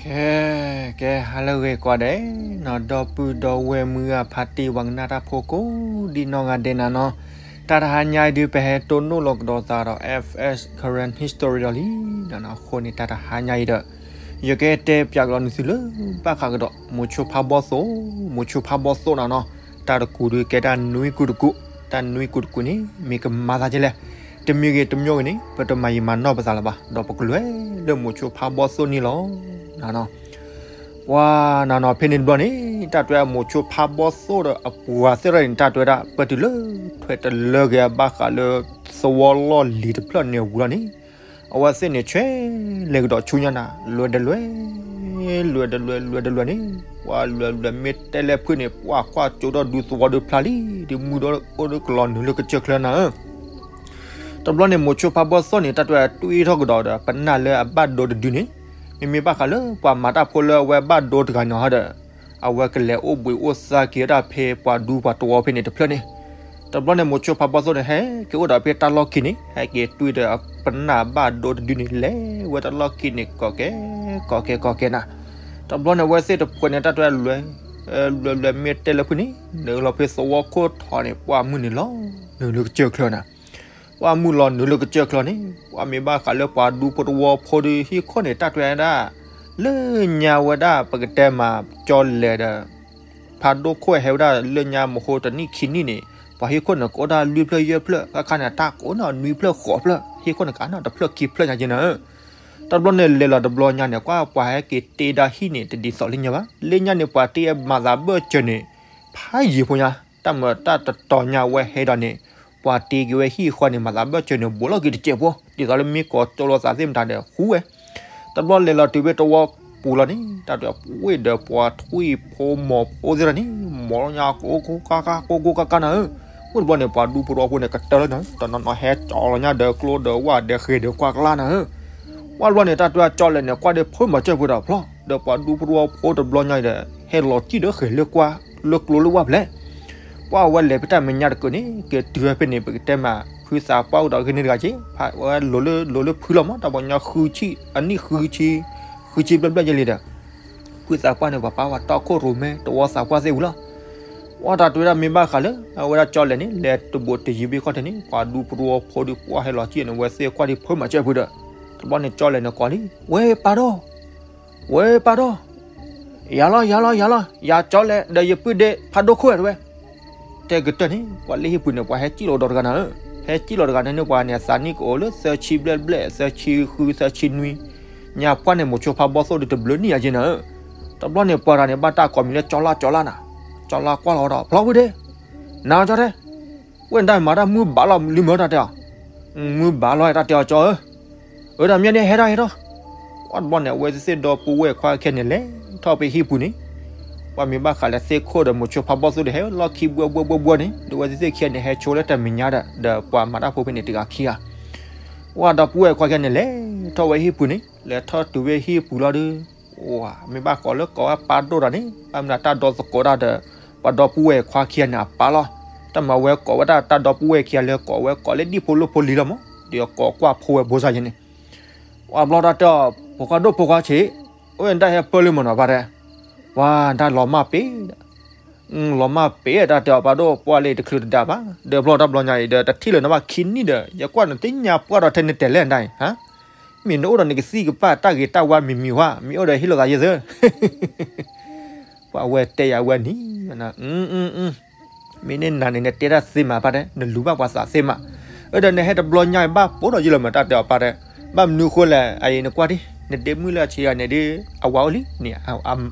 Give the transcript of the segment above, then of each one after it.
ကဲ, ကဲ ဟါလၢအဂ့ၤကိးဂၤဒဲးနီၤ, ဒီပုၢ်ဒီဝဲၢ်မုၢ်ဂၤဖါတံၢ် ပှၤကနၣ်တၢ်ဖိကိးဒံနီၢ်ဂၤဒဲးနၤနီၤ, တၢ်တဟါညါအံၤဒုး ပဟဲတိၢ်နီၣ်လီၤကဒီးသးဒီး F S Karen History ဒီးလံနၤနီၤ, အဃိန့ၣ် တၢ်တဟါညါအံၤဒီး ယကတဲပၠးကဒီးနသုလၢဘၣ်ဃးကဒီး မိၤဆိဖါဘီသိၣ်, မိၤဆိဖါဘီသိၣ်နၤနီၤ, တၢ်တကူးဒုးကဲတၢ်နွံကူးတကူး, တၢ်နွံကူးတကူးန့ၣ် မ့ၢ်ကမၤသးဒ်လဲၣ်, တမံၤဂ့ၤတမံၤဂ့ၤန့ၣ် ပတမၤယံာ်မၤနီၢ်ပသးလၢၤဘၣ်, ဒီးပကလဲၤလၢမိၤဆိဖါဘီသိၣ်န့ၣ်လီၤ. ပှၤနၤနီၤ ဖဲန့ၣ်တဘျီန့ၣ် တၢ်တဲဝဲဒၣ် မိၤဆိဖါဘီသိၣ်ဒီးအပှၤသ့ၣ်တဖၣ်န့ၣ် တၢ်တဲဝဲဒၣ် ပတုၤလၢထွဲတလၢက့ၤအဘၣ်ဃးလၢ သဝီလီၢ်လံၤတဖျၢၣ်န့ၣ်ဝံၤလီၤန့ၣ်, အဝဲသ့ၣ်န့ၣ် ဆဲးလဲၤကဒီးဆူညါနၤ လဲၤတလဲၤ, လဲၤတလဲၤ လဲၤတလဲၤန့ၣ်, ပှၤလဲၤလဲၤမ့ၢ်တဲလဲၣ်ဖုန့ၣ် ပှၤကွၢ်ကၠိဒီးဒူသဝီဒုးဖျါလံ, ဒ်မုၢ်ဒီးအိၣ်ဒီးကလီၤနုာ်လၢကစၢၢ်ချၢနၤဧၢ. တဘျီန့ၣ် မိၤဆိဖါဘီသိၣ်န့ၣ် တၢ်တဲဝဲဒၣ် တွံၢ်ထီၣ်ကဒီးဒီး ပနၢ်လၢအဘၣ်ဒိတဒုန့ၣ်, မ့မ့ၢ်ဘၣ်ဃးလၢပှၤမၤတၢ်ဖိလၢအဝဲဘၣ်ဒိတဂၤန့ၣ်ဟီဒီး အဝဲကလဲၤအိၣ်ဘှံးအိၣ်သါက့ၤဝဲဒၣ်ဖဲပှၤဒူပှၤသဝီဖဲန့ၣ်တဖျၢၣ်န့ၣ်, တဘျီန့ၣ် မိၤဆိဖါဘီသိၣ်န့ၣ် ဟဲက့ၤအိၣ်ဒီးဖဲတၢ်လီၢ်ခံန့ၣ် ဟဲက့ၤတွံၢ်ဒီးပနၢ်ဘၣ်ဒိတဒုန့ၣ် လဲၤဝဲတၢ်လီၢ်ခံန့ၣ် ကိးကဲ, ကိးကဲ ကိးကဲနၤ, တဘျီန့ၣ် အဝဲသ့ၣ်တဖုန့ၣ် တၢ်တဲဝဲဒၣ် လဲၤလဲၤလဲၤမ့ၢ်တဲလဲၣ်ဖုန့ၣ် နုာ်လီၤဖဲသဝီခိၣ်ထံးန့ၣ် ပှၤမုၢ်န့ၣ်လီၤနုာ်လၢကစၢၢ်ချၢနၤ ပှၤမုၢ်လီၤနုာ်လၢကစၢၢ်ချၢန့ၣ် ပှၤမ့ၢ်ဘၣ်ဃးလၢပှၤဒူဖိသဝီဖိဒီးဟံၣ်ခိၣ်န့ၣ် တၢ်တဲဝဲဒၣ် လၢညါဝဲဒၣ် ပကတဲမး ကၠီလဲၣ်ဒီး ဖးဒိၣ်ခိၣ်ဟဲဝဲဒၣ်လၢညါမဟိတနံၣ်ခံနံၣ်န့ၣ် ပှၤဟံၣ်ခိၣ်န့ၣ် ကအိၣ်ဒၣ်လွံၢ်ဖျၢၣ်ယဲၢ်ဖျၢၣ် ခါခါန့ၣ် တၢ်ကအိၣ်န့ၣ်နွံဖျၢၣ်ဃိးဖျၢၣ် ဟံၣ်ခိၣ်န့ၣ် ကအိၣ်န့ၣ်တဖျၢၣ်ခံဖျၢၣ်ညါက့နၤဧၢ. တဘျီန့ၣ် လဲၤလီၤတဘျီညါန့ၣ် ကွၢ်ပှၤဟဲက့ၤတ့ဒၣ်ဟံၣ်န့ၣ် တဒ်သိးလၢညါဘၣ်. လၢညါန့ၣ် ပှၤတ့အမၤသးဘၢၣ်စၢၤန့ၣ် ဖးယံၤဖိညါ, တၢ်မၤတၢ်တတီၤညါဝဲဟဲဒီးန့ၣ် ပှၤတ့က့ၤဝဲဟံၣ်ဃီန့ၣ် မၤသးဘၢၣ်စၢၤန့ၣ် ဘူးလီၤက့ၤတစဲးဖိ, ဒ်သိးလၢမ့ၢ်ကိးကၠိလိာ်သးသ့ၣ်မတၤဒီး ဃူဝဲ တဘျီလဲၤလီၤတုၤဖဲသဝီပူၤလီၤန့ၣ် တၢ်တဲပှၤဝ့ၢ်ဒီးပှၤထွံၣ်ဖိမီၤဖိသ့ၣ်တဖၣ်န့ၣ် မီၤလီၤညါကိးကိးကါကါ ကိးကိးကါကါနၤဧၢ. မုၢ်တဘျီန့ၣ် ပှၤဒူဖိသဝီဖိန့ၣ် ကတၢၢ်လၢညါ တနီၤနီၤဟဲကၠီလီၤညါဒီးကျိဒီးဝၣ်ဒီးဃဲၤဒီးကွၢ်ကလါနၤဧၢ. ပှၤတဘျီန့ၣ် တၢ်တဲကၠီလဲၣ်န့ၣ် ကွၢ်ဒီးဖုမၤစၢၤဖိဒီးဖျီ ဒီးပှၤဒူဖိသဝီဖိတဘျီညါအံၤဒီး ဟဲလီၤစံၣ်ဒီးဃဲၤလၢကွၢ်လၢကျိလၢဝၣ်ဖဲလဲၣ်. ပှၤဝဲလဲၤဖဲတၢ်မဲာ်ညါတကုာ်န့ၣ် က့ၤတုၤဝဲဖဲန့ၣ် ပကတဲမး ဖုသးပှၢ်အိၣ်ဒီးဂ့ၢ်န့ၣ်တဂၤက့ၤ ဖးဝဲလိၤလၢလိၤလၢဖုလီၤမး တၢ်ပှၤကညီဃုဆံ အနံၣ်ဃုဆံ ဃုဆံဘျဲၣ်ဘျဲၣ်ယဲလံဒီး ဖုသးပှၢ်န့ၣ် ပှၤပာ်ဝဲတီခိၣ်ရိၣ်မဲ တဝီသးပှၢ်သ့ၣ်ဝံၤလီၤ. ပှၤတၢ်တဲဝဲဒၣ်မ့ၢ်ဘၣ်ဃးလၢ အဝဲဒၣ်ကၠီလဲၣ်န့ၣ် လဲၤတဘူးတယံၤဘ့ၣ်ခီၣ်ထံးန့ၣ် ပှၤဒူဖိသဝီဖိဒီးပှၤဟဲလီၤစံၣ်န့ၣ် ဝဲသ့ၣ်ကွၢ်ဒံးဖုမၤစၢၤဖုဒီး တဘျီန့ၣ်ကၠီလဲၣ်န့ၣ်ကိးလံ ဝဲပၢ်ဒီ ဝဲပၢ်ဒီ ယၤလီၤ ယၤလီၤ ယၤလီၤ ယၤကၠီလဲၣ် ဒီးယပုၢ်ဒ့ဖးဒိၣ်ခိၣ်ဝဲတဲဝဲ တဲကတၢၢ်န့ၣ် ပှၤလၢဟံၣ်ပူၤန့ၣ် ပှၤဟဲစံၣ်လီၤဒီးတဂၤနၤဧၢ, ဟဲစံၣ်လီၤတဂၤန့ၣ်န့ၣ် ပှၤန့ၣ်အသးနံၣ်ကအိၣ်လၢသၢဆံဘျဲၣ်ဘျဲၣ် သၢဆံဃု သၢဆံနွံ, ညါပှၢ်န့ၣ် မိၤဆိဖးဘီသိၣ်ဒီးတဘျုးနံၣ်ညါက့နၤဧၢ, တဘျီန့ၣ်ပှၤတဂၤန့ၣ် ဘၣ်တၢ်ကိးမံၤလၢကၠီလါကၠီလါနၤ, ကၠီလါကွၢ်လီၤဒီး ဖျီဝံၤဒ့ နၤကၠီတဲ ဝဲဒၣ်မၤတၢ်မုၢ်ဘၣ်လီၤလံမၢတၢ်တဲအီၤ, မုၢ်ဘၣ်လီၤတၢ်တဲအီၤကၠီဧၢ, အၢ တၢ်မ့ၢ်န့ၣ်ဟဲထီၣ်ဟဲထီၣ်, ပှၤတဘျီန့ၣ် အဝဲသ့ၣ်ဒီပုၢ်ဝဲၢ်ခွါခံဂၤန့ၣ် လဲၤထီၣ်ဖဲဟံၣ်ပူၤန့ၣ်, ပှၤမ့ၢ်ဘၣ်ဃးလၢသ့ၣ်ခိၣ်ဒီးမိၤဆိဖးဘီသိၣ်ဒီး ဟဲလီၢ်ခံဘှဲဘှဲဘှဲဘှဲန့ၣ် ဒီးအဝဲသ့ၣ်ခံဂၤန့ၣ် ဟဲဆိလၢတၢ်မဲာ်ညါဒီး ဒီးပှၤမၤတၢ်ဖိဖဲန့ၣ်တဂၤခံဂၤ ပှၤဒီပုၢ်ဝဲၢ်ခွါခံဂၤန့ၣ် လဲၤထီၣ်ဝဲဟံၣ်ပူၤန့ၣ် လဲၤထီၣ်တုၤဝဲဟံၣ်ပူၤလီၤဒီး မ့ၢ်ဘၣ်ကိးလၢကိးဝဲပၢ်ဒိၣ်တၢ်န့ၣ် ဘၣ်မနုၤတၢ်ဒီသကိးတၢ်ဒီး ပှၤဒီပုၢ်ဝဲၢ်ခွါခံဂၤန့ၣ်အပၢ်လီၤ, တၢ်မၤဝဲကိးဝဲဒၣ်တၢ်ဒီပုၢ်ဝဲၢ်ခံဂၤလၢကိးဝဲကိးလၢဒ်ဖိလၢဖိလံၤလီၤမး, ဒီးကိးကွၢ်ဖိဝဲဘိစၢ်ယဲန့ၣ်, ပှၤဘျီတၢ်တဲအီၤ ဖိခွါဒိၣ်ဖိခွါဆံး, အိၣ်ဝဲဒၣ်ဟဲပၢလံမးနီၤ ပၢ်တဲ, ပှၤတၢ်လီၤမၢ်ပ့ၤ လီၤမၢ်ပ့ၤတၢ်တဲအီၤ ပၢ်ဒိၣ်ပှၢ်လၢတချုးတဒါဘၣ်, ဒီးဖျီတၢ်ဘျီညါအံၤဒီး တထံၣ်လၢၤနဘၣ်ခံနံၣ်ဒီး ယကွၢ်နသ့ၣ်ညါပှၢ်ဒီးထဲနတဲာ်လဲၣ်နဒၣ်အံၤ, မ့ၢ်နအိၣ်ဒီးနကသံၣ်ကပၢ်တၢ်ဂ့ၤတၢ်ဝါမံၤမံၤဟါ, မ့ၢ်အိၣ်ဒီးဟ့ၣ်လိာ်သးယဲသၢ ပှၤဝဲတဲယၤဝဲနံၤ, မ့ၢ်န့ၢ်နၤန့ၣ် နတဲတၢ်သ့မး ပၢ်တဲ နလူၤဘၣ်ပှၤသးသ့မး, အၢ ဒီးနဟဲတဘျီညါအံၤဘၣ်ပိာ်ဒီးယလၢမး တၢ်တဲအီၤ ပၢ်တဲ, ဘၣ်မနုၤဃိလဲၣ် အအံၤနကွၢ်ဒံး နဒ့မုၣ်လၢအဆံးဂၤန့ၣ်ဒ် အဝၤအိၣ်လံန့ၣ်,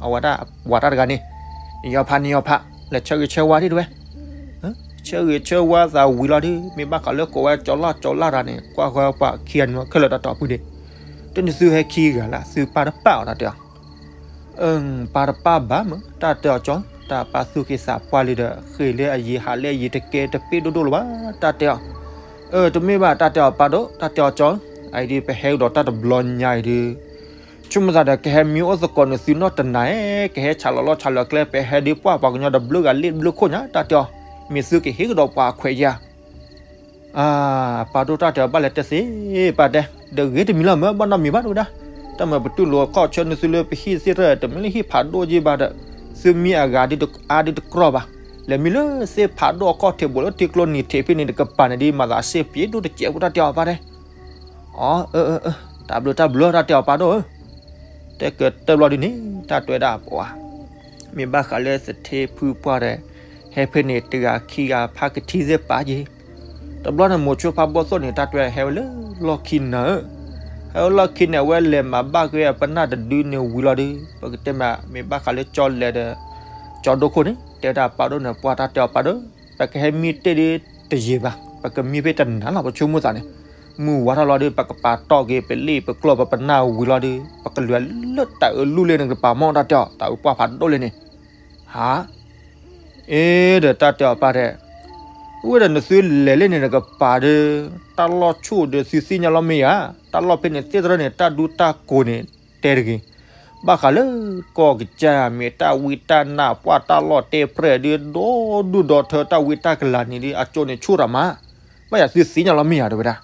အဝၤတၢ်ဝၤတၢ်တဂၤန့ၣ်, နယီၤဖး နယီၤဖး လဲၤဆၢဂ့ၤဆၢဝါဒံးတဝဲ ဆၢဂ့ၤဆၢဝါသးဝံၤလီၤဒုး မ့ၢ်ဘၣ်ဃးလၢကိးဝဲကၠီလါကၠီလါတဂၤန့ၣ် ကွၢ်ဃီပှၤခံဂၤန့ၣ် ခဲလၢာ်တၢ်တီၤပုၢ်ဒံး, တန့ၣ်သုဟဲခံဂၤလၢ သုပၢ်တပၢ်အီၤ တၢ်တဲအီၤ, ပၢ်တပၢ်ဘၣ်မး တၢ်တဲအီၤကၠီ, တၢ်ပၢ်သူၣ်က့သးပှၢ်လံဒီး ဃ့ၢ်လၢအယံၤဟးလၢအယံၤတကဲတပ့ၢ်ဒိၣ်ဒိၣ်လၢၤဘၣ် တၢ်တဲအီၤ, အၢ တမ့ၢ်ဘၣ် တၢ်တဲအီၤ ပၢ်ဒိၣ် တၢ်တဲအီၤကၠီ, အအံၤဒုး ပဟဲကဒီးတၢ်တဘျီညါအံၤဒုး ဆိကမိၣ်သးဒီး ကဟဲမံအိၣ်သကိးနသုနီၢ်တနၤဧၢ, ကဟဲဆးလီၤလီၢ်ဆးလီၤကျဲ ပဟဲဒုးပှၢ်ပှၤကညီတဘျုးဂၤလ့ၣ်ဘျုးခိၣ်ညါ တၢ်တဲအီၤ, မ့ၢ်သုကဟ့ၣ်ကဒီးပှၤအခွဲးယၤ အၢ ပၢ်ဒိၣ် တၢ်တဲအီၤ ဘၣ်လဲၤတဲသ့ ပၢ်တဲ, ဒီးဂ့ၤတမံၤလီၤမး ဘၣ်နီတမံၤဘၣ်ဒိၣ်ဝဲဒၣ်, တၢ် တၢ်မၤပတူၢ်လိာ်အခီၣ်ဆၢနုာ်သုလၢပဟံၣ်သ့ၣ်တဖၣ် တမ့ၢ်လၢဟံၣ်ဖးဒိၣ်က့ဘၣ်ဒီး သုမံအဂၤဒ်အါဒ်တကြီဘၣ်. လဲၤမံလၢသ့ၣ်ဖးဒိၣ်အခီၣ်ထံး ဘူးလၢထံကျိနံၤထံးဖဲန့ၣ်တကပၤန့ၣ်ဒ် မၤသးစ့ပျ့ၤဒိၣ်တစဲးဖိ တၢ်တဲအီၤပၢ်တဲ. အၢ တၢ်ဘျုးတၢ်ဘျုး တၢ်တဲအီၤပၢ်ဒိၣ်ဧၢ. တဲကတၢၢ်ဘျီဒ်န့ၣ် တၢ်တဲဝဲဒၣ်ပှၤ မ့ၢ်ဘၣ်ဃးလၢသထ့ဖုပှၢ်ဒီး ဟဲဖဲန့ၣ်တဂၤခံဂၤဖးကထံသ့ၣ်ပာ်က့ၤ. တဘျီန့ၣ် မိၤဆိဖးဘီၣ်သိၣ်န့ၣ် တၢ်တဲဟဲဝဲလၢလီၢ်ခံနၤဧၢ. ဟဲဝဲလီၢ်ခံန့ၣ် အဝဲလဲၤမၤဘၣ်က့ၤအပနၢ်တဒုန့ၣ်ဝံၤလီၤဒီး ပကတဲမး မ့ၢ်ဘၣ်ဃးလၢကၠီလဲၤဒီး ကၠီဒိခိၣ်န့ၣ် တဲဝဲဒၣ်ပၢ်ဒိၣ်န့ၣ် ပှၤတၢ်တဲအီၤပၢ်ဒိၣ် ပကဟဲမံတ့ၢ်ဒ်တယံာ်ဘၣ် ပကမံဖဲတနၤလီၤ ပဆိကမိၣ်သးန့ၣ် မုၢ်ဝါထီၣ်လီၤဒီး ပကပာ်တီၢ်က့ၤ ပလ့ၣ်ပကျီၢ်ပပနၢ်ဝံၤလီၤဒီး ပကလဲၤလၢတၢ်အၢလူၢ်လ့ၣ်န့ၣ် ကပၤမီၢ်တၢ်တဲအီၤ တၢ်အုးပှၢ်ဖးဒိၣ်လ့ၣ်န့ၣ် ဟါ အ့ ဒီးတၢ်တဲအီၤပၢ်တဲ, အဝဲဒီးနသုလဲၤလ့ၣ်န့ၣ် နကပၤဒီး တၢ်လီၢ်ဆူၣ်ဒီးသုသ့ၣ်ညါလီၤမ့ၢ်ဧါ, တၢ်လီၢ်ဖဲန့ၣ်သ့ၣ်တရၢၢ်န့ၣ် တၢ်ဒူတၢ်ကိးန့ၣ် တဲတဂ့ၤ, ဘၣ်ဃးလၢကီၢ်ကစၢ်မ့ၢ်တၢ်ဝံတၢ်နါ ပှၢ်တၢ်လီၢ်တဲပြဲၢ်ဒီး ဒီဒူၣ်ဒီထၢတၢ်ဝံတၢ်ကလၤန့ၣ်ဒီး အကၠိန့ၣ်ဆူၣ်တၢ်မး, ဘၣ်ယၤသုသ့ၣ်ညါလီၤမ့ၢ်ဧါ တဲဝဲဒၣ်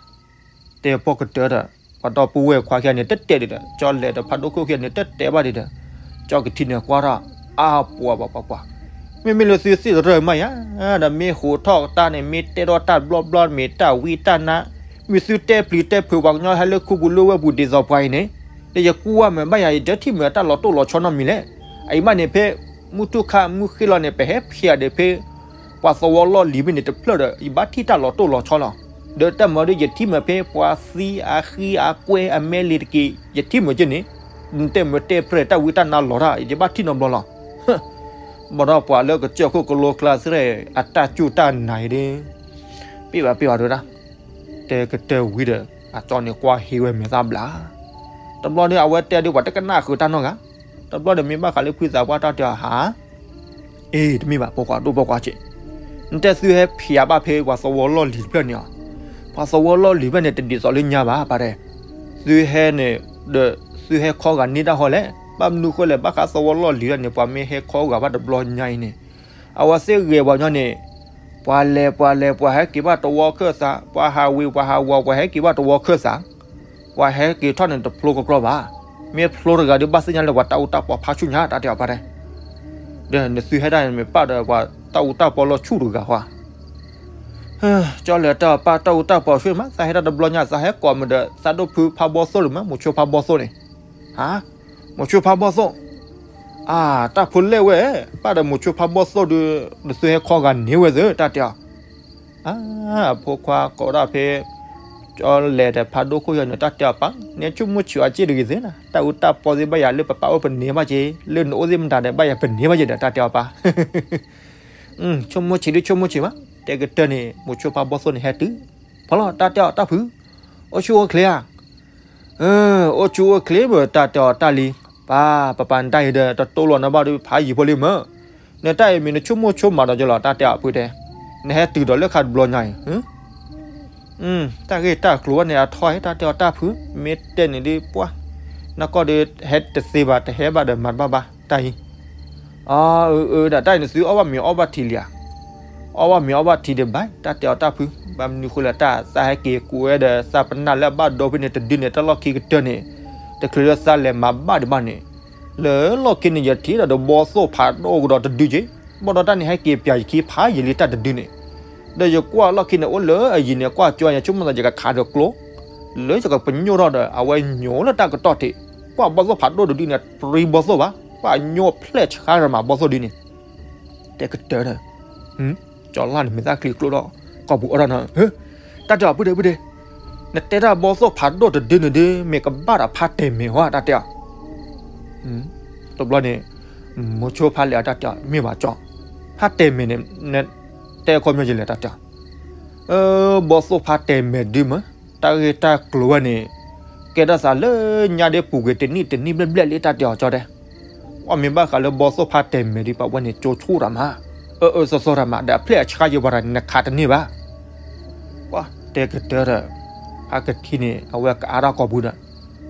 တဲဖီကတၢၢ်ဒီး ပှၤဒီပုၢ်ဝဲၢ်ခွါခံဂၤန့ၣ် တတဲဒံးဒီး ကၠီလဲၤဒီးဖးဒိၣ်ခိၣ်ခံဂၤန့ၣ် တတဲဘၣ်ဒံးဒီး ကၠီကထံန့ၣ်ကွၢ်ထီၣ် အါပှၤပှၤပှၤပှၤ, မ့မ့ၢ်လၢသုသ့ၣ်တရၢၢ်မးယၤ, ဒီးမ့ၢ်ဟိးထီၣ်တၢ်န့ၣ် မ့ၢ်တဲထီၣ်တၢ်ဘျီဘျီ မ့ၢ်တၢ်ဝံတၢ်နါ, မ့ၢ်သုတဲပျံၤတဲဖုးပှၤကညီဟဲလၢခူပူၤလၢဝဲၢ်ပူၤဒ်သိးပှၤအံၤန့ၣ်, ဒီးယကွၢ်မ့ၢ်ဘၣ်ယၤ ယတထံၣ်မ့ၢ်တၢ်လီၤတိၢ်လီၤဆီနီတမံၤလဲၣ်, အအံၤမးန့ၣ်ဖဲ မုၢ်ထူၣ်ခါမုၢ်ဃ့လီၤန့ၣ် ပဟဲဖျဲးဒီးဖဲ ပှၤသဝီလီၢ်လံၤဖဲန့ၣ်တဖျၢၣ်ဒီး ယဘၣ်ထံၣ်တၢ်လီၤတိၢ်လီၤဆီလီၤ. ဒီးတၢ်မၤဒီး ယထံၣ်မ့ၢ်ဖဲပှၤသံအဃံအကွဲအမဲလံၤတက့ၢ် ယထံၣ်မ့ၢ်က့န့ၣ်, နတဲမ့ၢ်တဲပြဲၢ်တၢ်ဝံတၢ်နါလီၤတၢ် ယဘၣ်ထံၣ်နီတဘျီလီၤ. ဘၣ်ဒီးပှၤလၢကစၢၢ်ခိၣ်ကလိကျါသရဲၣ် အတၢ်စူၢ်တၢ်နာ်အံၤဒီး ပ့ၢ်ဘၣ်ပ့ၢ်ဘၣ်တဲဝဲဒၣ်, တဲကတၢၢ်ဝံၤဒီး အကၠီန့ၣ်ကွၢ်ဟ့ဝဲမဲာ်သၣ်ဘျး, တဘျီဒီး အဝဲတဲဒီးပှၤတကနၣ်ဃုာ်တၢ်နီတဂၤ, တဘျီဒီးမ့ၢ်ဘၣ်ဃးလၢဖုသးပှၢ်တၢ်တဲအီၤဟါ အ့ တမ့ၢ်ဘၣ် ဖိခွါဒိၣ်ဖိခွါဆံး, နတဲသုဟဲဖျဲးဘၣ်ဖဲပှၤသဝီလီၢ်လံၤတဖျၢၣ်န့ၣ်ဧါ, ပှၤသဝီလီၢ်လံၤဖျၢၣ်န့ၣ် တဒ်သိးလၢညါဘၣ် ပၢ်တဲ, သုဟဲန့ၣ် ဒီးသုဟဲခီဂာ်န့ၢ်တၢ်ဃီလဲၣ်, ဘၣ်မနုၤဃိလဲၣ် ဘၣ်ဃးသဝီလီၢ်လံၤဖျၢၣ်န့ၣ် ပှၤမ့ၢ်ဟဲခီဂာ်ဘၣ်တဘျီညါအံၤန့ၣ်, အဝဲသ့ၣ်ဂဲၤပှၤညီန့ၣ်, ပှၤလဲၤပှၤလဲၤ ပှၤဟဲက့ၤဘၣ်တဝီခၢၣ်သး, ပှၤဟးဝ့ၤပှၤဟးဝီၤ ပှၤဟဲက့ၤဘၣ်တဝီခၢၣ်သး ပှၤဟဲက့ၤထီၣ်န့ၣ်တဖျိကကျီဘၣ်, မ့ၢ်ဖျိတဂၤဒီးဘၣ်သ့ၣ်ညါလၢပှၤတၢ်အူတၢ်ပီဖးဆူၣ်ညါ တၢ်တဲအီၤပၢ်တဲ, ဒီးနသုဟဲဒၣ်န့ၣ်မ့ၢ်ပၢ်ဒီးပှၤတၢ်အူတၢ်ပီလီၤဆူၣ်တဂၤဃီဧါ, ကၠီလဲၤတၢ်ပၢ်တၢ်အူတၢ်ပီဆူၣ်မး သးဟဲတၢ်တဘျီညါ သးဟဲကိးမုၢ်ဒီး သးဒိၣ်ဖုဖးဘီသိၣ်ဒုးမး မိၤဆိဖးဘီသိၣ်န့ၣ်, ဟါ, မိၤဆိဖးဘီသိၣ် အၢ တၢ်ဖိလဲၣ်ဝဲ, ပၢ်ဒီးမိၤဆိဖးဘီသိၣ်ဒုး နသုဟဲခီဂာ်န့ၢ်ဝဲသ့ၣ် တၢ်တဲအီၤ, အၢ အဖိခွါကိးဒၣ်ဖဲ ကၠီလဲၤဒီးဖးဒိၣ်ခိၣ်ယီၤန့ၣ် တၢ်တဲအီၤပၢ် နဆိကမိၣ်ဆံးအီၤစ့ၢ်တဂ့ၤသ့ၣ်နၤ တၢ်အူတၢ်ပီသ့ၣ်ဘၣ်ယၤလၢပပာ်အိၣ်ပန့ၢ်ဘၣ်က့ၤ လၢနအိၣ်သ့ၣ်မတၤဒီးဘၣ်ယၤပန့ၢ်ဘၣ်က့ၤဒီး တၢ်တဲအီၤပၢ် ဆိကမိၣ်ဆံးဒုးဆိကမိၣ်ဆံးမး တဲကတၢၢ်န့ၣ် မိၤဆိဖးဘီသိၣ်န့ၣ်ဟဲတုၤ, ဖီလီၤ တၢ်တဲအီၤတၢ်ဖု, အိၣ်ဆူၣ်အိၣ်ချ့ဧါ, အိၣ်ဆူၣ်အိၣ်ချ့မ့ၢ် တၢ်တဲအီၤတၢ်လံ, ပၢ် ပပာ်နတၢ်အံၤဒီး တတိၢ်လီၤနဘၣ်ဒီးဖးယံၤဖိလံမ့ၢ်, နတၢ်အံၤမ့ၢ်နဆိကမိၣ်ဆိကမးဒီးကလီၤ တၢ်တဲအီၤဖုတဲ, နဟဲတုၤဒီးလၢခါတဘျီညါအံၤ တၢ်ဂ့ၢ်တၢ်ကျိၤဝဲန့ၣ် အထီဟဲတၢ်တဲအီၤတၢ်ဖု, မ့ၢ်တဲန့ၣ်ဒုးပှၢ်, နကီၢ်ဒီးဟဲတသ့ဘၣ် တဟဲဘၣ်ဒီးမၤတဘၣ်ဘၣ် တၢ်အံၤ, အၢ အၢ ဒီးတၢ်အံၤနသုအီၣ်ဘၣ်မ့ၤအီဘၣ်ထံလံဧါ, အီၣ်ဘၣ်မ့ၤအီဘၣ်ထံဒီးဘၣ် တၢ်တဲအီၤတၢ်ဖု, ဘၣ်မနုၤဃိလဲၣ် တၢ်သးဟဲက့ၤကူးဝဲဒီးသးပနၢ်လၢအဘၣ်ဒိဖဲန့ၣ် တဒုန့ၣ် တၢ်လီၢ်ခံကတၢၢ်န့ၣ်, တချုးလၢသးလဲၤမၤဘၣ်ဒံးဘၣ်န့ၣ်, လၢလီၢ်ခံန့ၣ် ယထံၣ်ဒီးတဘီသိၣ်ဖးဒိၣ်ကဒီးတဒုက့, ဘၣ်ဒီးတၢ်န့ၣ်ဟဲက့ၤပၠးယခံဖးယံာ်လံတၢ်တဒုန့ၣ်, ဒီးယကွၢ်လီၢ်ခံန့ၣ် အိၣ်လၢအယံၤန့ၣ် ကွၢ်ကၠီယၤ ဆိကမိၣ်သးယကခးဒီးကျိ, လၢယကပညိၣ်ထီၣ်ဒီး အဝဲညိလၢတၢ်ကတီၢ်ထံး, ကွၢ်ဘီသိၣ်ဖးဒိၣ်တဒုန့ၣ် ပြံဘီသိၣ်ဘၣ်, ကွၢ်ညိဖျဲၣ်ဆှါရမးဘီသိၣ်ဒုန့ၣ်, တဲကတၢၢ်ဒီး ကၠီလၢ်န့ၣ် မ့ၢ်သၣ်ချံကျိဒီး ကီၢ်ပူၤအီၣ်ထီၣ်နီၤ, တၢ်တဲအီၤဖုဒဲဖုဒဲ, နတဲတၢ်ဘီသိၣ်ဖးဒိၣ်တဒုန့ၣ်ဒုး မ့ၢ်ကဘၣ်ဒီးဖါတဲာ်မဲာ်ဟီ တၢ်တဲအီၤ, တဘျီန့ၣ် မိၤဆိဖးလဲၤအီၤတၢ်တဲအီၤ မ့ၢ်ဘၣ်ကၠီ, ဖါတဲာ်မဲာ်န့ၣ် နတဲခီပညီယလဲၣ် တၢ်တဲအီၤ, ဘီသိၣ်ဖါတဲာ်မဲာ်ဒုမ့ၢ် တၢ်ဂ့ၢ်တၢ်ကျိၤဝဲန့ၣ် ကဲထီၣ်သးလၢညါဒ့ပူၤကွံာ်တနံၣ်တနံၣ်ဘျဲၣ်ဘျဲၣ်လံ တၢ်တဲအီၤကၠီတဲ, အီၣ်မ့ၢ်ဘၣ်ဃးလၢဘီသိၣ်ဖါတဲာ်မဲာ်ဒုး ပှၤဝဲန့ၣ် ကၠိဆိၣ်တၢ်မး, အၢအၢသီသီတၢ်မး ဒီးအဖျဲၣ်အဆှါယံၤပှၤတၢ်န့ၣ် နခးတန့ၢ်ဘၣ်, ပှၤတဲကတၢၢ်ဒီး ဖါကထံန့ၣ် အဝဲကအါထီၣ်ကီၢ်ပူၤဒီး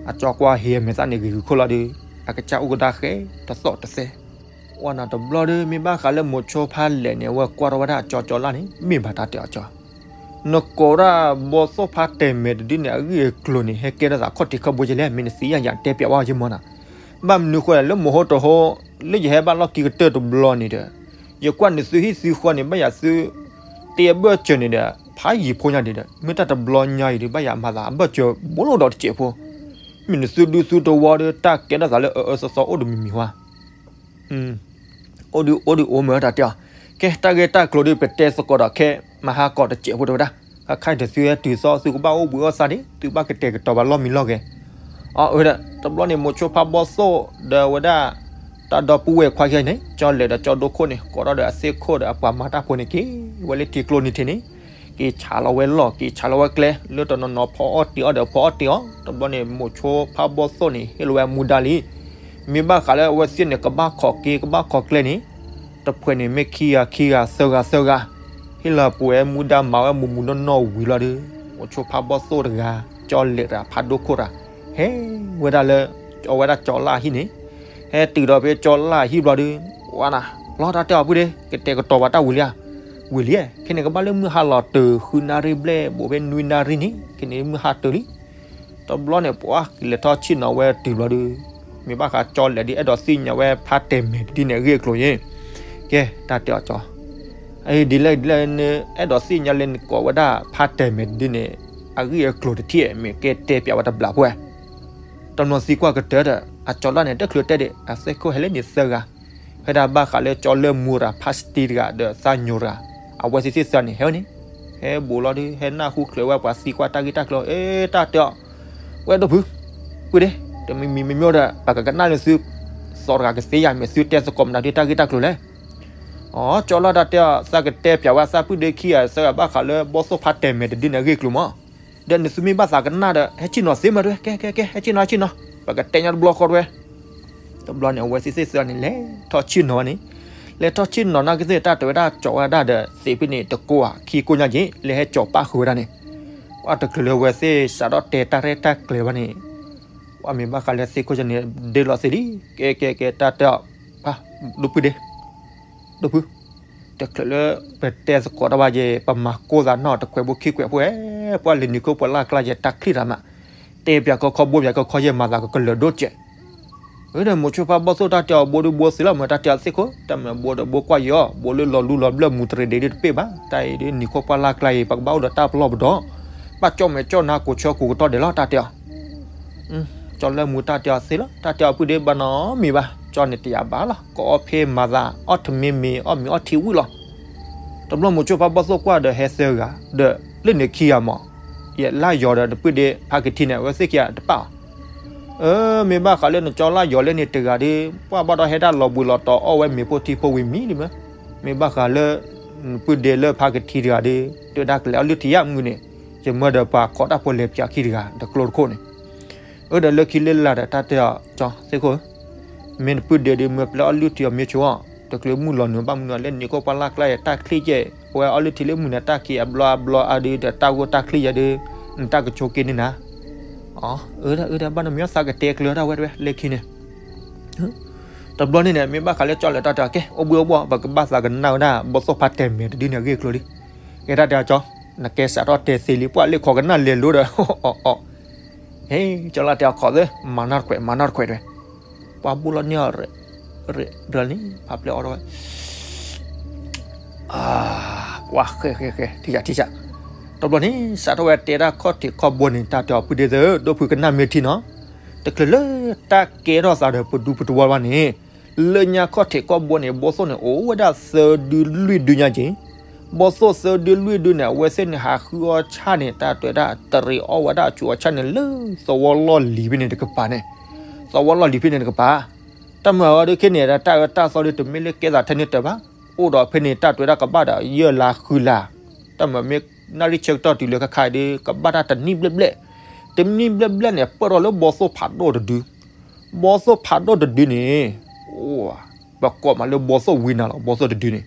အကၠီကွၢ်ဟံးအမဲာ်သၣ်န့ၣ်ဂ့ၤဂ့ၤခိၣ်လီၤဒီး အကစၢ်အိၣ်ကဒါဃဲ တသီၣ်တသဲ, ဝဲန့ၣ်တဘျီဒီး မ့ၢ်ဘၣ်ဃးလၢမိၤဆိဖးလဲၤန့ၣ် အဝဲကွၢ်ထီၣ်ဝဲဒၣ်အကၠီကၠီလၢ်န့ၣ် မ့ၢ်ဘၣ်တၢ်တဲအီၤကၠီ နကိးဒၣ်ဘီသိၣ်ဖါတဲာ်မဲာ်တဒုန့ၣ် အဂ့ၢ်အကျိၤန့ၣ် ဟဲကဲထီၣ်သးခီၣ်ထံးခီၣ်ဘိကဲလဲၣ်, မ့ၢ်နသ့ယၤယၤတဲပၠးဝဲယမီၤနၤ. ဘၣ်မနုၤဃိလဲၣ် လၢမဟိတဟိ လၢယဟဲဘၣ်လီၢ်ခံကတၢၢ်တဘျီန့ၣ်ဒီး ယကွၢ်နသုဟံၣ်သုဃီန့ၣ် ဘၣ်ယၤသု တ့အဘၢၣ်စၢၤန့ၣ်ဒီး ဖးယံၤဖိညါဒံးဒီး မ့ၢ်တၢ်တဘျီညါအံၤဒီး ဘၣ်ယၤမၤသးအဘၢၣ်စၢၤဘိလိၣ်ဒီးတစဲးဖိ မ့ၢ်နသုဒူသုတဝီဒီး တၢ်ကဲထီၣ်သးလၢအအၢအၢသီသီအိၣ်တမံၤမံၤဝဲ အိၣ်ဒုးအိၣ်ဒုးအိၣ်မ့ၢ်တၢ်တဲအီၤ, ကဲတၢ်ဂ့ၢ်တၢ်ကျိၤဒီး ပတဲသကိးဒီးခဲ မဟါကီးတစဲးဖိတဲဝဲဒၣ်, ခါခါအံၤဒီးသုဟဲတုၤသီ သုကဘၣ်အိၣ်ဘှံးအိၣ်သါဒံး သုဘၣ်ကတဲာ်ကတီၤဘၣ်လီၢ်မံလီၢ်ဂဲၤ. အဝဲဒၣ် တဘျီန့ၣ် မိၤဆိဖါဘီၣ်သိၣ် ဒီးဝဲဒၣ် တၢ်ဒီပုၢ်ဝဲၢ်ခွါခဲအံၤန့ၣ် ကၠီလဲၤဒီးကၠီဒိခိၣ်န့ၣ် ကိးထီၣ်ဒီးအသ့ၣ်ခိၣ်ဒီးအပှၤမၤတၢ်ဖိန့ၣ်က့ၤ ဝဲလၢထံကျိနံၤထံးန့ၣ် က့ၤဆးလီၤဝဲလီၢ် က့ၤဆးလီၤဝဲကျဲ လၢတနီၤနီၤဖီအီၣ်တ့ၤအီၣ်ဒီးဖီအီၣ်တ့ၤအီၣ် တဘျီန့ၣ် မိၤဆိဖါဘီၣ်သိၣ်န့ၣ် ဟ့ၣ်လီၤဝဲမူဒါလံ မ့ၢ်ဘၣ်ဃးလၢအဝဲသ့ၣ်န့ၣ် ကဘၣ်ခိးက့ၤ ကဘၣ်ခိးကျဲန့ၣ် တဖှဲးန့ၣ်မ့ၢ်ခံဂၤခံဂၤသၢဂၤသၢဂၤ, ဟ့ၣ်လီၤပဝဲမူဒါမၤဝဲမူးမူးနီၢ်နီၢ်ဝံၤလီၤဒီး မိၤဆိဖါဘီၣ်သိၣ်တဂၤ ကၠီလဲၤတဂၤဖးဒိၣ်ခိၣ်တဂၤ ဟဲဝဲဒၣ်လၢ အဝဲဒၣ်ကၠီလၢ်အဟံၣ်န့ၣ်, ဟဲတုၤဒီးဖဲကၠီလၢ်အဟံၣ်ဘျီဒီး ဝါနၤ လီၤတၢ်တဲအီၤပုၢ်ဒ့ ကတဲာ်ကတီၤဘၣ်တၢ်ဝံၤလံဧါ, ဝံၤလံ, ခဲန့ၣ်ကဘၣ်လၢမုၢ်ဟါလီၤတၢၤ ဃုနၣ်ရံၣ်ဘျဲၣ် ဘိးဖဲနွံနၣ်ရံၣ်န့ၣ် ခဲန့ၣ်မုၢ်ဟါတၢၤလံ တဘျီန့ၣ် ပှၤကလဲၤထီၣ်ဆ့ၣ်နီၤဝဲတုၤဘျီဒီး မ့ၢ်ဘၣ်ဃးကၠီလဲၤဒ်အဲၣ်ဒိးသ့ၣ်ညါဝဲဖါတဲာ်မဲာ်တဒုန့ၣ်အဂ့ၢ်အကျိၤယ့ၣ်, ကဲ တၢ်တဲအီၤကၠီ, ဒ်လဲၣ်ဒ်လဲၣ် အဲၣ်ဒိးသ့ၣ်ညါလၢနကိးဝဲဒၣ်ဖါတဲာ်မဲာ်တဒုန့ၣ် အဂ့ၢ်အကျိၤတထံၣ် မ့ၢ်ကဲတဲပၠးဝဲတဘျးဖိဧါ တနီၤသံကွၢ်ကတၢၢ်ဒီး အကၠီလၢ်န့ၣ် တချုးတဲဒံး အသ့ၣ်ခိၣ်ဟဲလၢန့ၣ်သၢဂၤ, ဖဲဒၣ်ဘၣ်ဃးလၢကၠီလၢမူတဂၤ ဖါစတံတဂၤ ဒီးသးညိတဂၤ, အဝဲသ့ၣ်သ့ၣ်သၢန့ၣ် ဟဲဝဲန့ၣ်, ဟဲဘူးလီၤဒီး ဟဲနၢ်ဟူချုးဝဲပှၤသံကွၢ်တၢ်ဂ့ၢ်တၢ်ကျိၤ, အ့ တၢ်တဲအီၤ, ဝဲဒိၣ်ဖု, ပုၢ်ဒ့, တမံၤမံၤမ့မ့ၢ်ဒီး ပကကနၣ်လၢသု, သီတဂၤကသ့ယၤ မ့ၢ်သုတဲသကိးမနုၤဒ်တၢ်ဂ့ၢ်တၢ်ကျိၤလဲၣ် အကၠီလၢ်တၢ်တဲအီၤ သးကတဲပၠးဝဲသးပုၢ်ဒ့ခံဂၤသၢဂၤ ဘၣ်ဃးလၢဘီၣ်သိၣ်ဖါတဲာ်မဲာ်တဒုန့ၣ်အဂ့ၢ်အကျိၤမး, ဒီးနသုမ့ၢ်ဘၣ်သးကနၣ်ဒီး ဟဲဆ့ၣ်နီၤသ့မးတဝဲ, ကဲ ကဲ ကဲ ဟဲဆ့ၣ်နီၤ ဟဲဆ့ၣ်နီၤ, ပကတဲညါတဘျီဃီတဝဲ, တဘျီန့ၣ် အဝဲသ့ၣ်သ့ၣ်သၢန့ၣ်လဲၤထီၣ်ဆ့ၣ်နီၤနာ်က့သ့ၣ် တၢ်တဲဝဲဒၣ်ကၠီဝဲဒၣ်ဒီး သ့ၣ်ဖဲန့ၣ်တကိးဧါ ခံကိးညါက့ၤ လဲၤဟဲကၠီပၣ်ဃုာ်ဝဲဒၣ်န့ၣ်, ပှၤတချုးလၢအဝဲသ့ၣ်စးထီၣ်တဲတၢ်ရဲၣ်တၢ်ကျဲၤဘၣ်န့ၣ်, ပှၤမ့ၢ်ဘၣ်ဃးလၢသ့ၣ်ခိၣ်န့ၣ် ဒ့လီၤသ့လံ, ကဲ ကဲ ကဲ တၢ်တဲအီၤ, ဒိၣ်ဖုဒ့ ဒိၣ်ဖု, တချုးလၢပတဲသကိးတၢ်ဘၣ်ယဲ ပမၤကိၢ်သးနီၣ်တခွဲးဘိခံခွဲးဖိဧဲ, ပှၤလၢနံၤခိၣ်ပှၤလၢ်ကျါယဲ တၢ်ချံၣ်တၢ်မး, တဲပၠးကီခီဘိပၠးကီခီယဲမၤသးကကလၢၤဒိၣ်စဲး, ဝဲဒီးမိၤဆိဖါဘီၣ်သိၣ်တၢ်တဲအီၤ ဘိဒုဘိသ့လီၤမ့ၢ်တၢ်တဲအီၤသ့ၣ်ခိၣ်, တၢ်မ့ၢ်ဘိဒီးဘိကွၢ်ယီၤ, ဘိလၢလီၤလူလီၤဘျၢၣ်မူတရံးဒံးဒ်တပ့ၢ်ဘၣ်, တၢ်အံၤဒ်နံၤခိၣ်ပှၢ်လၢ်ကျါအံၤ ပကဘၣ်အိၣ်ဒီးတၢ်ပလီၢ်ပဒီ, ဘၣ်ကၠီၣ်မဲာ်ကၠီၣ်နါကိးဆၢကိးကတီၢ်ဒဲးလီၤ တၢ်တဲအီၤ ကၠီလၢမူတၢ်တဲအီၤသ့လီၤ, တၢ်တဲအီၤပုၢ်ဒ့ဘၣ်နီတမံၤဘၣ်, ကၠီန့ၣ်တယာ်ဘၣ်လီၤ, ကအီၣ်ဖဲမၤသး အီၣ်တမံၤမံၤ အီၣ်မ့ၤအီထံဝံၣ်လီၤ. တဘျီမိၤဆိဖါဘီၣ်သိၣ်ကွၢ်ဒီးဟဲသၢဂၤ, ဒီးလၢန့ၣ်ခံဂၤမး, ယဲလၢ်ယီၤဒီးနပုၢ်ဒ့ဖါကထံန့ၣ် အဝဲသ့ၣ်ခံဂၤတပၣ်အီၤ အၢ မ့ၢ်ဘၣ်ဃးလၢနကၠီလၢ်ယီၤလၢန့ၣ်တဂၤဒီး ပှၤဘၣ်ဒီးဟဲဒၣ်လီၤဘှံးလီၤတီၤအီၣ်ဝဲမ့ၤဖိထံဖိဝံၤမံလံမး, မ့ၢ်ဘၣ်ဃးလၢ နပုၢ်ဒ့လၢဖါကထံတဂၤဒီး တဲဝဲဒၣ်ကလဲၤအီၣ်လုၢ်ထံယါမုၢ်န့ၣ်, ယမၢဒီးပှၤခိးတၢ်ဖိလဲၤပၠးခံတဂၤ တကျိတခိၣ်န့ၣ်, အၢဒီးလၢခံလၢလာ်ဒီးတၢ်တဲအီၤ ကၠီသ့ၣ်ခိၣ် မ့ၢ်နပုၢ်ဒ့ဒီးမၢပျဲအီၣ်လုၢ်ထံအီၤမ့ၢ်ဆိအီၤ, တချုးမုၢ်လီၤနုာ်ဘၣ်မနုၤလၢန့ၣ်ခိၣ်ပှၢ်လၢ်ကျါယဲတၢ်ချံၣ်ကဲ, အဝဲအီၣ်လုၢ်ထံလၢမုၢ်နတၢ်ခံးအဘျီအဘျီအါဒုးဒီးတၢ်ဂိၢ်တၢ်ချံၣ်ယဲဒုး, နတၢ်ကဆိးက့န့ၣ်နၤ, အၢ အၢဒီး အၢဒီး ဘၣ်နမ့ၢ်သးကတဲကျၢၤတၢ်ဝဲတဝဲလၢခံန့ၣ် တဘျီန့ၣ်န့ၣ် မ့ၢ်ဘၣ်ဃးလၢကၠီလဲၤတၢ်တဲအီၤ ကဲ အိၣ်ဘှံးအိၣ်ဘှီၣ် ပကဘၣ်သးကနၣ်ဝဲဒၣ် ဘီၣ်သိၣ်ဖါတဲာ်မဲာ်တဒုန့ၣ်အဂ့ၢ်အကျိၤလံ. ကဲတၢ်တဲအီၤကၠီ, နကဲစးထီၣ်တဲသ့လံ ပှၤလၢခိးကနၣ်လဲၤလိၤဒီး အီၣ်အီၣ်, ဟဲ ကၠီလၢတဲအီၤခိးသ့ မၤနီၢ်တခွဲး မၤနီၢ်တခွဲးတဝဲ, ပှၤဘိၣ်လီၤန့ၢ်အီၤ ရၢၢ်လံ ဖးပျဲအီၤတဝဲ ပှၤဃဲဃဲဃဲ ထံၣ်ယၤထံၣ်ယၤ, တဘျီန့ၣ် စးထီၣ်ဝဲတဲတၢ်ခီၣ်ထံးခီၣ်ဘိန့ၣ် တၢ်တဲအီၤပုၢ်ဒ့သ့ၣ် ဒိၣ်ဖုကနၣ်မ့ၢ်ထံနီၤ, တချုးလၢတၢ်ကဲထီၣ်သးဒီးပဒူပတဝီဘၣ်န့ၣ်, လၢညါခီၣ်ထံးခီၣ်ဘိန့ၣ် ဘီၣ်သိၣ်န့ၣ် အိၣ်ဝဲဒၣ်သၢဒုလွံၢ်ဒုညါက့ၤ, ဘီၣ်သိၣ်သၢဒုလွံၢ်ဒုန့ၣ် အဝဲသ့ၣ်န့ၣ် ဟးဃုအီၣ်ဆၣ်န့ၣ် တၢ်တဲဝဲဒၣ် တရံးအီၣ်ဝဲဒၣ်အဆူးအဆၣ်န့ၣ် လၢသဝီလီၢ်လံၤဖဲန့ၣ်တကပၤန့ၣ်, သဝီလီၢ်လံၤဖဲန့ၣ်တကပၤ တၢ်မၤအီၤဒ်ခဲန့ၣ် တၢ်အၢတၢ်သီဒ်တမ့ၢ်လၢကဲသးထဲန့ၣ်တၢ်ဘၣ်, အိၣ်ဒီးဖဲန့ၣ် တၢ်တဲဝဲဒၣ်ကဘၣ်ဒီးယဲၢ်လါဃုလါ, တၢ်မၤမ့ၢ်နၣ်ရံၣ်ဆၢကတီၢ်တုၤလၢခဲခါအံၤဒီး ကဘၣ်တၢ်တနံၣ်ဘျဲၣ်ဘျဲၣ်, တနံၣ်ဘျဲၣ်ဘျဲၣ်န့ၣ် ပၢၢ်ထီၣ်လၢဘီၣ်သိၣ်ဖးဒိၣ်တဒု, ဘီၣ်သိၣ်ဖးဒိၣ်တဒုန့ၣ် ပကိးမးလၢဘီၣ်သိၣ်ဝံနၤလီၤ ဘီၣ်သိၣ်တဒုန့ၣ်,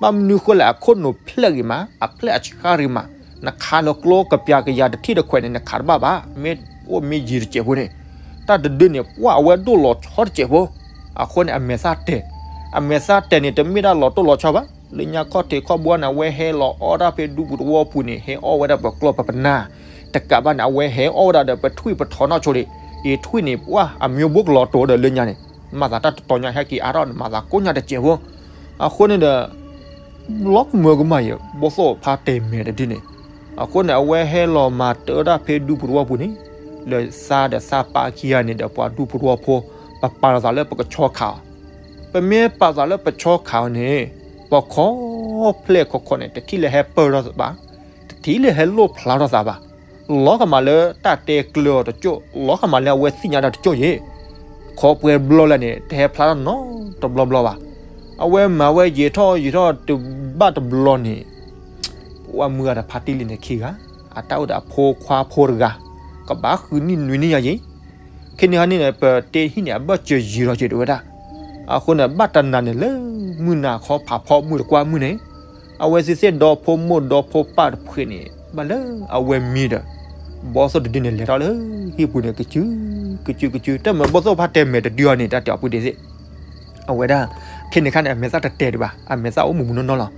ဘၣ်မနုၤဃိလဲၣ် အခိၣ်နူာ်ဖျဲၣ်ဂ့ၤမး အဖျဲၣ်အဆါဂ့ၤမး, နခးလီၤကျိကပျးကယၤတထံၣ်တခွဲးန့ၣ် နခးတဘၣ်ဘၣ်, မ့ၢ်အိၣ်မ့ၢ်ယံၤတစဲးဖိန့ၣ်, တၢ်တဒုန့ၣ် ပှၢ်အဝဲဒိၣ်လီၤဆီတစဲးဖိ, အဃိန့ၣ် အမဲာ်သၣ်တဲာ်, အမဲာ်သၣ်တဲာ်န့ၣ် တမ့ၢ်ဒၣ်လီၤတိၢ်လီၤဆီဘၣ် လၢညါခီၣ်ထံးခီၣ်ဘိန့ၣ် အဝဲဟဲလီၤအီၣ်တၢ်ဖဲဒူပူၤသဝီပူၤန့ၣ် ဟဲအီၣ်ဝဲဒၣ်ပကျီၢ်ပပနၢ်, တကးဘၣ်န့ၣ် အဝဲဟဲအီၣ်ဝဲဒၣ်ဒီးပထွံၣ်ပထီနီၢ်ဆိဒံး, အံၤထွံၣ်န့ၣ် ပှၢ်အမံၤဘိကလီၤတိၤဒီးလၢညါန့ၣ်, မၤသးတၢ်တတီၤညါဟဲက့ၤအါထီၣ်န့ၣ် မၤသးကိးညါတစဲးဖိ, အဃိန့ၣ်ဒီး လီၤကမၢကမၣ်ယဲ ဘီသိၣ်ဖါတဲာ်မဲာ်တဒုန့ၣ်, အဃိန့ၣ် အဝဲဟဲလီၤမၤတၢ်ဒၣ်ဖဲဒူပူၤသဝီပူၤန့ၣ်, လၢသးဒီးသးပာ်ခံဂၤန့ၣ်ဒီးပှၤဒူပူၤသဝီဖိ, ပပာ်လီၤသးလၢပကဆီခးအီၤ, ပမ့ၢ်ပာ်သးလၢပဆီခးအီၤန့ၣ်, ပှၤခီဖျိခီခီန့ၣ် တထံၣ်လၢဟဲပၢၢ်ထီၣ်သးဘၣ်, တထံၣ်လၢဟဲလိၣ်ဖျါထီၣ်သးဘၣ်, လီၤကမၣ်လၢတၢ်တဲကျၢၤအီၤတကၠိၢ်, လီၤကမၣ်လၢအဝဲသ့ၣ်ညါတၢ်တကၠိၢ်ယဲ, ခီပှဲၤဘျီလဲၣ်န့ၣ် တဟဲဖျါထီၣ်နီတဘျီဘျီဘၣ်. အဝဲမၤဝဲယံာ်ထီၣ်ယံာ်ထီၣ်တဘၣ်တဘျီန့ၣ်, ပှၤမုၢ်ဂၤဒီးဖါတံၢ်လံန့ၣ်ခံဂၤ, အတၢ်အိၣ်ဒီးအဖိခွါဖိတဂၤ, ကဘၣ်ဃုနံၣ်နွံနံၣ်ယါယံာ်, ခဲန့ၣ်ဟီန့ၣ် ပတဲဟံၣ်န့ၣ် အဘၢၣ်စၢၤယံာ်လီၤက့ၤတဝဲဒၣ်, အဃိန့ၣ် ဘၣ်တနၤန့ၣ်လၢ မုၢ်နၤခီဖးဖီမုၢ်တကွၢ်မုၢ်န့ၣ်, အဝဲသ့ၣ်သ့ၣ်ဒီဖိမိၢ်ဒီဖိပၢ်တဖှဲးန့ၣ် ဘၣ်လၢအဝဲမံဒီး, ဘီသိၣ်တဒုန့ၣ် လဲၤထီၣ်လၢဟံၣ်ပူၤန့ၣ် ကစု, ကစု ကစု တၢ်မၤဘီသိၣ်ဖါတဲာ်မဲာ်တဒုအီၤန့ၣ် တၢ်တဲအီၤပူၤဒ်သိး, အဝဲဒၣ်, ခဲန့ၣ်ခါန့ၣ် အမဲာ်သၣ်တတဲာ်ဒံးဘၣ်, အမဲာ်သၣ်အိၣ်မူးမူးနီၢ်နီၢ်လီၤ.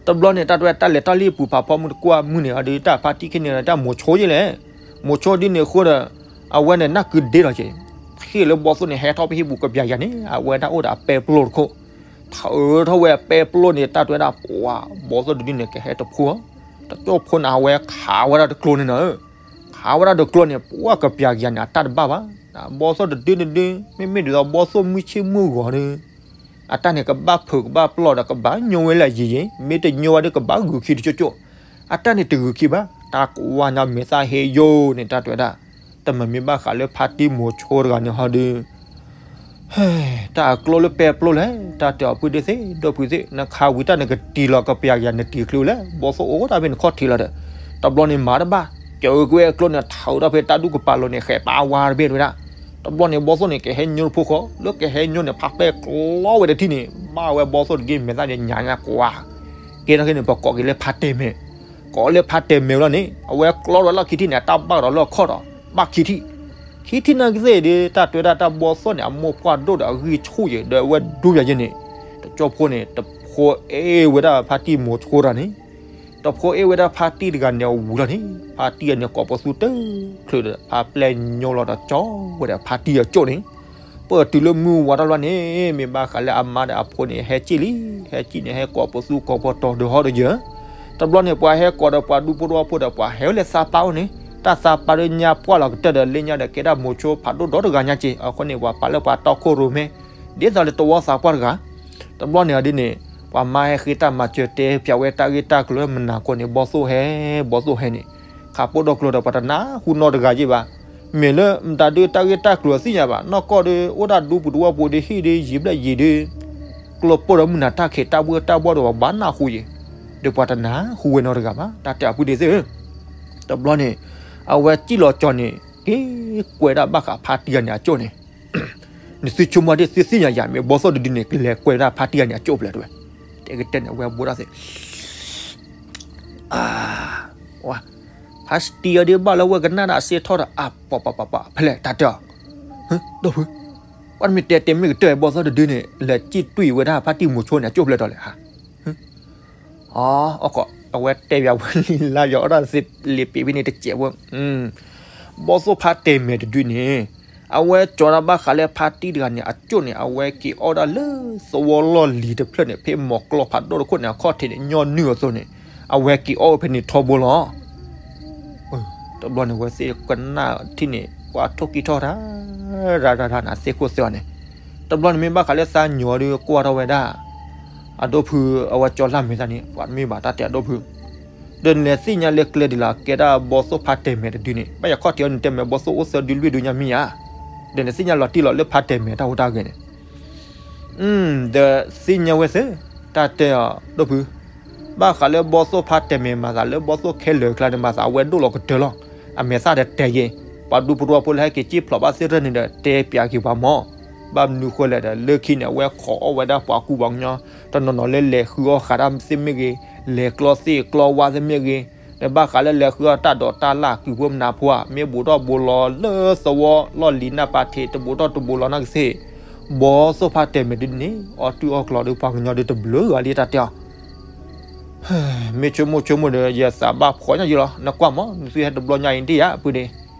တဘျီန့ၣ် တၢ်တဝဲတၢ်လဲၤထီၣ်လၢဟံၣ်ပူၤဖးဖီမုၢ်တကွၢ်မုၢ်န့ၣ် အဒုးတၢ်ဖါတံၢ်ခဲန့ၣ် တၢ်မိၤဆိယဲလဲၣ်, မိၤဆိဒ်န့ၣ်အဃိဒီး, အဝဲန့ၣ်နၢ်ကုဒ့လီၤက့ၤ, ဃ့ၢ်လၢဘီသိၣ်န့ၣ် ဟဲထီၣ်ဖဲဟံၣ်ပူၤကပျးယၤန့ၣ် အဝဲဒၣ်အိၣ်ဒီးအပဲပျိတခိၣ်, ထၢထီၣ်ဝဲအပဲပျိန့ၣ် တၢ်တဝဲဒၣ်ပှၤဘီသိၣ်တဒုန့ၣ် ကဟဲတဖိ, တကၠိၢ်ဖိန့ၣ် အဝဲခးဝဲဒၣ်တကျိန့ၣ်နီၤ, ခးဝဲဒၣ်တကျိန့ၣ် ပှၤကပျးယၤန့ၣ် အတၢ်တဘၣ်ဘၣ်, ဘီသိၣ်တဒုတဒု, မ့မ့ၢ်ဒ်သိးဘီသိၣ်မုၢ်ဆ့ၣ်မုၢ်ဂီၤဒီး အတၢ်န့ၣ်ကဘၣ်ဖုးကဘၣ်ပျီၢ်ဒီးကဘၣ်ညိဝဲလၢယံာ်ယံာ်, မ့ၢ်တညိဝဲဒီးကဘၣ်ဂုာ်ခံတကၠိၢ်ကၠိၢ်, အတၢ်န့ၣ်တဂုာ်ခံဘၣ်, တၢ်ကွၢ်ညါမဲာ်သၣ်ဟ့ယိာ်န့ၣ် တၢ်တဝဲဒၣ်, တမ့ၢ်မ့ၢ်ဘၣ်ဃးလၢဖါတံၢ်မိၤဆိတဂၤန့ၣ်ဟီဒီး တၢ်အကျိၣ်လၢပဲပျိလဲၣ်, တၢ်တဲအီၤဖုဒ့သ့ၣ် ဒီဖုသ့ၣ် နခးဝံၤတၢ်နကတံၤလီၤကပျးယၤနတံၤချုးလဲၣ်, ဘီသိၣ်အိၣ်တၢ်ဖဲနခီၣ်ထံးလီၤဒီး, တဘျီန့ၣ်မၤတဘၣ်, ကၢၤကွဲအကျိၣ်န့ၣ် ထးအုးထီၣ်ဖဲတၢ်ဒူၣ်ကပၤလိၤန့ၣ် ဃဲးပာ်ဝါတဘ့ၣ်တဝဲဒၣ်, တဘျီန့ၣ် ဘီသိၣ်န့ၣ် ကဟဲညိတဖိဃီ, လၢကဟဲညိန့ၣ် ဖးပဲကျီဝဲတထံၣ်န့ၣ် ဘၣ်ဝဲဘီသိၣ်တဒုမဲာ်သၣ်န့ၣ်ညါညါကွၢ် ကဲထီၣ်ခဲန့ၣ် ပကိးက့ၤလၢဖါတဲာ်မဲာ်, ကိးလၢဖါတဲာ်မဲာ်လီၤန့ၣ် အဝဲကျီဒီးလီၢ်ခံထံၣ်န့ၣ် အတၢ်ဘၣ်ဒီးလၢအခီၣ်ဒီး ဘၣ်ခံထံၣ်, ခံထံၣ်နာ်က့သ့ၣ်ဒီး တၢ်တဝဲဒၣ်တၢ်ဘီသိၣ်န့ၣ် အမိၢ်ပှၢ်ဒိၣ်ဒီးအဂံၢ်ဆူၣ်ယဲၤ ဒီးအဝဲဒူပယၤယဲန့ၣ်, တကၠိၢ်ဖိန့ၣ် တဖိအ့ၣ်ဝဲဒၣ်ဖါတံၢ်မိၤဆိတဂၤန့ၣ်, တဖိအ့ၣ်ဝဲဒၣ်ဖါတံၢ်တဂၤန့ၣ်အဝံၤလီၤန့ၣ် ဖါတံၢ်အန့ၣ်ကိးပသူတချုးဒီး ဖါပျဲၢ်ညိလီၤဒီးကၠီဝဲဒၣ်ဖါတံၢ်အကၠိၢ်န့ၣ် ပတုၤလၢမုၢ်ဝါထီၣ်လီၤန့ၣ် မ့ၢ်ဘၣ်ဃးလၢအမါဒီးအဖိန့ၣ် ဟဲစံၣ်လံ, ဟဲစံၣ်န့ၣ် ဟဲကိးပသူကိးပတီၤဒီးဟီဒီးယၢၤ, တဘျီန့ၣ် ပှၤဟဲကိးဒီးပှၤဒူဖိတဝီဖိဒီး ပှၤဟဲလၢသးပာ်အိၣ်န့ၣ်, တၢ်သးပာ်ဒီးညါပှၢ်လီၤကတၢၢ်ဒီး လၢညါဒီးကဲဒၣ်မိၤဆိဖးဒိၣ်ဒီတဂၤညါက့ၤ, အဃိန့ၣ် ပှၤပာ်လၢပှၤတီခိၣ်ရိၣ်မဲ, ဒ်သိးလၢတဝီသးပှၢ်တဂၤ, တဘျီန့ၣ်အဒ်န့ၣ် ပှၤမါဟဲဃ့တၢ်မၤစၢၤတဲပၠးဝဲတၢ်ဂ့ၢ်တၢ်ကျိၤလၢမုၢ်နၤခီန့ၣ် ဘီသိၣ်ဟဲ, ဘီသိၣ်ဟဲန့ၣ်, ခးပိၢ်ဒီကျိၤဒီးပှၤတနၢ်ဟူနီတဂၤယဲဘၣ်, မ့ၢ်လၢမတၤဒုးတၢ်ဂ့ၢ်တၢ်ကျိၤသ့ၣ်ညါဘၣ်, နီၢ်ကီၢ်ဒီး အိၣ်ဒၣ်ဒူပူၤတဝီပူၤဒီးဟံၣ်ဒီးယံာ်ဘျဲၣ်ယံာ်ဒီး, ကျိပိၢ်ဒီးမုၢ်နၤတၢ်ခံးတၢ်ဘှၢတၢ်ဘှီဒီးပှၤဘၣ်နၢ်ဟူယဲ, ဒီးပှၤတနၢ်ဟူဝဲနီတဂၤဘၣ်, တၢ်တဲအီၤဖုဒ့သ့ၣ်ဧၢ, တဘျီန့ၣ်, အဝဲစံၣ်လီၤကၠီၤန့ၣ် က့ၤကွဲးဒၣ်ဘၣ်ဃးဖါတံၢ်ဂၤန့ၣ်အကၠိၢ်န့ၣ် နသုဆိကမိၣ်ဒ်သုသ့ၣ်ညါယၤ မ့ၢ်ဘီသိၣ်တဒုန့ၣ် ကလဲၤကွဲးဒၣ်ဖါတံၢ်ဂၤန့ၣ်အကၠိၢ်ဖျဲးတဝဲ, တဲကတဲန့ၣ် အဝဲဘိဒၣ်သ့ၣ်, ဖါတံၢ်အဒုးဘၣ်လၢဝဲကနၣ်ဒၣ်အစ့ထီၣ်ဒီး အပှၤပှၤပှၤပှၤဖဲလဲၣ်တၢ်တဲအီၤ, ဒီဖု, ပှၤတမ့ၢ်တဲတဲမ့ၢ်ကတၢၢ်ဘီသိၣ်တဒုန့ၣ် လဲၤစံၣ်တွံၢ်ဝဲဒၣ်ဖါတံၢ်မိၤဆိန့ၣ် အကၠိၢ်ဖျဲးတီၤလဲၣ်ဧါ အီ အဝဲတဲပၠးဝဲလံလါယီၤအီၣ်တၢ်သ့ၣ်လ့ၤပံးဖဲန့ၣ် တစဲးဖိ, ဘီသိၣ်ဖါတဲာ်မဲာ်တဒုန့ၣ်, အဝဲကၠီၤတၢ်ဘၣ်ဃးလၢဖါတံၢ်တဂၤန့ၣ် အကၠိၢ်န့ၣ် အဝဲက့ၤအီၣ်ဒၣ်လၢသဝီလီၢ်လံၤတဖျၢၣ်န့ၣ် ဖဲမိၢ်ကျီၢ်ဖးဒိၣ်တခိၣ်န့ၣ် အခီၣ်ထံးန့ၣ် ညီနုၢ်အသိးန့ၣ်, အဝဲက့ၤအီၣ်ဝဲဖဲန့ၣ်ထီဘိလီၤ. တဘျီန့ၣ် အဝဲသ့ၣ်ကနၣ်ထံၣ်န့ၣ် ပှၤထိၣ်ကံၢ်ထီၣ်တၢ် ရၤရၤရၤန့ၣ် အသ့ၣ်ခိၣ်သ့ၣ်အီၤန့ၣ်, တဘျီန့ၣ်မ့ၢ်ဘၣ်ဃးလၢသးညီဒီးကွၢ်ထီၣ်ဝဲဒၣ် အဒိၣ်ဖု အဝဲကၠီၤလၢမဲာ်သၣ်န့ၣ် ပှၤတမ့ၢ်ဘၣ်တၢ်တဲအဒိၣ်ဖု, ဒီးနလဲၤသ့ၣ်ညါလၢကျဲဒ်လဲၣ် ကဲဒၣ်ဘီသိၣ်ဖါတဲာ်မဲာ်တဒုန့ၣ် ဘၣ်ယၤခီၣ်ထံးအီၤန့ၣ် တဲမဲာ်ဘီသိၣ်အိၣ်သၢဒုလွံၢ်ဒုညါမ့ၢ်ဧါ, ဒီးနသ့ၣ်ညါလီၤတံၢ်လီၤလၢဖါတဲာ်မဲာ်တၢ်ဟူးတၢ်ဂဲၤန့ၣ် ဒီးသ့ၣ်ညါဝဲသ့ၣ် တၢ်တဲအီၤဒိၣ်ဖု, ဘၣ်ဃးလၢဘီသိၣ်ဖါတဲာ်မဲာ်မၤသးလၢဘီသိၣ်ခဲလၢာ်အကျါန့ၣ် မၤသးအဝဲဒိၣ်လီၤကတၢၢ်လီၤ. အမဲာ်သၣ်ဒီးတဲယဲ, ပှၤဒူဖိတဝီဖိလၢဟဲက့ၤစံၣ်ဖျိးဘၣ်သ့ၣ်တဖၣ်န့ၣ်ဒီး တဲပၠးက့ၤပှၤမၢ်, ဘၣ်မနုၤဃိလဲၣ်ဒီး လၢခံန့ၣ် အဝဲခိးအီၣ်ဝဲဒၣ်ပှၤကူပှၤကညီ တနီၤနီၤလၢလဲၤဃုအီၣ်ဃာ်တၢ်သ့ၣ်မ့ၢ်ဂ့ၤ, လဲၤကျီသ့ၣ်ကျီဝါသ့ၣ်မ့ၢ်ဂ့ၤ, ဒီးဘၣ်ဃးလၢလဲၤဃုအီၣ်တၢ်ဒိးတၢ်လၢ်ကုၢ်ဖိမနၤဖိဧါ, မ့ၢ်ဘူးထီၣ်ဘူးလီၤလၢသဝီလီၢ်လံၤနၢ်ပၤထံး တဘူးထီၣ်တဘူးလီၤနာ်က့သ့ၣ်, ဘီသိၣ်ဖါတဲာ်မဲာ်ဒုန့ၣ် အီၣ်တုၢ်အီၣ်ကျီဒီးပှၤကညီဒုတဘျုးဂၤလံတၢ်တဲအီၤ မ့ၢ်ဆိကမိၣ်ဆိကမိၣ်ဒီး ယသးဘၣ်ဖှီၣ်ညါယံလီၤ. နကွၢ်မး နသုဟဲတဘျီညါအံၤဒံၣ်ဧါ ပုၢ်ဒ့,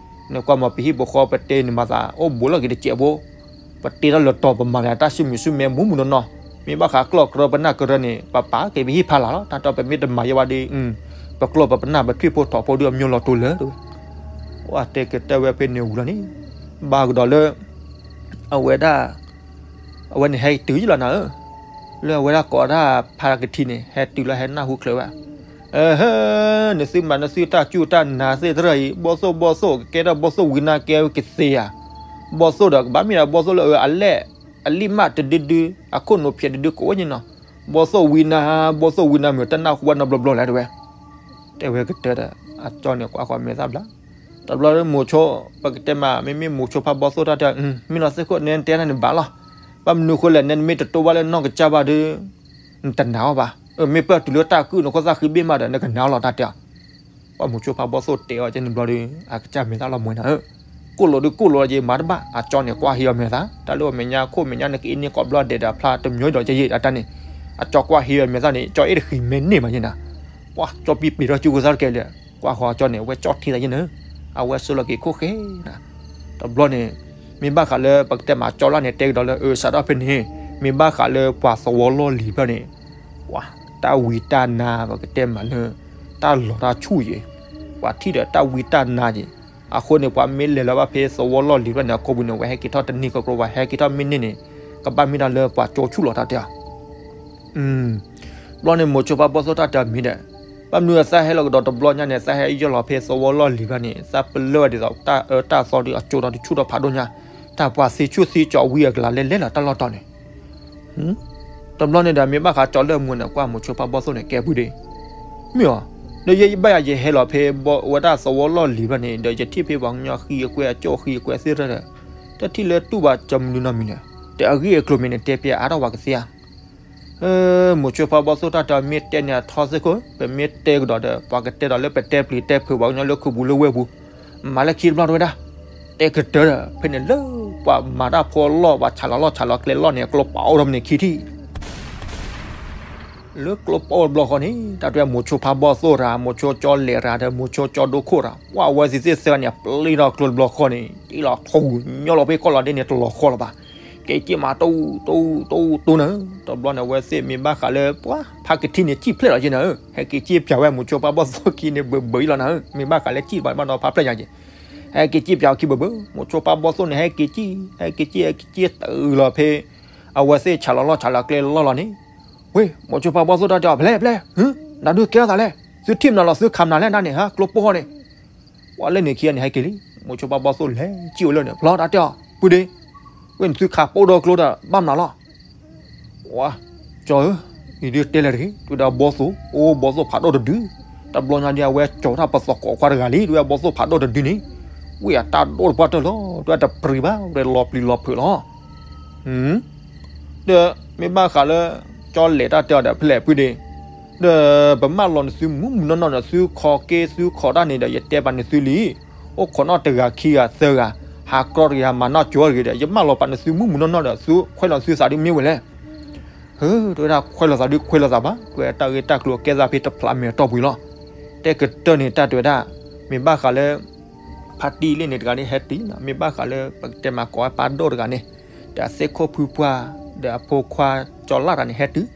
နကွၢ်မး ပဟံၣ်ပဃီပတဲန့ၣ်မၤသးအိၣ်ဘူးလီၤက့ၤတစဲးဖိ, ပတဲတၢ်လၢတီၤ ပမၤက့ၤတၢ်ဆူၣ်မုာ်ဆူၣ်မဲမူးမူးနီၢ်နီၢ်, မ့ၢ်ဘၣ်ဃးကျီၢ်ကရၢပနၢ်ကရၢန့ၣ် ပပာ်က့ၤပဟံၣ်ဖးလၢ်လီၤ. တၢ်တီပမ့ၢ်တမၤယဲဘၣ်ဒီး ပကျီၢ်ပပနၢ်ပထွံၣ်ဖိထိးဖိဒီးအမၠိလီၤတိၤလၢာ်တဝဲ, ဝဲတဲကတၢၢ်ဝဲဖဲန့ၣ်ဝံၤလီၤန့ၣ်, ဘၣ်ကဒီးလၢ အဝဲဒၣ် အဝဲန့ၣ်ဟဲတုၤယံလီၤနၤဧၢ, လၢအဝဲဒၣ်ကိးဒၣ်ဖးကထံန့ၣ် ဟဲတုၤလီၤဟဲနၢ်ဟူချုးဝဲ, နသုမၤနသုတၢ်စူၢ်တၢ်နာ်သ့ၣ်တဖၣ်အံၤ ဘီၣ်သိၣ်ဘီၣ်သိၣ် ကကဲထီၣ်ဘီၣ်သိၣ်ဝံၤနါကဲကသ့ဧါ, ဘီၣ်သိၣ်ဒီးကဘၣ်မ့ၢ်ဒၣ်ဘီၣ်သိၣ်လၢအ အလံၣ်မးတဒုဒု အခိၣ်နူာ်ဖျဲးတဒုကအိၣ်က့နီၤ, ဘီၣ်သိၣ်ဝံၤနါ ဘီၣ်သိၣ်ဝံၤနါမ့ၢ်တနၢ်ဟူဘၣ်နီတဘျီဘျီလဲၣ်တဝဲ, တဲဝဲကတၢၢ်ဒီး အကၠီန့ၣ်ကွၢ်ဃီမဲာ်သၣ်ဘျါ, တဘျီလၢမိၤဆိ ပကတဲမး မ့မ့ၢ်မိၤဆိဖးဘီၣ်သိၣ်တၢ်တဲ မ့ၢ်လီၤသ့ၣ်ခိၣ် နဲနတဲတၢ်န့ၣ်ဘၣ်လီၤ, ဘၣ်မနုၤဃိလဲၣ် နဲနမ့ၢ်တတိၢ်ဘၣ်လၢနီၢ်ကစၢ်ဘၣ်ဒီး နတနာ်အီၤဘၣ်, မ့ၢ်ပၢၢ်တုၤလၢတၢ်ကုၢ်နခီၣ်သၣ်ဃံဘ့ၣ်မးဒီး နကနာ်အီၤလီၤတၢ်တဲအီၤ ပှၤမိၤဆိဖးဘီၣ်သိၣ်တဲအီၤကဲန့ၣ်ဘျီဒီး အကစၢ်မဲာ်သၣ်လီၤမှဲနၤဧၢ, ကိၣ်လိာ်ဒုးကိၣ်လိာ်လီၤက့ၤမၤတဘၣ် အကၠီန့ၣ်ကွၢ်ဟံးအီၤမဲာ်သၣ် တၢ်လၢအမဲာ်ညါခိၣ်မဲာ်ညါနကအ့န့ၢ်ကိးဘျီဒဲးဒီးအဖျါတမျိၤဒီးကယံာ်အတၢ်န့ၣ်, အကၠီကွၢ်ဟံးအီၤမဲာ်သၣ်န့ၣ် ကၠီအ့ၣ်တဃံးမဲန့ၢ်မးယဲနၤ, ပှၤကၠီပံပံၤထီၣ်ကၠူကသါတကဲလၢာ်, ကွၢ်ဃီအကၠီန့ၣ် အဝဲကၠီထံသးယဲနၤ, အဝဲဆိလီၤက့ၤခိၣ်ဃဲနၤ, တဘျီန့ၣ် မ့ၢ်ဘၣ်ဃးလၢပကတဲမးကၠီလၢ်န့ၣ်တဲကဒီးလၢအစးထီၣ်ဖဲန့ၣ်, မ့ၢ်ဘၣ်ဃးလၢပှၤသဝီလီၢ်လံၤဖျၢၣ်န့ၣ် ပှၤတၢ်ဝံတၢ်နါ ပကတဲမးလၢ တၢ်လီၤတၢ်ဆူၣ်ယဲ, ပှၤထံၣ်ဒီးတၢ်ဝံတၢ်နါယဲ, အဃိန့ၣ် ပှၤမ့ၢ်လဲၤလီၤဘၣ်ဖဲသဝီလီၢ်လံၤဖျၢၣ်န့ၣ် အကိာ်ပူၤန့ၣ် ဝဲဟဲက့ၤထီၣ်တနံၤကီကီ ပှၤဟဲက့ၤထီၣ်မ့ၢ်န့ၢ်န့ၣ် ကဘၣ်မ့ၢ်တၢ်လၢပှၤကၠီဆူၣ်လီၤတၢ်တဲအီၤ ဘျီန့ၣ် မိၤဆိဖးဘီၣ်သိၣ်တၢ်တဲအီၤမ့ၢ်ဒီး, ဘၣ်မနုၤသးဟဲလီၤကဒီးတဘျီညါန့ၣ် သးဟဲယီၢ်လီၤဖဲသဝီလီၢ်လံၤဖျၢၣ်န့ၣ် သးပလၢၢ်ဝဲဒ်သိးတၢ်အၢတၢ်သီဒီးအကၠိဒီးတဆူၣ်ထီၣ်ဖးဒိၣ်ညါ, တၢ်ပှၤသ့ဆူၣ်သ့ကၠီဝံအကလၤလဲၤလဲၤလီၤတၢ်လီၢ်တီၤန့ၣ် တဘျီန့ၣ်ဒီး မ့ၢ်ဘၣ်ဃးကၠီလၢၢ်မူန့ၣ် ကွၢ်မိၤဆိဖးဘီၣ်သိၣ်န့ၣ် ကဲပုၢ်ဒ့, မ့ၢ်အီၤ, ဒီးယဘၣ်ယၤယဟဲလီၤဖဲဝဲဒၣ်သဝီလီၢ်လံၤဖျၢၣ်န့ၣ် ဒီးယထံၣ်ဖဲပှၤကညီဃံအကွဲအကၠိဃံအကွဲသ့ၣ်တဖၣ်ဒီး, တထံၣ်လၢတူၢ်ဘၣ်ကၠီမနုၤနီတမံၤန့ၣ်, ဒီးအဂ့ၢ်အကျိၤမ့ၢ်န့ၣ် တဲပျဲအါထီၣ်ပှၤကသ့ဧါ မိၤဆိဖးဘီၣ်သိၣ်တၢ်တဲအီၤ မ့ၢ်တဲန့ၣ်အထီသ့ၣ်ခိၣ် ပမ့ၢ်တဲကဒီးဒီး ပှၤကတဲဒီးလၢပတဲပျံၤတဲဖုးပှၤကညီလၢခုးပူၤလၢဝဲၢ်ပူၤ, မၤလၢခံတဘျီတဝဲဒၣ်, တဲကတၢၢ်ဒီး ဖဲန့ၣ်လၢပှၤမၤတၢ်ဖိလီၢ် ပှၤဆးလီၤလီၢ်ဆးလီၤကျဲလီၢ်န့ၣ် ကျိပာ်အိၣ်ထီၣ်မ့ၢ်န့ၣ်ခံထံၣ် လၢကျိပာ်အိၣ်တဘျီဃီန့ၣ် တၢ်တဲမိၤဆိဖးဘီၣ်သိၣ်တဂၤ မိၤဆိကၠီလဲၤတဂၤဒီး မိၤဆိကၠီဒိခိၣ်တဂၤ ပှၤဝဲသ့ၣ်သ့ၣ်သၢဂၤန့ၣ် ပျံၤထီၣ်ကျိတဘျီဃီန့ၣ် တ့ၢ်လီၤထူၣ်ညီလီၤဖဲကီၢ်လီၤဒ့န့ၣ် တလီၤဃီလၢၤဘၣ်, က့ၤက့ၤမး တူတူတူတူနၤ, တဘျီန့ၣ် အဝဲသ့ၣ်မ့ၢ်ဘၣ်ဃးလၢပှၤဖးကထံၣ်န့ၣ် စံၣ်ဖျဲၣ်လီၤက့ၤနၤဧၢ, ဟဲက့ၤစံၣ်ပၠးဝဲမိၤဆိဖးဘီၣ်သိၣ်ခံန့ၣ် ဘၢဘၢအံၤလီၤနၤဧၢ, မ့ၢ်ဘၣ်ဃးလၢစံၣ်ဘၣ်ဘၣ်နီၤဖးဖျဲၣ်ညါက့ၤ ဟဲက့ၤစံၣ်ပၠးအီၤခံဘၢဘၢ, မိၤဆိဖးဘီၣ်သိၣ်န့ၣ် ဟဲက့ၤစံၣ် ဟဲက့ၤစံၣ် ဟဲက့ၤစံၣ်တုၤလီၤဖဲ အဝဲသ့ၣ်ဆးလီၤလီၢ်ဆးလီၤကျဲလီၢ်လီၤန့ၣ်, ဝ့ၢ် မိၤဆိဖးဘီၣ်သိၣ်တၢ်တဲအီၤ ဖဲလဲၣ် ဖဲလဲၣ်, နဒုးကဲထီၣ်သးလဲၣ်, သုထံၣ်မနုၤလီၤ သုခးမနုၤလဲၣ် နန့ၣ်ဟါ ကျိပိၢ်ဃီန့ၣ်, ပှၤလၢန့ၣ်ခံဂၤန့ၣ် ဟဲက့ၤလံ, မိၤဆိဖးဘီၣ်သိၣ်လဲၤစံၣ်ဝဲလၢန့ၣ် ဖျီတၢ်တဲအီၤ ပုၢ်ဒ့, ဝ့ၢ်နသုခးပိၢ်ဒီကျိဒီး ဘၣ်မနုၤလီၤ ဝါ, ကၠီဧၢ, အံၤဒုးတဲလဲၣ်တဂ့ၤ, တုၤဒီးဘီၣ်သိၣ်, အိၣ်ဘီၣ်သိၣ်ဖးဒိၣ်တဒု, တဘျီညါဒ်အဝဲကၠီၤတၢ်ပသီၣ်ကိးခွါတဂၤလံ, တုၤဝဲဘီၣ်သိၣ်ဖးဒိၣ်တဒုန့ၣ်, ဝ့ၢ်အတၢ်ဒိၣ်တပှၢ်တၢၢ်လီၤ, တုၤဝဲတပျံၤဘၣ်, ဝဲလီၤပျံၤလီၤဖုးလီၤ. ဒီးမ့ၢ်ဘၣ်ဃးလၢ ကၠီလဲၤတၢ်တဲအီၤဒီး ဖဲလဲၣ်ပုၢ်ဒ့, ဒီးပမၢလီၤနသုမုၢ်မုၢ်နီၢ်နီၢ်ဒီး သုခီက့သုခီတၢ်န့ၣ်ဒီး ယတဲပာ်နသုလံ, အိၣ်ခိးနီၣ်တဂၤခံဂၤသၢဂၤ, ဟးကြီတဂ့ၤ ဟးမၤနီၣ်ကၠီတဂ့ၤဒီး ယမၢလီၤပာ်နသုမုၢ်မုၢ်နီၢ်နီၢ်ဒီး သုခွဲးလီၤသုသးဒ်မ့ၢ်ဝဲလဲၣ် ဟၢ တဲဝဲဒၣ်ခွဲးလိာ်သးဒုးခွဲးလိာ်သးဘၣ်, တဲဝဲတၢ်ဂ့ၢ်တၢ်ကျိၤကဲသးဖဲတဖျးမဲာ်တီၢ်ပူၤလီၤ. တဲကတၢၢ်န့ၣ်တၢ်တဲဝဲဒၣ်, မ့ၢ်ဘၣ်ဃးလၢ ဖါတံၢ်လၢန့ၣ်တဂၤန့ၣ်ဟဲတုၤ, မ့ၢ်ဘၣ်ဃးလၢပကတဲမၤကိးဝဲပၢ်ဒိၣ်တဂၤန့ၣ်, ဒီးအသ့ၣ်ခိၣ်ဖုပှၢ်, ဒီးအဖိခွါကၠီလၢ်တဂၤန့ၣ်ဟဲတုၤ,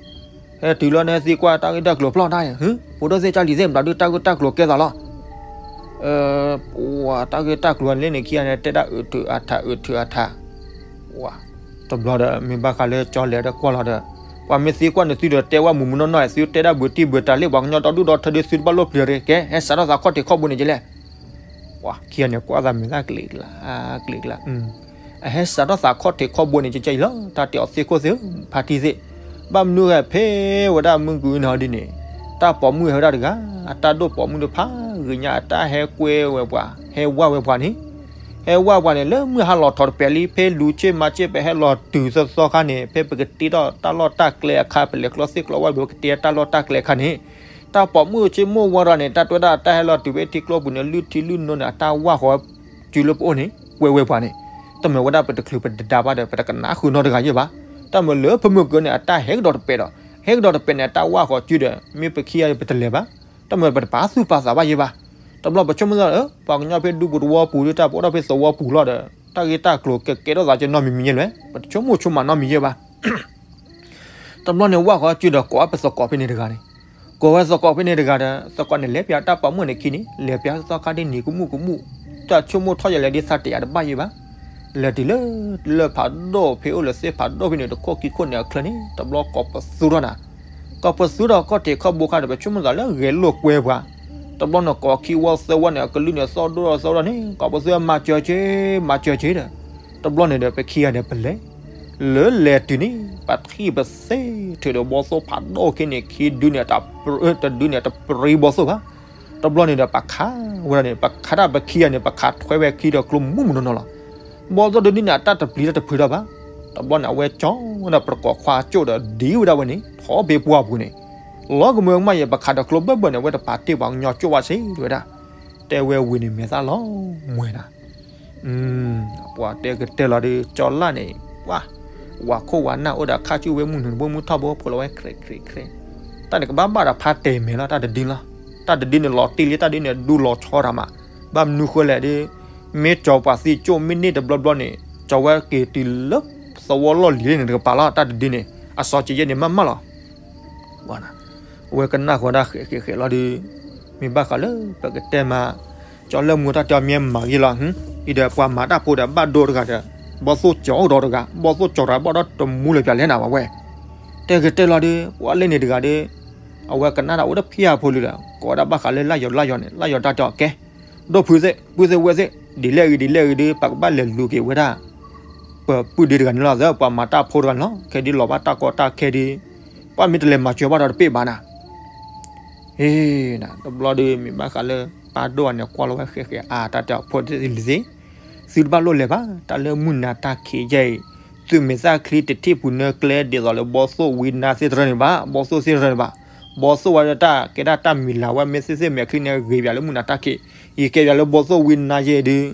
ဟဲတုၤလီၤန့ၣ်သံကွၢ်တၢ်ဂ့ၢ်တၢ်ကျိၤဖျီၣ်တၢ်, ပှၤဒိၣ်သ့ၣ်ကၢ်လံၤသ့ၣ်မတၤဒုးတၢ်ဂ့ၢ်တၢ်ကျိၤကဲသးလီၤ ပှၤတၢ်ဂ့ၢ်တၢ်ကျိၤလၢန့ၣ်ခံဂၤန့ၣ် တဲဒၣ်အုးထုးအထး အုးထုးအထး, တဘျီဒီး မ့ၢ်ဘၣ်ဃးလၢကၠီလဲၤဒီးကွၢ်လီၤဒီး, ပှၤမ့ၢ်သံကွၢ်နသုဒီးတဲဝဲမုၢ်မုၢ်နီၢ်နီၢ် သုတဲဒၣ်ဘုးတံၢ်ဘုးတၢ်လၢပှၤကညီဒီဒူၣ်ဒီထၢဒီး သုတဘၣ်လိၣ်ပျံၤရ့ ကဲ ဟဲစးထီၣ်သးခီၣ်ထံးခီၣ်ဘိန့ၣ်ကလဲၣ်. ပှၤခံဂၤန့ၣ် ကွၢ်သးမဲာ်သၣ်ကလံၤကလါ, ကလံၤကလါ အဟဲစးထီၣ်သးခီၣ်ထံးခီၣ်ဘိန့ၣ် ကကဲအံၤလီၤ, တၢ်တဲအီၤသ့ၣ်ခိၣ်သ့ၣ်ဧၢ, ဖါတံၢ်သ့ၣ်, ဘၣ်မနုၤဂၤဖဲဝဲဒၣ်မုၢ်ကွံာ်နီၤဒ်န့ၣ်, တၢ်ပိာ်မုၣ်ဟဲဝဲဒၣ်တဂၤ, အတၢ်ဒိၣ်ပိာ်မုၣ်တဖၣ်ဂ့ၤညါ အတၢ်ဟဲကွဲဝဲပှၤ, ဟဲဝါဝဲပှၤန့ၣ်, ဟဲဝါပှၤန့ၣ် လၢမုၢ်ဟါလီၤထီၣ်တပဲာ်လံ ဖဲလူၤဆ့မၤဆ့ပဟဲလီၤတုၤသီသီခါန့ၣ် ဖဲပကတ့ထီၣ်တၢ်လီၢ်တၢ်ကျဲအခါ ပလဲၤကျီသ့ၣ်ကျီဝၣ်ဘၣ် ပကတ့တၢ်လီၢ်တၢ်ကျဲအခါန့ၣ်, တၢ်ပိာ်မုၣ်ဆ့မိၢ်ဝါရၤန့ၣ် တၢ်တဲဝဲဒၣ်တၢ်ဟဲလီၤတုၤဖဲထံကျိပူၤန့ၣ် လုၢ်ထံလုၢ်နိန့ၣ် အတၢ်ဝၢ်ဃီၤ တုၤလၢပအိၣ်န့ၣ် ကွဲဝဲပှၤန့ၣ်, တမ့ၢ်ဝဲဒၣ်ပတချုးပတဒါဘၣ်ဒီး ပတကနၣ်ဃုာ်နီတဂၤယဲၢ်ဘၣ်, တၢ်မ့ၢ်လၢဖၢမုၢ်ကၢန့ၣ် အတၢ်ဟဲကဒီးတပဲာ်ဒီး ဟဲကဒီးတပဲာ်န့ၣ် တၢ်ဝၢ်ဃီၤစုဒီး မ့ၢ်ပခံဂၤဒီး ပတလဲၤဘၣ်. တၢ်မၤပတပာ်သူၣ်ပာ်သးဘၣ်ယဲဘၣ်. တဘျီပဆိကမိၣ်သးလၢ ပှၤကညီဖဲဒူပူၤသဝီပူၤဒီး တၢ်ပအိၣ်ထီၣ်ဖဲသဝီပူၤလီၤဒီး တၢ်ဂ့ၢ်တၢ်ကျိၤကကဲထီၣ်သးကနီတမံၤမံၤယဲလဲၣ်. ပတဆိကမိၣ်ဆိကမးနီတမံၤယဲဘၣ်. တဘျီန့ၣ် ဝၢ်ဃီၤစုဒီး ကိးဝဲပသကိးဖဲန့ၣ်တဂၤန့ၣ်, ကိးဝဲသကိးဖဲန့ၣ်တဂၤဒီး သကိးန့ၣ်လဲၤပၠးတၢ်ပာ်မူၣ်န့ၣ်ခံန့ၣ် လဲၤပၠးသီခါဒ်နံၤကမူၣ်ကမူၣ်, တၢ်ဆိကမိၣ်ထီၣ်ယဲလဲၣ်ဒ်သးတယာ်တဘၣ်ယဲဘၣ်. လဲၤတုၤလၢ လၢဖးဒိၣ်ဖဲအိၣ်လၢသ့ၣ်ဖးဒိၣ်ဖဲန့ၣ် တခိၣ်ခံခိၣ်န့ၣ်အချၢန့ၣ် တဘျီကိးပသူထီၣ်နၤ, ကိးပသူဒီး ကီၢ်တ့ၢ်ခီၣ်ဘိခါဒီး ပဆိကမိၣ်သးလၢဂဲၤလိာ်ကွဲပှၤ. တဘျီန့ၣ် ကိးခံဝီသၢဝီန့ၣ် အကလုၢ်န့ၣ် သီၣ်ဒိၣ်ဒီးသီၣ်ဒိၣ်န့ၣ် ကိးပသူမၤစၢၤက့ၤ မၤစၢၤက့ၤဒီး တဘျီန့ၣ်ဒီး ပခံဂၤန့ၣ်ပလဲၤ လၢလဲၤတုၤန့ၣ် ပထံၣ်ပသ့ထုးဒီးဘီသိၣ်ဖးဒိၣ်ခံန့ၣ် ခံဒုန့ၣ် တဒုန့ၣ် တပြံဘီသိၣ်ဘၣ်. တဘျီန့ၣ်ဒီး ပခးဝဲဒၣ်န့ၣ် ပခးတၢ်ပခံဂၤန့ၣ် ပခးထွဲဝဲခံဒီးကျိမုၢ်မုၢ်နီၢ်နီၢ်လီၤ. ဘီသိၣ်ဒုန့ၣ် အတၢ်တပျံၤတၢ်တဖုးထီၣ်ဘၣ်. တဘျီန့ၣ် အဝဲကၠီဒီး ပတကိးခွါကၠိၣ်ဒီးဒံဝဲဒၣ်ဝဲန့ၣ် ထီဘိပှၢ်ပူၤန့ၣ် လီၤကမၢကမၣ်ယဲ ပခးဒီးကျိဘၢၣ်ဘၢၣ်န့ၣ် အဝဲတပာ်တ့ၢ်ပှၤကညီကၠိၣ်ဘၣ်စ့ၢ်တဲဝဲဒၣ်. တဲဝဲဝံၤန့ၣ် မဲာ်သၣ်လီၤမှဲၤနၤ ပှၤတဲကတဲလီၤဒီး ကၠီလၢ်န့ၣ် ပှၤ ဝၤခိၣ်ဝၤနၢ်အိၣ်ဒီးခါဆူဝဲမုၢ်နုာ်တဘိမုၢ်ထီၣ်ဘိ ဖိးလီၤဝဲခြဲးခြဲးခြဲး. တၢ်န့ၣ်ကဘၣ်ဘၣ်ဒီးဖါတဲာ်မဲာ်လီၤ တၢ်တဒုလီၤ. တၢ်တဒုန့ၣ်လီၤတံၢ်လံ တၢ်ဒုန့ၣ်ဒူလီၤဆီတၢ်မး. ဘၣ်မနုၤဃိလဲၣ်ဒီး မ့ၢ်ကၠီပှၤသံကၠိၣ်မ့ၢ်န့ၢ်တဘျီဘျီန့ၣ် ကၠီဝဲက့ၤတုၤလၢသဝီလီၢ်လံၤန့ၣ်တကပၤလီၤ တၢ်တဒုန့ၣ် အစီၤက့ၤယဲၢ်န့ၣ်မးမးလီၤ. အဝဲကနၣ်ဃီၤဒၣ်ဃဲးဃဲးဃဲးလီၤဒီး မ့ၢ်ဘၣ်ဃးလၢပကတဲမး ကၠီလၢမူတၢ်တဲအီၤမ့ၢ်မၤဂ့ၤလီၤ. အံၤဒီးပှၤမၤတၢ်ဖိဒီး ဘၣ်ဒိတဂၤဒီး ဘီသိၣ်ကၠီအိၣ်ဒီးတဂၤ ဘီသိၣ်ကၠီတဂၤဘၣ်ဒီးတမူလၢပၠးလဲၣ်နၤဝဲ တဲကတဲလီၤဒီး ပှၤလၢန့ၣ်တဂၤဒီး အဝဲကနၣ်တၢ်အိၣ်ဒီးဖံယၤဖိလံဒီး ကိးဝဲဒၣ်ဘၣ်ဃးလၢလၢ်ယီၤလၢ်ယီၤန့ၣ် လၢ်ယီၤတၢ်တဲအီၤကဲ ဒီပုၢ်သ့ၣ် ပုၢ်သ့ၣ်ဝဲၢ်သ့ၣ် ဒ်လဲၣ်ဂ့ၤဒ်လဲၣ်ဂ့ၤဒီး ပကဘၣ်လဲၤလူၤက့ၤဝဲဒၣ် ပပုၢ်ဒ့တဂၤန့ၣ်လီၤ သပှၤမၤတၢ်ဖိတဂၤန့ၣ်လီၤ. ခဲဒ်လီၤဘၣ်တၢ်ကီတၢ်ခဲဒ် ပှၤမ့ၢ်တလဲၤမၤစၢၤဘၣ်ဒီးတပ့ၢ်ဘၣ်နၤ ဟ့ၣ် တဘျီဒီးမ့ၢ်ဘၣ်ဃးလၢ ပၢ်ဒိၣ်အန့ၣ်ကွၢ်လီၤဝဲဃဲးဃဲးအါ တၢ်တဲအီၤဖိဒ်လံသ့ သုတဘၣ်လိၣ်လဲၤဘၣ် တၢ်လၢမုၢ်နၤတၢ်ခံးယဲအံၤ သုးမဲာ်သၣ်ချံတထံၣ်ပူၤနၢကျဲဒ်သိးလၢဘီသိၣ်ဝံနါသ့ၣ်တရၢန့ၣ်ဘၣ် ဘီသိၣ်သ့ၣ်တရၢန့ၣ်ဘၣ် ဘီသိၣ်ဝဲဒၣ်တၢ်ကဲဒၣ်တၢ်မံၤလၤဝဲမ့ၢ်သ့ၣ်သ့ၣ်မဲာ်ချံန့ၣ် ဂ့ၤပၠးလၢမုၢ်နၤတၢ်ခံး ယကဲပၠးလၢဘီသိၣ်ဝံနါယဲအံၤဒီး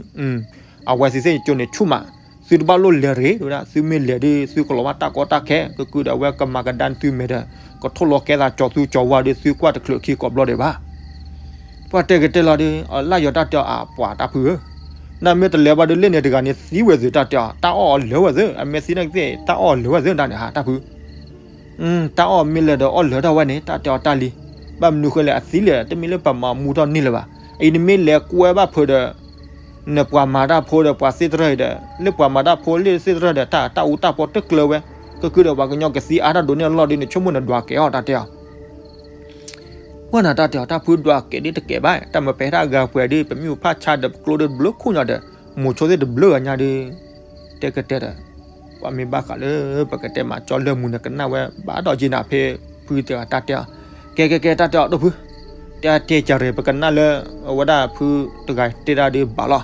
အဝဲသ့ၣ်သ့ၣ်ကၠိန့ၣ်ဆူၣ်မး သုတဘၣ်လိၣ်လဲၤတဂ့ၤ တဲဝဲဒၣ် သုမ့ၢ်လဲၤဒီး သုကလီၤဘၣ်တၢ်ကီတၢ်ခဲ ကကုဒီးအဝဲကမၤကဒါသုမဲာ်ဒီး ကထိၣ်လီၤကဲသးကၠီၤသူကၠီၤဝါဒီး သုကွၢ်တချုးခံကိးဘျီဒံးဘၣ် ပှၤတဲကတဲလီၤဒီး အလၢ်ယီၤတၢ်တဲအီၤ အပှၤတၢ်ဖုဧၢ, နမ့ၢ်တလဲၤဘၣ်ဒီး လၢန့ၣ်တဂၤန့ၣ် သံဝဲသ့ၣ်တၢ်တဲအီၤ တၢ်အီၣ်အီၤလၢာ်ဝဲသ့ၣ် အမ့ၢ်သံနာ်က့သ့ၣ် တၢ်အီၣ်အီၤလၢာ်ဝဲသ့ၣ်တၢ်န့ၣ် ဟးတၢ်ဖု တၢ်အီၣ်မ့ၢ်လၢာ်ဒီးအီၣ်လၢာ်ထီၣ်ဝဲန့ၣ် တၢ်တဲအီၤတၢ်လံ. ဘၣ်မနုၤဃိလဲၣ် အသံလဲၣ် တမ့ၢ်လၢပှၤမၤမူထီၣ်န့ၢ်လၢၤဘၣ်. အံၤနမ့ၢ်လဲၤကွဲဘၣ်ဖုးဒီး နပှၤမၤတၢ်ဖိဒီးပှၤသ့ၣ်တရၢအံၤဒီး လၢပှၤမၤတၢ်ဖိလၢသ့ၣ်တရၢဒီး တၢ်တၢ်အူတၢ်ပီတကျၢၤဝဲ, ကကုဒီးပှၤကညီကသံအါထီၣ်ဒိးန့ၢ်အလီၢ်ဒီး နဆိကမိၣ်နဒွးကဲၤအီၤတၢ်တဲအီၤ ပှၤနၤတၢ်တဲအီၤ တၢ်ဖုဒွးကဲၤဒ်တကဲၤဘၣ်, တၢ်မ့ၢ်ပဟဲတၢ်ဂၤပှဲၤဒီး ပမ့ၣ်အူဖးဆါဒီးပကျိဒီးတဘျုးခိၣ်ညါဒီး မိၤဆိသ့ၣ်တဘျုးဂၤညါဒီး တဲကတဲဒီး ပှၤမ့ၢ်ဘၣ်ဃးလၢ ပကတဲမးကၠီလၢမူန့ၣ် ကနၣ်ဝဲဘၣ်ဒီးက့ၤနၤဖဲဖုတဂၤတၢ်တဲအီၤ, ကဲကဲကဲ တၢ်တဲအီၤဒိၣ်ဖု, တဲတဲကရဲၣ် ပကနၣ်လၢ အဝဲဒၣ်ဖုတဂၤတဲဒၣ်ဒ်ဘၣ်လီၤ.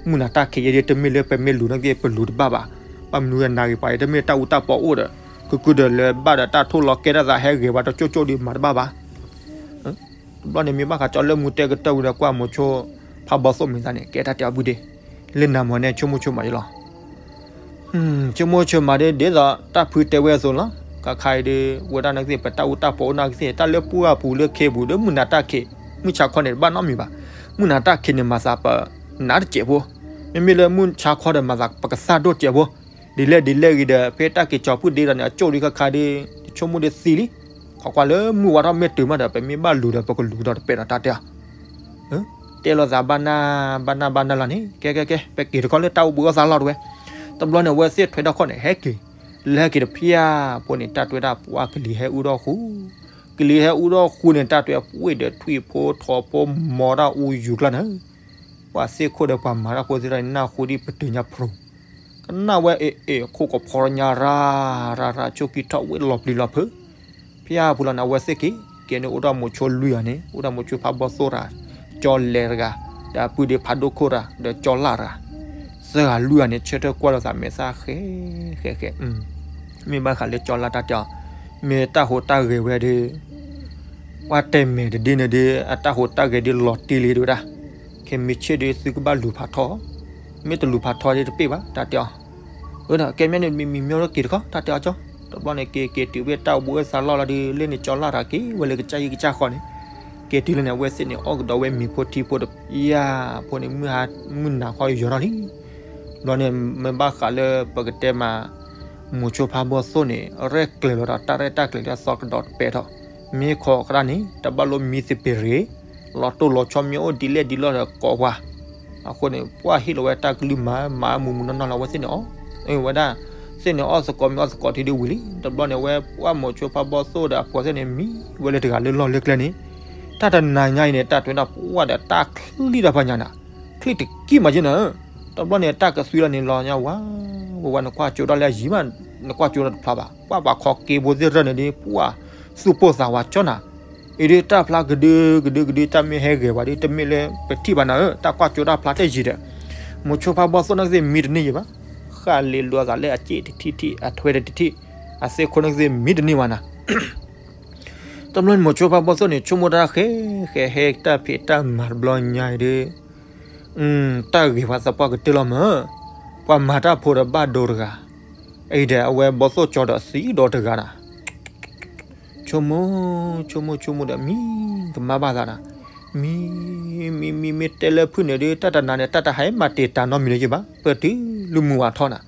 မုၢ်နၤတၢ်ခံးယဲဒ် တမ့ၢ်လၢပမ့ၢ်လူၤနာ်က့ ပလူၤတဘၣ်ဘၣ်. ဘၣ်မနုၤနၤဂ့ၤပှၤအံၤ တမ့ၢ်တၢ်အူတၢ်ပီအိၣ်ဒီး ကကုဒီးလဲၤဘၣ်ဒီးတၢ်ထိၣ်လီၤကဲထီၣ်သးဟဲဂဲၤဝဲတကၠိၣ်ကၠိၣ်ဒီးမၤတဘၣ်ဘၣ်. တဘျီန့ၣ်မ့ၢ်ဘၣ်ဃးကၠီလၢမူတဲကတၢၢ်ဝံၤဒီးကွၢ်မိၤဆိ ဖးဘီသိၣ်မံၤသးန့ၣ် ကဲတၢ်တဲအီၤဘုဒ့, လၢနၤမ့ၢ်န့ၣ်ဆိကမိၣ်ဆိကမးယလီၤ. ဆိကမိၣ်ဆိကမးဒီး ဒ်သိးတၢ်ဖုတဲဝဲအသိးလီၤ. ခါခါအံၤဒီး ဝဲဒၣ်နာ်က့သ့ၣ် ပတၢ်အူတၢ်ပီအိၣ်နာ်က့သ့ၣ် တၢ်လၢပှၢ်ပူၤလၢခ့ပူၤဒီး မုၢ်နၤတၢ်ခံး မုၢ်ဆါခီန့ၣ် တဘၣ်နီတမံၤဘၣ်. မုၢ်နၤတၢ်ခံးန့ၣ် မၤသးပနးတစဲးဖိ, မ့မ့ၢ်လၢမုၢ်ဆါခီဒီး မၤသးပကသၣ်ဒိၣ်စဲးဖိ, ဒ်လဲၣ်ဒ်လဲၣ်ဂ့ၤဒီး ဖဲတၢ်က့ၤကၠီၤပုၢ်ဒ့ဒီးန့ၣ် အကၠိၣ်ဒီးခါခါဒီး တဆိကမိၣ်ဒီးသံလံ. ခိးကွၢ်လၢမုၢ်ဝါထီၣ်မ့ၢ်တုၤမးဒီး ပမ့ၢ်ဘၣ်လူၤဒီး ပကလူၤကဒီးတပဲာ်ဒီးတၢ်တဲအီၤ တဲလိာ်သးဘၣ်နၢ်ဘၣ်နၢ်ဘၣ်နၢ်လီၤန့ၣ် ကဲကဲကဲ ပက့ၤတခီလၢတၢ်အိၣ်ဘှံးအိၣ်သါလီၤတဝဲ. တဘျီန့ၣ် အဝဲသ့ၣ်ထွဲထီၣ်ခီၣ်န့ၣ် ဟဲက့ၤ, လၢဟဲက့ၤတဖျၢၣ်ဖိန့ၣ် တၢ်တဲဝဲဒၣ်ပှၤကလံၤဟဲအူထီၣ်ဃူ, ကလံၤဟဲအူထီၣ်ဃူန့ၣ် တၢ်တဲဝဲပှ့ၢ်ဒီးထွံၣ်ဖိထိးဖိ မီတၢ်အူယူၤကျါန့ၣ် ပှၤသ့ၣ်ခိၣ်ဒီးပှၤမၤတၢ်ဖိသ့ၣ်တဖၣ်န့ၣ် နၢ်ဟူဒ်ပတုာ်ညါဖျိ ကနၣ်ဝဲအ့ၣ်အ့ၣ် ခိၣ်ကဖီညါရၢ်ရၢ်ရၢ် ဆိၣ်ကံထီၣ်ဝဲလီၤပျံၤလီၤဖုး, ဖၠၣ်ပူၤလီၤန့ၣ် အဝဲသ့ၣ်က့ၤ ကဲန့ၣ်အိၣ်ဒီးမိၤဆိလွံၢ်ဂၤန့ၣ် အိၣ်ဒီးမိၤဆိဖးဘီသိၣ်တဂၤ, ကၠီလဲၤတဂၤ, ဒီးအပုၢ်ဒ့ဖးဒိၣ်ခိၣ်တဂၤ ဒီးကၠီလၢ်တဂၤ, သၢဂၤလွံၢ်ဂၤန့ၣ် ဆၢထၢၣ်ကွၢ်လိာ်သးမဲာ်သၣ်ဃဲဃဲဃဲ, မ့ၢ်ဘၣ်ဃးလၢကၠီလၢ်တၢ်တဲအီၤ, မ့ၢ်တၢ်ဟူးတၢ်ဂဲၤဝဲဒီး ပှၤတဲမဲာ်တဒ်န့ၣ်ဒီး အတၢ်ဟူးတၢ်ဂဲၤဒီးလီၤတံၢ်လံဒိၣ်ဒၣ်, ခဲမ့ၢ်ဆ့ၣ်ဒီးသုကဘၣ်လူၤဖးထီ, မ့ၢ်တလူၤဖးထီဒီးတပ့ၢ်ဘၣ် တၢ်တဲအီၤ, အၢ ဒီးကဲမ့ၢ်န့ၣ် မံမံမ့ၢ်က့ၤတခီ တၢ်တဲအီၤကၠီ တဘျီန့ၣ်က့ၤက့ၤတုၤဝဲတၢ်အိၣ်ဘှံးအိၣ်သါလီၢ်လီၤဒီး လၢန့ၣ်ကၠီလၢ်တဂၤက့ၤဝဲလၢကစၢ်ဟံၣ်ကစၢ်ဃီန့ၣ်, က့ၤတုၤလၢန့ၣ် အဝဲသ့ၣ်န့ၣ်အီၣ်ကဒီးဝဲမ့ၤဖိထံဖိတယၢ်ဖိန့ၣ် မုၢ်ဟါမုၢ်နၤခီယီၤထီၣ်လံ. ဘျီန့ၣ် မ့ၢ်ဘၣ်ဃးလၢပကတဲမး မိၤဆိဖါဘီၣ်သိၣ်န့ၣ် ရဲၣ်ကျဲၤလီၤဒီးတၢ်ရဲၣ်တၢ်ကျဲၤလၢအသီကဒီးတပဲာ်ထီၣ်, မ့ၢ်ခိးကဒါန့ၣ် တဘၣ်လိမံသပ့ၤရ့ၤ, လီၤတိၢ်လီၤဆီမ့ၢ်အိၣ်ဒ်လဲၣ်ဒ်လဲၣ်ဒီးကိးပှၤ, အဃိန့ၣ် ပှၢ်ဟ့ၣ်လီၤဝဲတၢ်ကလုၢ်မၤမၤမူးမူးနီၢ်နီၢ်လီၤ အဝဲသ့ၣ်န့ၣ်အီၣ်, ဝဲဒၣ် သ့ၣ်န့ၣ်အီၣ်သကိးမ့ၢ်အီၣ်သကိးထံဒုဝံၤလံ. တဘျီန့ၣ် အဝဲပှၢ်မိၤဆိဖါဘီၣ်သိၣ်ဒီးအဖိသ့ၣ်န့ၣ် မံဝဲလၢတဂၤလၢလီၢ်လၢကျဲန့ၣ်, တၢ်တနၤညါအံၤန့ၣ် တၢ်တွဲဒၣ်ပှၢ်ဒီးတၢ်ချံတၢ်ဖးညါနၤ, ချံတကံၢ်မးက့နၤ, တဘျီန့ၣ် တၢ်ကသွံလီၤန့ၣ်လီၤညါဝါ, ဝဲဝဲနကွၢ်ကၠိဒၣ်လၢအယံၤမး, နကွၢ်ကၠိတဖျါဘၣ်, ပှၢ်ပှၤခီက့ဖိသ့ၣ်ရၢၢ်န့ၣ်ဒီး ပှၢ်သူၣ်ပိၢ်သးဝးကၠီနၤ, အံၤဒုးတၢ်ဖျါကဒုကဒုကဒုကဒု တၢ်မ့ၢ်ဟဲဂဲၤဝဲဒီး တမ့ၢ်လၢပထံၣ်ဘၣ်နၤဧၢ, တၢ်ကွၢ်ကၠိတၢ်ဖျါတယံၤဒီး မိၤဆိဖါဘီၣ်သိၣ်န့ၣ်ကသ့ၣ်မံတန့ၢ်ယံၤဘၣ်, ဃၣ်လ့လိာ်သးလၢအစ့ၣ်တထံၣ်ထံၣ် အထွဲတထံၣ်ထံၣ်, အသ့ၣ်ခိၣ်န့ၣ်ကသ့ၣ်မံတန့ၢ်ဘၣ်နၤ. တဘျီန့ၣ် မိၤဆိဖါဘီၣ်သိၣ်န့ၣ် ဆိကမိၣ်တၢ်ဃဲဃဲ ဟဲတၢ်ဖံးတၢ်မၤတဘျီညါအံၤဒီး တၢ်ဂ့ၤဝဲသပှၢ်ကတၢၢ်လီၤမး, ပှၤမၤတၢ်ဖိဒီးဘၣ်ဒိတဂၤ, အံၤဒီးအဝဲဘီၣ်သိၣ်ကၠီဒီးသံဒီးတဂၤနၤ, ဆိကမိၣ် ဆိကမိၣ်ဆိကမိၣ်ဒီး မံကမၣ်ဘၣ်သးနၤ, မံ မံ မံ မ့ၢ်တဲလၢဖုၣ်န့ၣ်ဒီး တၢ်တနၤန့ၣ် တၢ်တဟဲမၤတ့ၢ်တၢ်နီတမံၤလၢၤဘၣ်, ပတုၤလၢမုၢ်ဝါထီၣ်နၤ,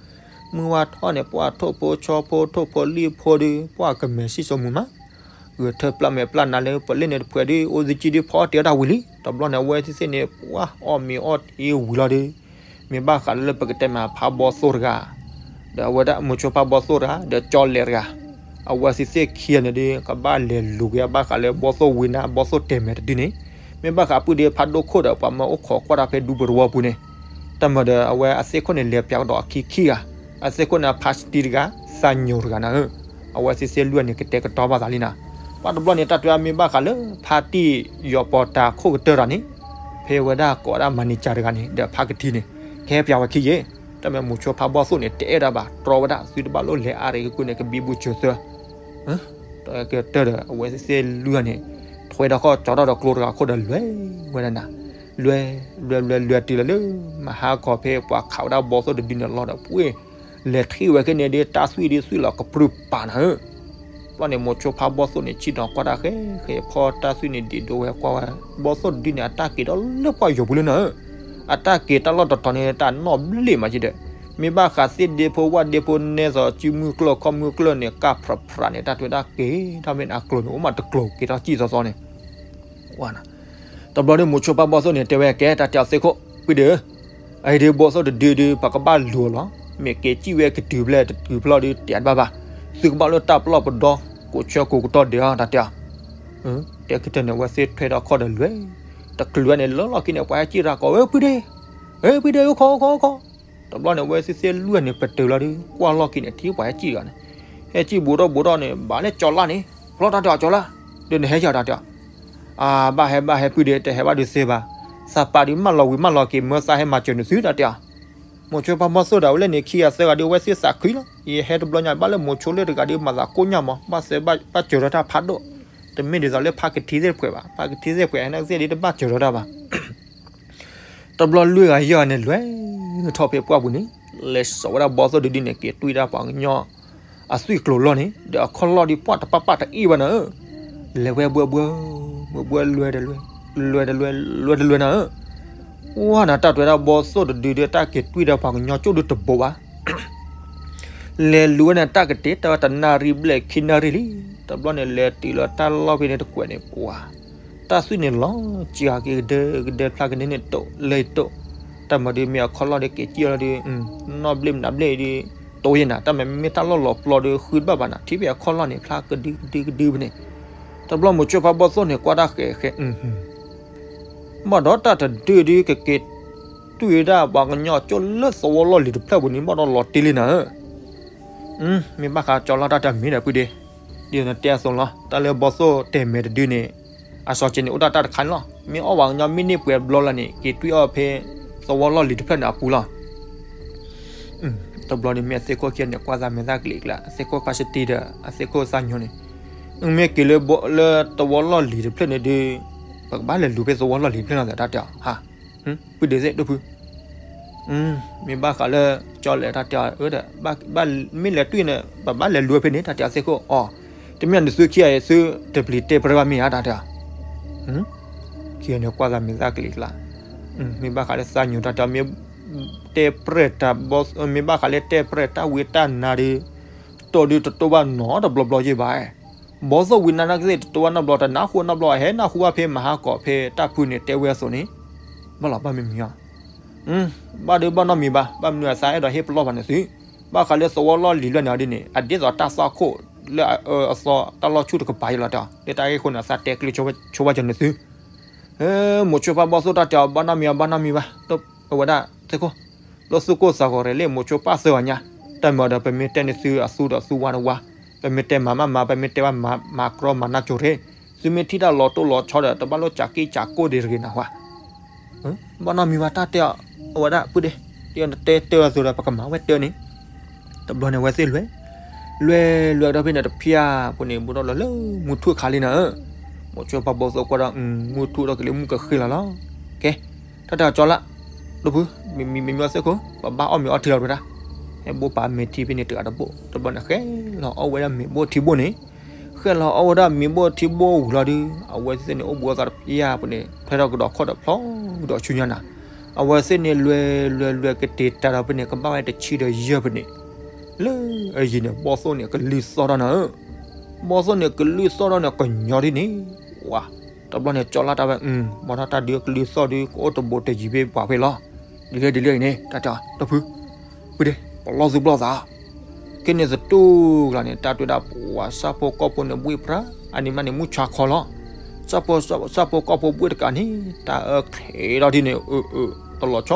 မုၢ်ဝါထီၣ်န့ၣ် ပှၢ်ထိၣ်ဖိဆီဖိ ထိၣ်ဖိလံၣ်ဖိဒီး ပှၢ်ကမဲာ်ဆံၣ်စိမုာ်မး, ဂဲၤထၢၣ်ပျၢ်မဲာ်ပျၢ်နၤလၢပလ့ၣ်န့ၣ်တဖှဲးဒီး အိၣ်သကံဒီးဖီအီၣ်တ့ၢ်အီၣ်တၢ်ဝံၤလံ. တဘျီန့ၣ် အဝဲသ့ၣ်သ့ၣ်န့ၣ် ပှၢ်အီၣ်မ့ၤအီၣ်ထံဝံၤလီၤဒီး မ့ၢ်ဘၣ်ဃးလၢပကတဲမးဖါဘီၣ်သိၣ်တဂၤ, ဒီးအဝဲဒၣ်မိၤဆိဖါဘီၣ်သိၣ်တဂၤ ဒီးကၠီလဲၤတဂၤ, အဝဲသ့ၣ်သ့ၣ်ခံဂၤန့ၣ်ဒီး ကဘၣ်လဲၤလူၤက့ၤအဘၣ်ဃးလၢဘီၣ်သိၣ်ဝံနၤ ဘီၣ်သိၣ်တဲာ်မဲာ်တဒုန့ၣ်, မ့ၢ်ဘၣ်ဃးပုၢ်ဒီးဖးဒိၣ်ခိၣ်ဒီး ပှၤမၢအိၣ်ခိးကွၢ်တၢ်ဖဲဒူပူၤတဝီပူၤန့ၣ်, တၢ်မၤဒီးအဝဲအသ့ၣ်ခိၣ်န့ၣ် လဲၤပၠးကဒီးအခံခံဂၤ, အသ့ၣ်ခိၣ်န့ၣ် ဖါစတံတဂၤ သးညိၣ်တဂၤနၤဧၢ, အဝဲသ့ၣ်သ့ၣ်လွံၢ်ဂၤန့ၣ် ကတဲာ်ကတီၤဘၣ်သးလံနၤ. ပှၢ်တဘျီန့ၣ် တၢ်တဲအမ့ၢ်ဘၣ်ဃးလၢ ဖါတံၢ်ယီၤပီၤတၤခိၣ်ကတၢၢ်တဂၤန့ၣ်, ဖဲဝဲဒၣ်ကိးဝဲဒၣ်မၤန့ၢ်ကၠးတဂၤန့ၣ် ဒီးဖါကထံန့ၣ် ကဟဲပၠးဝဲခံယဲၢ်, တၢ်မၤမိၤဆိဖါဘီၣ်သိၣ်န့ၣ် တအဲၣ်ဒၣ်ဘၣ် တြီဝဲဒၣ်သုတဘၣ်လိၣ်လဲၤအါရ့ကကွံာ်န့ၣ် ကဘံဘူဆၢသၢ တကတၢၢ်ဒီး အဝဲသ့ၣ်လွံၢ်ဂၤန့ၣ် ထွဲထီၣ်ခီၣ်ကၠီထီၣ်ဒီးကျိတဂၤခိၣ်ဒီးလွဲၢ်ဝဲဒၣ်နၤ, လွဲၢ် လွဲၢ် လွဲၢ် လွဲၢ်တုၤလီၤလၢ မဟါခီဖဲပှၤခးဝဲဒၣ်ဘီၣ်သိၣ်တဒုန့ၣ်လီၤဒီး ပှ့ၢ် လဲၤထံၣ်ဝဲခဲန့ၣ်ဒီး တၢ်သွံၣ်ဒုးသွံၣ်လီၤကပြုၢ်ပာ်နၤဧၢ, ဘျီန့ၣ် မိၤဆိဖါဘီၣ်သိၣ်န့ၣ် ဆ့ၣ်နီၤကွၢ်တၢ်ဃဲဃဲ ဖီတၢ်သွံၣ်န့ၣ်ဒံးဒိဝဲကွၢ်ဝဲ ဘီၣ်သိၣ်တဒုန့ၣ် အတၢ်က့ၤဒီးလၢပှၢ်ယိာ်ပူၤလၢနၤဧၢ, အတၢ်က့ၤတၢ်လီၢ်တတီၤန့ၣ် တၢ်နီၣ်ဘျ့ၣ်မးက့ဒီး မ့ၢ်ဘၣ်ဃးသ့ၣ်ဒ့ဖိဝၣ်ဒ့ဖိနဲသိးစုမုၢ်ကျၢၢ်ခီၣ်မုၢ်ကျၢၢ်န့ၣ် ကၢ်ဖြးဖြးန့ၣ် တၢ်ထွဲတၢ်က့ၤထီၣ်မ့ၢ်န့ၣ် အကျိၤန့ၣ် အိၣ်မးတကျိၤက့ၤထီၣ်စံၣ်သီသီန့ၣ် ဝါနၤ, တဘျီဒီးမိၤဆိဖါဘီၣ်သိၣ်န့ၣ် တဲဝဲကဲ တၢ်တဲအီၤသ့ၣ်ခိၣ် ပုၢ်ဒီး, အအံၤဒုးဘီၣ်သိၣ်တဒုဒုး ပကဘၣ်လူၤအီၤလီၤ, မ့ၢ်က့ၤစံၣ်ဝဲကတုၤဖျဲၣ်တတုၤဖျီဒီး တဲတဘၣ်ဘၣ်, သုကဘၣ်လၢတၢ်ပလီၢ်ပဒီ ကိးဆၢကိးကတီၢ်ဒဲးအီၤ တၢ်တဲအီၤ, တဲကတၢၢ်န့ၣ် အဝဲသ့ၣ်ထွဲထီၣ်ခီၣ်ဒီးလွဲၢ်, တချုးဝဲန့ၣ် လၢလီၢ်ခံန့ၣ် ပှၤဟဲစံၣ်ရၤကိးဝဲ ပုၢ်ဒီး, ပုၢ်ဒီး အိၣ်ခိး အိၣ်ခိး အိၣ်ခိး, တဘျီန့ၣ် အဝဲသ့ၣ်သ့ၣ်လွံၢ်ဂၤန့ၣ် ပတုာ်လီၤဒီး ကွၢ်လီၢ်ခံန့ၣ် ထံၣ်ပှၤဟဲစံၣ်တဂၤန့ၣ်, ဟဲစံၣ်ဘူးထီၣ်ဘူးထီၣ်န့ၣ် ဘၣ်လၢကၠီလါန့ၣ်, ဖျီတၢ်တဲအီၤကၠီလါ, ဒီးနဟဲစံၣ်တၢ်တဲအီၤ, အဘၣ်ဟဲဘၣ်ဟဲပုၢ်ဒီး တဟဲဘၣ်ဒုးသ့ဘၣ်, သးပာ်ဒုးမၢလီၤဝံၤမၢလီၤက့ၤ မၢသးဟဲမၤစၢၤနုာ်သုတၢ်တဲအီၤ, မိၤဆိဖါဘီၣ်သိၣ်ဒီး အဝဲလဲၣ်န့ၣ် ခံဂၤသၢဂၤဒီး အဝဲသ့ၣ်သးခုလီၤ, ယဟဲတဘျီညါဘၣ်လၢမိၤဆိလၢတဂၤဒီး မၤသးကိၢ်ညါမး ဘၣ်သဲဘၣ်စၢၤထီၣ်တၢ်ဖးဒိၣ်, တမ့ၢ်ဒ်သိးလၢဖါကထံသ့ၣ်တဖှဲးဘၣ်, ဖါကထံသ့ၣ်တဖှဲး ဟဲန့ၣ်ကသ့ၣ်ဒ်တဘၣ်စၢၤထီၣ်တၢ်ဘၣ် တဘျီလွံၢ်ဂၤယဲၢ်ဂၤန့ၣ် လဲၤထီၣ်ဖဲပှၢ်ပူၤန့ၣ်, လဲၤစိာ်ဝဲဒၣ်ဘီၣ်သိၣ်တဒုန့ၣ် က့ၤတွံၢ်ဒၣ်ပှၤကညီအသွံၣ်ကျိၤလီၢ်န့ၣ်, ဒီးအခီၣ်လီၢ်ဒုးပှၢ်တပၢ်ပၢ်တအ့ၣ်ဘၣ်နၤဧၢ, လဲၤဝဲဘှဲဘှဲ, ဘှဲဘှဲလွဲတလွဲ, လွဲတလွဲ, လွဲတလွဲနၤဧၢ, ဝါနၤတၢ်တွဲဒၣ်ဘီၣ်သိၣ်တဒုဒီး တၢ်က့ၤတွံၢ်ဒၣ်ပှၤကညီကၠိၣ်ဒုးတဘိးဘၣ် လဲၤလူၤဝဲန့ၣ် တၢ်ကတ့ၢ်တၢ်ဝဲတနၣ်ရံၣ်ဘျဲၣ်ခံနၣ်ရံၣ်လံ, တဘျီန့ၣ် လဲၤတုၤလီၤတၢ်လီၢ်ဖဲန့ၣ်တကွဲးန့ၣ် ပှၤ တၢ်သွံၣ်န့ၣ်လီၤစှၤက့ၤကဒၢကဒဲဖျါကဒဲန့ၣ်တိၣ်လၢတိၣ်, တၢ်မၤဒုးမ့ၢ်အခီၣ်လီၢ်ဒီးက့ၤစံၣ်အီၤလီၤဒီး နီၣ်ဘျ့ၣ်မနၤဘျ့ၣ်ဒီး တိၢ်ယဲၢ်နၤ တၢ်မၤမ့ၢ်တၢ်လီၢ်လီၤပျီဒီးဃုတဘၣ်ဘၣ်နၤ ထံၣ်ဖဲအခီၣ်လီၢ်န့ၣ် ဖျါကဒုကဒုကဒုဖဲန့ၣ်, တဘျီမိၤဆိဖးဘီၣ်သိၣ်န့ၣ် ကွၢ်တၢ်ဃဲးဃဲး ဘၣ်ဒီးတၢ်တဒုဒုကက့ၤတွံၢ်ဝဲဒၣ်ပှၤကညီကၠိၣ်လၢသဝီလီၢ်လံၤတဖျၢၣ်ပူၤန့ၣ် ဘၣ်ဒီးလီၤတံၢ်လံနၤဧၢ, မ့ၢ်ဘၣ်ဃးကၠီလီၤတၢ်တမံၤဒီးပုၢ်ဒ့, ဒ်နတဲအသိးလီၤ တၢ်လၢဘီၣ်သိၣ်တဲာ်မဲာ်တဒုန့ၣ် အစီၤက့န့ၣ် အိၣ်ဒၣ်တၢ်တခါန့ၣ်လီၤ. မ့ၢ်အီၣ်ပှၤကညီမ့ၢ်န့ၢ်ပှဲၤဘျီလၢန့ၣ် က့ၤတွံၢ်အီၣ်ဖဲသဝီလီၢ်လံၤတဖျၢၣ်န့ၣ်အပူၤလီၤ. တဘျီန့ၣ်မ့ၢ်အသ့ၣ်ခိၣ်ခံဂၤန့ၣ် ကွၢ်သးမဲာ်သၣ်ကလံၤကျါ အသ့ၣ်ခိၣ်ဖါစတံဒီး အသ့ၣ်ခိၣ်သးညိန့ၣ်, မ့ၢ်က့ၤလၢ လၢသဝီလီၢ်လံၤတဖျၢၣ်န့ၣ်ဒုး ပကဘၣ်လဲၤလူၤဖဲသဝီလီၢ်လံၤတဖျၢၣ်န့ၣ်သတးတဲအီၤ, ဟါ, ပုၢ်ဒ့သ့ၣ်ဒိၣ်ဖု မ့ၢ်ဘၣ်ဃးလၢ ကၠီလဲၤတၢ်တဲအီၤဒီး မ့ၢ်လဲၤတွံၢ်န့ၣ် ပဘၣ်လဲၤလူၤဖဲန့ၣ် တၢ်တဲအီၤစ့ၢ်ခိၣ်အီၤ, တမ့ၢ်နသုခံဂၤအံၤ သုတပျံၤတဲပြဲဘၣ်မ့ၢ်ဧါ တၢ်တဲအီၤ, ခံဂၤန့ၣ်ကွၢ်သးမ့ၢ်သၣ်ကလံၤကျါ, မ့ၢ်ဘၣ်ဃးလၢသးညိးတၢ်တဲအီၤ မ့ၢ်တဲပြဲၢ်တၢ်ဘီ မ့ၢ်ဘၣ်ဃးလၢတဲပြဲၢ်တၢ်ဝံတၢ်နါဒီး တိၢ်ဒုးတတိၢ်ဘၣ်နီတဘျီဘျီယ့ၢ်ဘၣ်, ဘီသိၣ်ဝံနါနာ်ကသ့ၣ်တတိၢ်ဘၣ်နီတဘျီ တနၢ်ဟူနီတဘျီ ဟဲနၢ်ဟူဘၣ်ဖဲမဟါကီးဖဲတၢ်ဖုန့ၣ်တဲဝဲအသိးန့ၣ်, ဘၣ်လီၤဘၣ်မ့ၢ်မံၤအီၤ, ဘၣ်ဒုးဘၣ်နီတမံၤဘၣ် ဘၣ်မနုၤအသးအဲၣ်ဒိးဟ့ၣ်ပလီၢ်ဘၣ်န့ၣ်သု, ဘၣ်ဃးလၢသဝီလီၢ်လံၤလွဲၢ်န့ၣ်ဒ်န့ၣ် အဒ်သိးတၢ်သွၣ်ခိၣ်လၢအအၢအသီတၢ်လီၢ်ဆူၣ်တကပၤယလီၤတဲအီၤ လၢတၢ်ဂ့ၢ်ခိၣ်န့ၣ် သးတဲကျဲဆိဘၣ်ကၠီန့ၣ်သု မိၤဆိဖးဘီသိၣ်တၢ်တဲအီၤ ဘၣ်နီတမံၤဘၣ် ဘၣ်နီတမံၤဘၣ်, အဝဲဒၣ်စ့ၢ်ခိၣ်, လၢသူၣ်ကိၢ်သးဂီၤရဲၣ်လၢမိၤဆိပၣ်သၢဂၤညါ, တၢ်မၤဒီး ပမ့ၢ်တဲန့ၢ်သုအသူဒီးသူဝါတဝါ, ပမ့ၢ်တဲမၤမးမၤ ပမ့ၢ်တဲဘၣ်မၤမၤကြီရဲၣ်, သုမ့ၢ်ထံၣ်တၢ်လီၤတိၢ်လီၤဆီဒီး တဘၣ်လိၣ်စးကံၣ်စးကိၣ်ဒံးတဂ့ၤနၢ်ဟူဧါ ဘၣ်နီတမံၤဘၣ်တၢ်တဲအီၤ, အဝဲဒၣ်ပုၢ်ဒ့, တဲတဲအသိးဒီး ပကမၤဝဲတၢ်န့ၣ်, တဘျီန့ၣ်အဝဲသ့ၣ်လွဲၢ်, လွဲၢ်လွဲၢ်ကဒီးဖဲန့ၣ်တဖျၢၣ်ပူၤန့ၣ် ဘူးထီၣ်လီၤလၢမုၢ်ထူၣ်ခါလံနၤဧၢ, မိၤဆိဖးဘီသိၣ်ကွၢ်ဒီး မုၢ်ထူၣ်ဒီးကလံၤမုၢ်ကဃ့လီၤလီၤ, ကဲ, တၢ်တဲအီၤကၠီလၢ, ဒီပုၢ်, မံမံမံမံအီၤစ့ၢ်ခိၣ် ပဘၣ်အီၣ်မ့ၤအီထံလီၤတဝဲဒၣ်, ဟဲဘိပာ်မဲာ်ထံဖဲန့ၣ်တဂၤတဘိ တဘျီန့ၣ် ဃဲလီၤအီၣ်ဝဲဒၣ်မ့ၤဘိၣ်ထံဘိၣ်န့ၣ်, ဃဲလီၤအီၣ်ဝဲဒၣ်မ့ၤဘိၣ်ထံဘိၣ်ဝံၤလီၤဒုး အဝဲသ့ၣ်န့ၣ်အိၣ်ဘူးအသးတဖျၢၣ်ပူၤန့ၣ် ဖဲထီၣ်ကဒီးခီၣ်ဒီးဖျီဒီးဆူညါနၤ, အဝဲသ့ၣ်န့ၣ်လွဲၢ်လွဲၢ်လွဲၢ်ကတဲာ်တၢ်ဒီးဖဲန့ၣ် ကဘၣ်ဝဲတဆံဒီးယဲၢ်ဖဲန့ၣ်, လၢအယံၤန့ၣ် ဘီသိၣ်န့ၣ်ကလုၢ်သီၣ်ထီၣ်နၤဧၢ, ဘီသိၣ်န့ၣ်ကလုၢ်သီၣ်ထီၣ်န့ၣ် ကညီဒ်န့ၣ်, ဝါ, တဘျီန့ၣ်ကၠီလၢတၢ်ဝဲ, ဘၣ်ထီၣ်တၢ်ဒုးကလုၢ်သီၣ်ဒုး ကအိၣ်တဘိးတယံၤဖဲပှၤဖဲလီၤ, ဒ်လဲၣ်ဒ်လဲၣ်အံၤန့ၣ် တၢ်တဲအီၤ ဒီပုၢ်, ပုၢ်ဒ့, ပလီၢ်သူၣ်ပလီၢ်သး က့န့ၣ်သတူၢ်ကျါန့ၣ် တၢ်တွဲဒၣ်ပှၤဆၣ်ဖိကီၢ်ဖိန့ၣ်ဘှ့ၣ်ပြၢ် အန့ၣ်မးန့ၣ် မုၢ်ဆါခီလီၤ, ဆၣ်ဖိကီၢ်ဖိဘှ့ၣ်တကးန့ၣ် တၢ်အၢချ့ထီၣ်ထံန့ၣ် အၢ အၢ တလီၤဆီ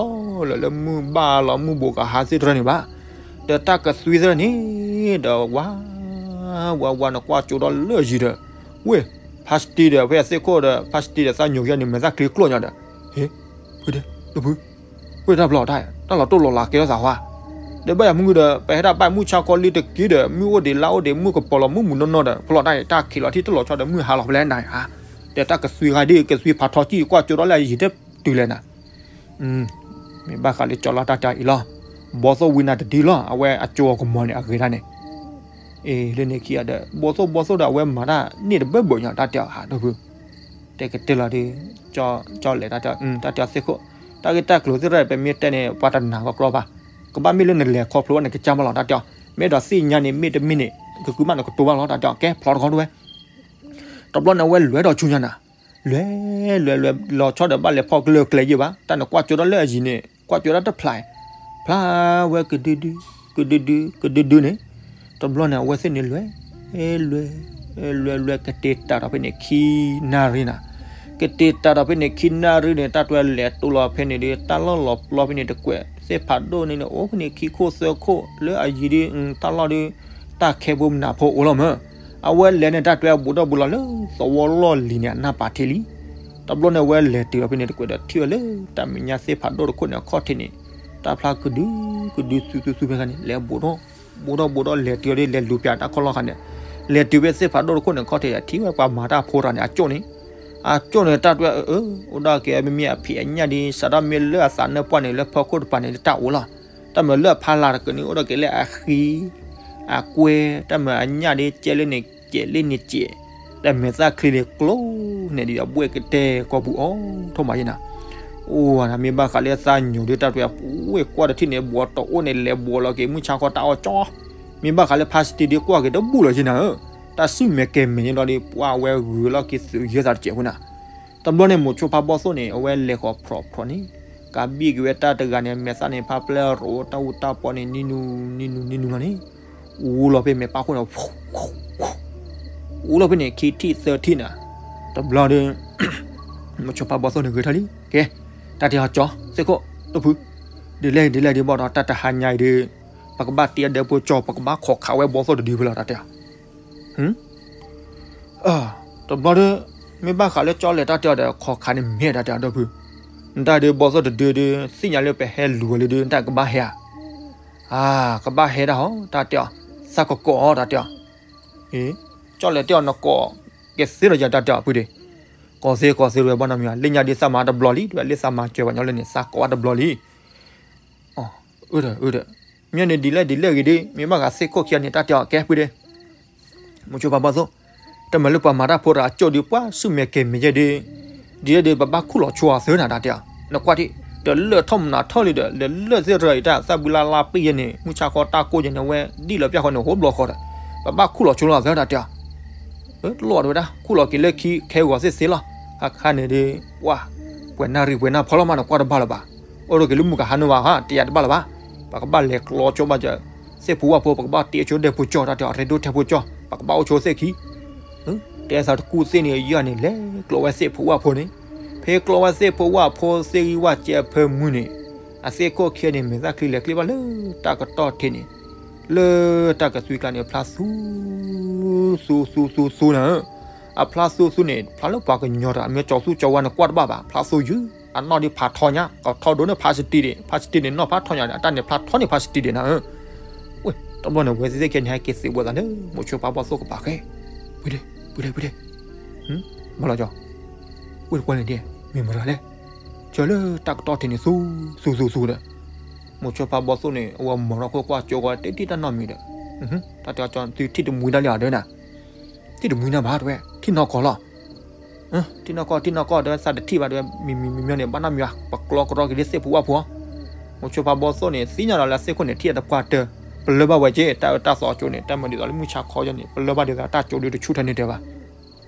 လၢလၢမုၢ်ဘၣ်လီၤမုၢ်ဘူးကဟါသ့ၣ်တဖၣ်န့ၣ်ဘၣ်, ဒီးတၢ်ကသွံသ့ၣ်တဖၣ်န့ၣ် ဒီးဝါ ဝါဝါန့ၣ်ကွၢ်ကၠိဒီးလၢအယံၤဒီး, ဝ့ၢ်, ဖါစတံဒီးဖဲအသ့ၣ်ခိၣ်ဒီး ဖါစတံဒီးသးညိးယဲန့ၣ် မဲာ်သၣ်ချ့ကျိၣ်ညီဒီး, ဟ့ၣ်, ပုၢ်ဒ့, ဒီပုၢ် ဝ့ၢ်တၢ်ဘျီတၢ် တၢ်လီၤတိၢ်လီၤလးကဲထီၣ်သးဟါ, ဒီးဘၣ်ယၤမုၢ်ဂုၢ်ဒီး ပဟဲဒၣ်ဘၣ်မုၢ်ဆါခီလံတက့ၢ်ဒီး မုၢ်အိၣ်ဒံးလါအိၣ်ဒံး မုၢ်ကပီၤလီၤမုၢ်မုၢ်နီၢ်နီၢ်ဒီး ဖျီတၢ်အံၤ တၢ်ခံးလီၤထံၣ်တလီၤဆီဒီး မုၢ်ဟါလီၤဖဲလဲၣ်နၤဧါ, ဒီးတၢ်ကသွံဂၤဒ် ကသွံဖးထီကံၢ် ကွၢ်ကၠိထီၣ်လၢအယံၤတတုၤလဲၣ်နၤ, မ့ၢ်ဘၣ်ဃးလၢကၠီလၢတၢ်တဲအီၤအံၤလီၤ, ဘီသိၣ်ဝံနၤတဒုလီၤ အဝဲအကၠိအကမီၤန့ၣ် အဂ့ၤတၢ်န့ၣ် အ့ လၢန့ၣ်ခံဂၤဒီး ဘီသိၣ်ဘီသိၣ်ဒီး အဝဲမၤတၢ်န့ၢ်တဘၢဘၢညါ တၢ်တဲအီၤဟးဒီပုၢ်, တဲကတဲလီၤဒုး, ကၠီလဲၤတၢ်တဲအီၤ တၢ်တဲအီၤစ့ၢ်ခိၣ်, တၢ်ဂ့ၢ်တၢ်ကျိၤသ့ၣ်တဖၣ် ပမ့ၢ်တဲန့ၣ် ပှၤတနာ်ကီကြၢးဘၣ်, ကဘၣ်မ့ၢ်လၢနလဲၤခီဖျိဘၣ်န့ၣ် ကစၢ်မးလီၤ တၢ်တဲအီၤ, မ့ၢ်ဒီးသ့ၣ်ညါန့ၣ် မ့ၢ်တမ့ၢ်န့ၣ် ကကုမၣ်နကတိၤဘၣ်လီၤ တၢ်တဲအီၤ ကဲဖျီတခီတဝဲ, တဘျီန့ၣ် အဝဲလဲၤဒီးဆူညါနၤ လွဲၢ်လွဲၢ်လွဲၢ် လီၤဆီဒီးဘၣ်လဲၤဖီၣ်ကလၢကျဲယဲၢ်ဘၣ် တၢ်န့ၣ်ကွၢ်ကၠိထီၣ်လၢအယံၤန့ၣ် ကွၢ်ကၠိထီၣ်တဖျါ, ဖျါဝဲကဒုဒု, ကဒုဒု, ကဒုဒုန့ၣ်, တဘျီန့ၣ် အဝဲသ့ၣ်န့ၣ်လွဲၢ်, လွဲၢ်, လွဲၢ်လွဲၢ် ကတဲာ်တၢ်ဒီးဖဲန့ၣ် ခံနၣ်ရံၣ်နၤ, ကတဲာ်တၢ်ဒီးဖဲန့ၣ် ခံနၣ်ရံၣ်န့ၣ် တၢ်တွဲလဲၤတိၢ်လီၤဖဲန့ၣ်ဒုး တၢ်လီၢ်လီၤပျီဖဲန့ၣ်တကွဲး သ့ၣ်ဖးဒိၣ်န့ၣ်န့ၣ် အိၣ်ဖဲန့ၣ်ခံခိၣ်သၢခိၣ် လၢအယံၤဒုး တၢ်လီၢ်ဒုး တၢ်ခဲဖိမနုၤဖိအိၣ်လီၤမး, အဝဲလဲၤန့ၣ် တၢ်တွဲဘူးဒီးဘူးလီၤလၢ သဝီလီၢ်လံၤန့ၣ် အနၢ်ပာ်ထံလံ, တဘျီန့ၣ် အဝဲလဲၤတုၤလီၤဖဲန့ၣ်တကွဲးဒီး ထံၣ်ဝဲလၢ တၢ်မဲာ်ညါသ့ၣ်ဖးဒိၣ်တခိၣ်န့ၣ်အခီၣ်ထံးန့ၣ်, တၢ်ဖျါကဒု, ကဒုသူသူသူဖဲခါန့ၣ် လဲၤဘူးဒီး, ဘူးဒီးဘူးဒီးလဲၤတုၤဒီး လဲၤလူၤပၠးတၢ်ခီၣ်လီၢ်ခါန့ၣ်, လဲၤတုၤဖဲသ့ၣ်ဖးဒိၣ်တခိၣ်န့ၣ်အခီၣ်ထံး ထံၣ်ဝဲပှၤမၤတၢ်ဖိတဂၤန့ၣ် အကၠိၣ်န့ၣ်, အကၠိၣ်န့ၣ် တၢ်တွဲအၢ, အိၣ်ဒီးက့ၤမ့မ့ၢ်အဖံးအညၣ်ဒ် စးထီၣ်မ့ၢ်လၢအသးနၢၣ်ပှၢ်န့ၣ် လၢဖီခိၣ်တပၤန့ၣ် လၢတၢ်အိၣ်လီၤ, တၢ်မၤလၢအဖီလာ်တက့ၢ်န့ၣ် အိၣ်ဒီးက့ၤလၢအဃံ, အကွဲ, တၢ်မၤအညၣ်ဒ် ကဲလၢန့ၣ်ကဲးလၢန့ၣ်ကဲး, တၢ်မဲာ်သၣ်ချံလၢကျိန့ၣ်ဒ်ဒီး ဘှဲၣ်ကတဲာ်ကီၢ်ပူၤအိၣ်ထီၣ်မးယဲနၤ, အိၣ်ဝဲနၤ မ့ၢ်ဘၣ်ဃးလၢသးညိးဒ် တၢ်တွဲပူၤဝဲကွၢ်တထံၣ်န့ၣ် ဘူးတအိၣ်န့ၣ် လဲၤဘူးလီၤက့ၤ မုၢ်ဆါခီတၢ်အီၣ်ကၠီ, မ့ၢ်ဘၣ်ဃးလၢဖါစတံဒ်ကွၢ်က့ၤတဘူးလီၤယဲနၤဧၢ, တၢ်စုၣ်မဲာ်ကဲၤမဲာ်န့ၣ်လီၤဒီး ပှၤဝဲဂုာ်လီၤက့ၤသုးယဲၢ်သးတစဲးဖိနၤ, တဘျီန့ၣ် မိၤဆိဖးဘီသိၣ်န့ၣ် အဝဲလဲၤဃီၤဖျိးဖျိးန့ၣ်, ကးဘံၣ်က့ၤဝဲတၢ်တဂၤန့ၣ် မဲာ်သၣ်န့ၣ် ဖးပျဲၢ်ရိးတၢ်အူတၢ်ပီန့ၣ် နံၤနူၤ နံၤနူၤ နံၤနူၤလီၤန့ၣ်, အူလီၤဖဲမဲာ်ပာ်ခိၣ်န့ၣ်, အူလီၤဖဲန့ၣ် ခံထံၣ်သၢထံၣ်နၤ, တဘျီဒီး မိၤဆိဖးဘီသိၣ်န့ၣ်ဂဲၤထီၣ်လံ, ကဲ, တၢ်တဲအီၤကၠီ စ့ၢ်ခိၣ်, ဒီပုၢ်, ဒ်လဲၣ်ဒ်လဲၣ်ဒ်ဘၣ်ဒီး တၢ်တဟါညါအံၤဒီး ပကဘၣ်တ့အဒၢဖိကၠီ ပကဘၣ်ခိးခးဝဲဘီသိၣ်တဒုဖဲလီၤ တၢ်တဲအီၤ တဘျီဒီး မ့ၢ်ဘၣ်ဃးလၢကၠီလဲၤတၢ်တဲအီၤဒီး ခိးခးန့ၣ်မ့ၢ်တၢ်တဲအီၤ ဒီပုၢ်, နတၢ်ဒုးဘီသိၣ်တဒုဒီး သ့ၣ်ညါလၢပဟဲလူၤဝဲလၢဒုး နတၢ်ကဘၣ်ဟဲဧါ, ကဘၣ်ဟဲဒၣ်ဟီ တၢ်တဲအီၤ, သးကကိးအီၤ တၢ်တဲအီၤ, ကၠီလဲၤတဲအီၤ နကိးကဲသ့လီၤယၤ တၢ်တဲအီၤ ပုၢ်ဒ့, ကိးသ့ကိးသ့ဝဲဘၣ်နီတမံၤ လၢညါဒ်သးမၤတဘျီလံ တဝဲလၢသးမၤစၢၤပှၤညီလၢန့ၣ် သးကိးဘၣ်တဘျီလံ အၢ ဒီး အၢ ဒီး မ့ၢ်န့ၣ်ဒ်လဲၣ်ဒ်လဲၣ်ဂ့ၤဒီး မ့ၢ်ဘၣ်ဃးသ့ၣ်ခိၣ်ခံဂၤန့ၣ် တၢ်တဲအီၤကဲပှ့ၤဒီး မိၤဆိဖါဘီသိၣ်, တမ့ၢ်လၢပှၤမၤတၢ်ဖိတဂၤကၠိဒုးပှၤဆူၣ်မဲာ်ကဲၤမဲာ်ယဲၢ်ဒီး, ဒ်လဲၣ်ဒီး ပဘၣ်ခူၣ်လီၤဆိအီၤသၢနၤ တၢ်တဲအီၤ, နကွၢ်ထံၣ်, တလၢၢ်ထီၣ်မနၤထီၣ်လံဒီး လဲၤလၢၢ်သ့ၣ်တရၢအံၤတၢ် သၣ်ဘုလါလါပ့ၢ်ယဲၢ်န့ၣ် မုၢ်ဆါခီတၢ်ကိၢ်ယဲၢ်န့ၣ် အဝဲဒံၣ်လီၤပျၢ်ဃီန့ၣ် ဟိဘျီဃီဒီး ပဘၣ်ခူၣ်လီၤဆိလီၤသၢတၢ်တဲအီၤ လီၤတဲဝဲဒၣ် ခူၣ်လီၤက့ၤလၢခံခဲဂီၤသ့ၣ်သ့လီၤ, ခါခါန့ၣ်ဒီး ပှၤ ပှဲၤနၣ်ရံၣ်ပှဲၤနၣ်ဖီလီၤမး နကွၢ်တဘၣ်လၢၤဘၣ်, အိၣ်ဒိၣ်က့ၤလၢမုၢ်ကဟါနုာ်ဘၣ်ဧါ တယၤတဘၣ်လၢၤဘၣ်, ပကဘၣ်လဲၤကျီဆိဘၣ်စၢၤ သ့ၣ်ဖိဝၣ်ဖိ ပကဘၣ်တ့ဆိဒဲဖိကၠီၣ် တၢ်တဲအီၤ ရ့ဒိၣ်ထဲဖိကၠီၣ် ပကဘၣ်အိၣ်ဆိသ့ၣ်ခံ တဲသးတကူၣ်သ့ၣ်န့ၣ် ယၤန့ၣ် လဲၤကျီဝဲသ့ၣ်ဖိဝၣ်ဖိန့ၣ်, ဖဲကျီဝဲသ့ၣ်ဖိဝၣ်ဖိသ့ၣ်ဂံၢ်ဝၣ်စဲးအဖၢမုၢ်န့ၣ်, အသ့ၣ်ခိၣ်ခံဂၤန့ၣ် မဲာ်သၣ်ချံလဲၤကျ့ဘၣ်လၢတၢ်ကတီၢ်ထံးန့ၣ်, လၢတၢ်ကသွံကျါန့ၣ် ဖျါသူ သူသူသူသူနၤဧၢ, အဖျါသူသူန့ၣ် ဖျါလၢပှၤကညီတဂၤ မ့ၢ်ကၠီသူကၠီဝါန့ၣ် ကွၢ်တဘၣ်ဘၣ် ဖျါသူယုၢ်, အနီၢ်ဒ်ဖးထီညါ ကထီဒိၣ်န့ၣ်ဖးစတံးဒံး ဖးစတံးန့ၣ်နီၢ်ဖးထီညါန့ၣ် အတၢ်န့ၣ်ဖျါထီန့ၣ်ဖးစတံးဒံးနၤဧၢ ဝဲ တဘျီန့ၣ် ဝဲသ့ၣ်သ့ၣ်ခံဂၤန့ၣ် ဟဲက့ၤသံးဝဲသးလၢ မိၤဆိဖါဘီသိၣ်ကပၤဃဲ, ပှ့ၤဒ့, ပှ့ၤဒ့, ပှ့ၤဒ့, ဘၣ်လီၤကၠီ, ဝဲတကွၢ်န့ၣ်ဒ့, မ့ၢ်မတၤလဲၣ်, ကၠီလၢတၢ်ကတီၢ်ထံးန့ၣ် သူ သူ သူ သူဒီး, မိၤဆိဖါဘီသိၣ်န့ၣ် အဝဲမၤထီၣ်ခိၣ်ကွၢ်ကၠိဃီ တထံၣ်တၢ်နီတမံၤဒီး, တၢ်တဲအီၤကၠီ သုထံၣ်တမှံတၢ်လံဧါဒၢနၤ, ထံၣ်တမှံနၤဘၣ်တဲဝဲ ထံၣ်နီၢ်ကီၢ်လီၤ ထံၣ်နီၢ်ကီၢ် ထံၣ်နီၢ်ကီၢ်တဲဝဲ သးတထံၣ်ဘၣ်တဲဝဲ မံၤမံၤမံၤမံၤန့ၣ် ဘၣ်နီတမံၤဘၣ် ပကျီကရီက့ၤလၢသ့ၣ်ဖိဝၣ်ဖိ, မိၤဆိဖါဘီသိၣ်န့ၣ် သ့ၣ်ညါလီၤလၢသ့ၣ်ခိၣ်န့ၣ် ထံၣ်အတပှၢ်တၢၢ်, ပလၢဘၣ်ဝဲက့ၤ တၢ်အၢတၢ်သီကၠိန့ၣ် တၢ်မၤဒ်သိးလၢမုၢ်ဆါခီယဲၢ်န့ၣ် ပလၢဘၣ်ဒ်သိးတၢ်ကၠိဒုးတဆူၣ်ထီၣ်န့ၢ်တဲဘၣ်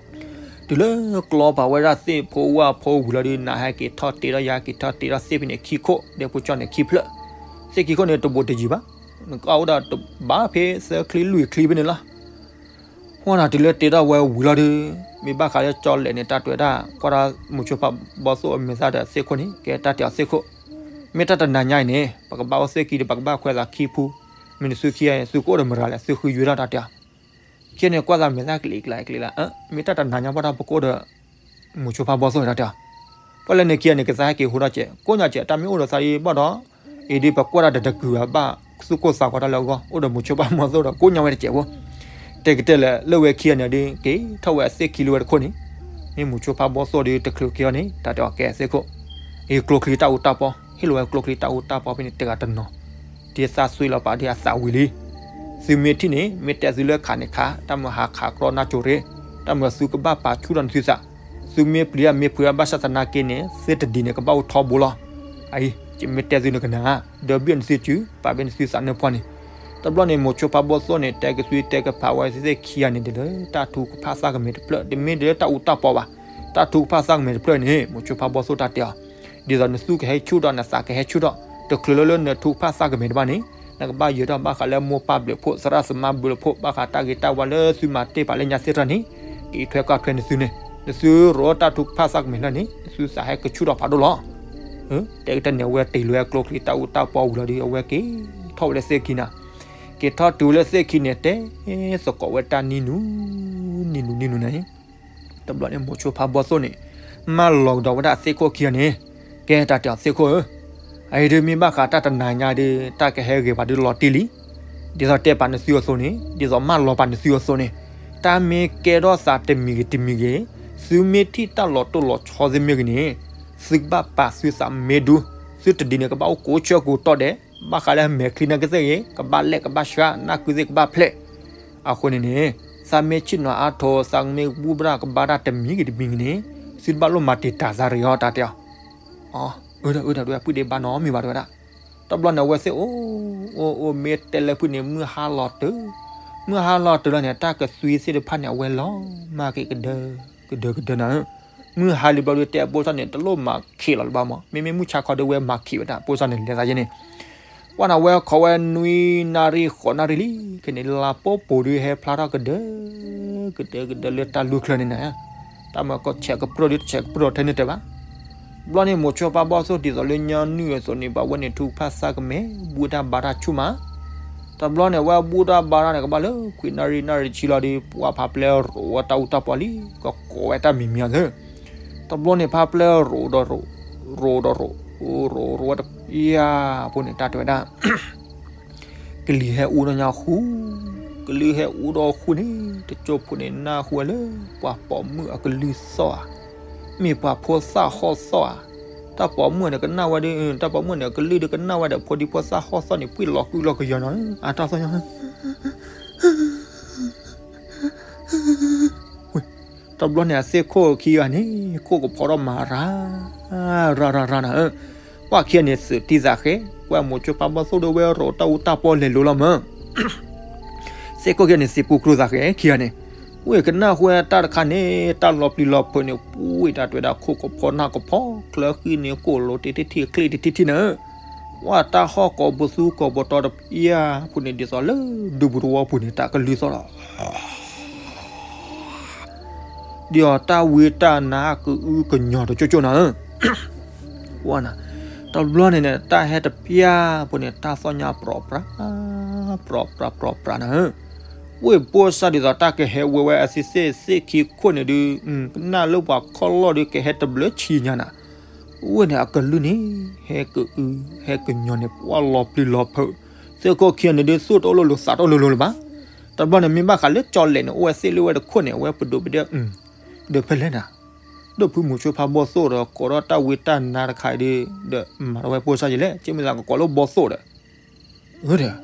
တုၤလၢကျီပာ်ဝဲဒၣ်သ့ၣ်ဖိဝၣ်ဖိဝံၤလီၤဒီး နဟဲက့ၤထီၣ်တ့ထီၣ် ယဟဲက့ၤထီၣ်တ့ထီၣ်သ့ၣ်ဖဲန့ၣ်ခံခိၣ် ဒဲဖိကၠီန့ၣ်ခံဖျၢၣ်, သ့ၣ်ခံခိၣ်န့ၣ်တဘိးတယံၤဘၣ်, နကအိၣ်ဒီးတဘၣ်ဖဲသၢချံလွံၢ်ချံဖဲန့ၣ်လီၤ. ပှၤနၤတုၤလၢတ့ထီၣ်ဝဲဝံၤလီၤဒီး, မ့ၢ်ဘၣ်ဃးလၢကၠီလဲၣ်န့ၣ် တၢ်တဲဝဲဒၣ် ကွၢ်ဒၣ်မိၤဆိဖးဘီသိၣ်အမဲာ်သၣ်ဒီးသ့ၣ်ခိၣ်န့ၣ် ကဲတၢ်တဲအီၤသ့ၣ်ခိၣ်, မ့ၢ်တၢ်တနၤညါအံၤန့ၣ် ပကဘၣ်အိၣ်သ့ၣ်ခံဒီး ပကဘၣ်ခွဲးသးခံဖု, မ့ၢ်နသုခံဂၤ သုကအိၣ်ဒီးမတၤလဲၣ် သုဃုယွဲထီၣ်တၢ်တဲအီၤ ခံဂၤန့ၣ် ကွၢ်သးမဲာ်သၣ်ကျ့ကျါကျ့ကျါ, မ့ၢ်တၢ်တနၤညါဘၣ်ဒီး ပကအိၣ်ဒီး မိၤဆိဖးဘီသိၣ်တၢ်တဲအီၤ, ပှၤလၢန့ၣ်ခံဂၤန့ၣ် ကသးဟဲက့ၤဟူထီၣ်စဲး ကိးညါစဲး တၢ်မ့ၢ်အိၣ်ဒီးသးဒ်ဘၣ်ဒီး, အံၤဒ်ပကွၢ်တၢ်တတကုာ်ဘၣ် သူၣ်ကိၢ်သးဂီၤတၢ်လၢအဂီၢ် အိၣ်ဒီးမိၤဆိဖးဘီသိၣ်ဒီး ကိးညါဝဲတစဲးဖိ, တဲကတဲလၢာ် လၢဝဲခံဂၤန့ၣ်ဒီး က့ၤထီၣ်ဝဲအသ့ၣ်ခံလၢဝဲတခိၣ်န့ၣ်, မ့ၢ်မိၤဆိဖးဘီသိၣ်ဒီး တချုးက့ၤအီၤန့ၣ် တၢ်တဲအီၤကဲသ့ၣ်ခိၣ်, အံၤကျိချံတၢ်အူတၢ်ပီ, ဟ့ၣ်လီၤဝဲကျိချံတၢ်အူတၢ်ပီဖဲန့ၣ် တဂၤတနီၤ ဒ်သးသွံလီၤပာ်ဒ်အသးဝံၤလံ. သုမ့ၢ်ထံၣ်န့ၣ် မ့ၢ်တဲသုလၢခးန့ၣ်ခး, တၢ်မၤဟးခးကြီနါစိၤရ့, တၢ်မၤသုကဘၣ်ပာ်ဆူၣ်ထီၣ်နသုသး, သုမ့ၢ်ပျံၤတၢ်မ့ၢ်ဖုးတၢ်ဘၣ်ဆၣ်သနာ်က့န့ၣ် သ့တဒံးန့ၣ် ကဘၣ်အိၣ်ထီဘိလီၤ. အအံၤ ယမ့ၢ်တဲသုန့ၣ်ကနၣ်ဧါ, ဒီးဘၣ်နသုစု ပာ်ဘၣ်နသုသးနၢၣ်ဖီန့ၣ်, တဘျီန့ၣ် မိၤဆိဖးဘီသိၣ်န့ၣ် တဲကသွံတဲကဖးဝဲသ့ၣ်ခံဂၤန့ၣ် ဒ်လၢတၢ်ထုကဖၣ်သၣ်ကမဲာ်တဖျၢၣ်, တမ့ၢ်ဒ်လၢတၢ်အူတၢ်ပီဘၣ်, တၢ်ထုကဖၣ်သၣ်ကမဲာ်တဖျၢၣ်န့ၣ် မိၤဆိဖးဘီသိၣ်တၢ်တဲအီၤ ဒ်သိးနသူကဟဲဆူၣ်ထီၣ် နသးကဟဲဆူၣ်ထီၣ် တချုးလၢလၢနထုကဖၣ်သၣ်ကမဲာ်တဘၣ်န့ၣ်, နကဘၣ်ယၢၤထီၣ်ဘၣ်ဃးလၢမိၢ်ပၢ်ဘျုးဖှိၣ် သရၣ်သမါဘျုးဖှိၣ် ဘၣ်ဃးတၢ်ဂ့ၤတၢ်ဝါလၢသုမၤတ့ၢ်ပာ်လၢညါသ့ၣ်တဖၣ်န့ၣ်, က့ၤထွဲကွၢ်ထွဲနသုန့ၣ်, နသုရိတၢ်ထုကဖၣ်သၣ်ကမဲာ်လၢန့ၣ် နသုသးဟဲကဆူၣ်ထီၣ်ဖးဒိၣ်လီၤ. တဲကတၢၢ်န့ၣ် အဝဲတ့ၢ်လီၤဝဲကျိချံတၢ်အူတၢ်ပီဝံၤလီၤဒီး အဝဲက့ၤထီၣ်ဝဲလၢသ့ၣ်ခံန့ၣ်, က့ၤထီၣ်တုၤလၢသ့ၣ်ခံန့ၣ် တဲသကိးဝဲတၢ်နံၤနုၤ, နံၤနုၤနံၤနုၤန့ၣ် တဘျီန့ၣ် မိၤဆိဖးဘီသိၣ်န့ၣ် မၢလီၤကဒီးဝဲဒၣ်သ့ၣ်ခိၣ်ခံဂၤန့ၣ်, ကဲတၢ်တဲအီၤသ့ၣ်ခိၣ်ဧၢ, အအံၤဒ်မ့ၢ်ဘၣ်ဃးတၢ်တနၤညါဒီး တၢ်ကဟဲဂ့ၤပှၤဒ်လီၤတံၢ်လံ. ဒ်သိးတဲပာ်နသုအသိးန့ၣ်, ဒ်သိးမၢလီၤပာ်နသုအသိးန့ၣ်, တၢ်မ့ၢ်ကဲထီၣ်သးတမံၤဂ့ၤတမံၤဂ့ၤ, သုမ့ၢ်ထံၣ်တၢ်လီၤတိၢ်လီၤဆီသ့ၣ်မ့ၢ်ဂ့ၤန့ၣ်, သုကဘၣ်ပာ်သုသးမ့ၢ်ဒူ, သုတဒံးန့ၣ် ကဘၣ်အိၣ်ကိးဆၢကိးတီၢ်ဒဲး, ဘၣ်ဃးလၢမဲာ်ချံနၢ်ကသ့ၣ်ဂ့ၤ ကဘၣ်လဲၣ်ကဘၣ်ဆှါ နၢ်ကုသ့ၣ်ကဘၣ်ဖျဲး အဃိန့ၣ်န့ၣ်, သးမ့ၢ်ဆ့ၣ်နီၤအါထီၣ် သးမ့ၢ်ဘူၣ်ဘၣ်ကဘၣ်တၢ်တမံၤဂ့ၤတမံၤဂ့ၤန့ၣ်, သုတဘၣ်လိၣ်မၤတံာ်တာ်သးတဂ့ၤအီၤ တၢ်တဲအီၤ. အၢ ဒီး အၢ ဒီး ပုၢ်ဒ့ဘၣ်နီတမံၤဘၣ် တဲဝဲဒၣ်. တဘျီန့ၣ်အဝဲသ့ၣ်အိၣ် အိၣ် အိၣ် မ့ၢ်တဲလၢဖုၣ်န့ၣ် မုၢ်ဟါလီၤတုၤ, မုၢ်ဟါလီၤတုၤလီၤန့ၣ် တၢ်ကသွံသ့ၣ်တဖၣ်န့ၣ် အဝဲလီၤမၢ်က့ၤကဒၢ ကဒၢ ကဒၢနၤဧၢ. မုၢ်ဟါလံဘျီဒီးတဲအပိၢ်စၢ်န့ၣ် တလိၣ်မၤခံးလီၤလၢၤဘၣ်မး, မ့မ့ၢ်မုၢ်ဆါခီဒီး ဝဲမၤခံးဝဲဒၣ် ပိၢ်စၢ်န့ၣ် လဲၤသးယဲန့ၣ် ပှၤန့ၣ်ဝဲခီဝဲနွံနၣ်ရံၣ်ဃိးနၣ်ရံၣ်လံ, ခဲန့ၣ် လါပိပိၤဒုးဟဲဖျါထီၣ်ကဒၢ ကဒၢ ကဒၢလၢတၢ်လူၢ်ချၢန့ၣ်နၤ, တၢ်မၤကီၢ်ဆဲးကပြုၢ်ဒုးတဆဲးကပြုၢ်ထဲန့ၣ်တဲဘၣ်. ဘျီန့ၣ် မိၤဆိဖးဘီသိၣ်ဒ်သိးလၢညါနုၢ်အသိးန့ၣ် ဘၣ်ဝဲန့ၣ်ထုကဖၣ်သၣ်ကမဲာ် ဘူၣ်တၢ်ဘါတၢ်ဆူၣ်မး တဘျီန့ၣ် ဝဲဘူၣ်တၢ်ဘါတၢ်န့ၣ် ကဘၣ်လၢခွံနၣ်ရံၣ်နၣ်ရံၣ်တဆံလီၤဒီး ပှၤဖးပျဲရိးဝဲတၢ်အူတၢ်ပီလံ, ကကိးဝဲတၢ်မံၤမံၤအသၢ. တဘျီန့ၣ်ဖးပျဲရိးဒီးရိး, ရိးဒီးရိး, ရိးရိးဝဲတယၤဖိန့ၣ် တၢ်တဲဝဲဒၣ် ကလံၤဟဲအူဒီးညါဃု, ကလံၤဟဲအူဒီးဃုန့ၣ် တကၠိဖိန့ၣ်နၢ်ဟူဝဲလၢ ပှၤပိာ်မုၣ်အကလုၢ်သီၣ်ဧါ, မ့ၢ်ပှၤဖိသၣ်ဟီၣ်သီၣ်ဧါ, တၢ်ပိာ်မုၣ်န့ၣ်ကနၣ်ဝဲဒီး, တၢ်ပိာ်မုၣ်န့ၣ်ကလုၢ်ဒုးကနၣ်ဝဲဒီး ဖိဒံဖိသၣ်ဟီၣ်သီၣ်န့ၣ် ပှ့ၢ်လီၤကုၢ်လီၤကယီၤနီၤ, အတၢ်သီၣ်ညါ တဘျီန့ၣ် အသ့ၣ်ခိၣ်ခံဂၤန့ၣ် ခိၣ်ကဖီထီၣ်မၤရၤ ရၤရၤရၤနၤဧၢ, ပှၤခံဂၤန့ၣ်သုးတံၢ်သးဃဲ, ပှၤမိၤဆိဖးဘီၣ်သိၣ်ဒီးဝဲရိးတၢ်အူတၢ်ပီလဲၤလိၤလီၤမၢ် သ့ၣ်ခိၣ်ခံဂၤန့ၣ် သံးပူၤကျိၤသးဃဲခံဂၤန့ၣ်, ဝ့ၢ်ကနၣ်ဃုာ်တၢ်တခါန့ၣ် တၢ်လီၤပျံၤလီၤဖုးန့ၣ် ပှ့ၢ်တၢ်တွဲဒၣ်ခိၣ်ကဖီနၢ်ကဖီ, ချၢဃံန့ၣ် ကိၣ်လိၤတထံၣ်ထံၣ် ချ့တထံၣ်ထံၣ်နၤဧၢ, ပှၤတၢ်ဟီၣ်ကိးပသူကိးပတီၤတပျၢ်ပူၤန့ၣ် ဒ်သိးလၢဒူပူၤတဝီပူၤန့ၣ် တၢ်ကလုၢ်သီၣ်လီၤ ဒ်သိးတၢ်ဝံတၢ်နါကအုကညီၤတကၠိကၠိနၤဧၢ, ဝဲနၤ, တဘျီန့ၣ်န့ၣ် တၢ်ဟဲတပျၢ်ပူၤန့ၣ် တၢ်သီၣ်ညါပြီပြါ ပြီပြါပြီပြါနၤဧၢ, ဝ့ၢ်ဘိၣ်စၢ်ဒ်သိးတၢ်ကဟဲဝဲဝဲအသ့ၣ်သ့ၣ်ခံခိၣ်န့ၣ်ဒုး, ကနၣ်လၢပှၤခီၣ်လီၢ်ဒုးကဟဲတဘျုးဆံညါနၤ, ဝ့ၢ်န့ၣ်အကလုၢ်န့ၣ် ဟဲကအု ဟဲကညီၤန့ၣ် ပှၤလီၤပျံၤလီၤဖုး, သ့ၣ်ခိၣ်ခံဂၤန့ၣ်ဒုး သူၣ်တအိၣ်လိၤလိၤသးတအိၣ်လိၤလိၤလၢၤဘၣ်, တဘျီန့ၣ် မ့ၢ်ဘၣ်ဃးလၢကၠီလဲၣ်န့ၣ် အိၣ်ဝဲသ့ၣ်လၢဝဲတခိၣ်န့ၣ် အဝဲပဒိးပဒဲ ဒီးဖဲလဲၣ်နၤ, ဒီးဖုမိၤဆိဖးဘီၣ်သိၣ်ဒီး ကိးထီၣ်တၢ်ဝံတၢ်နါတခါအံၤဒီး ဒီးမၤထီၣ်ဝဲဘိၣ်စၢ်ယဲလဲၣ်, ကမ့ၢ်သးကကိးလၢဘီၣ်သိၣ်ဒီး, အၢဒီး,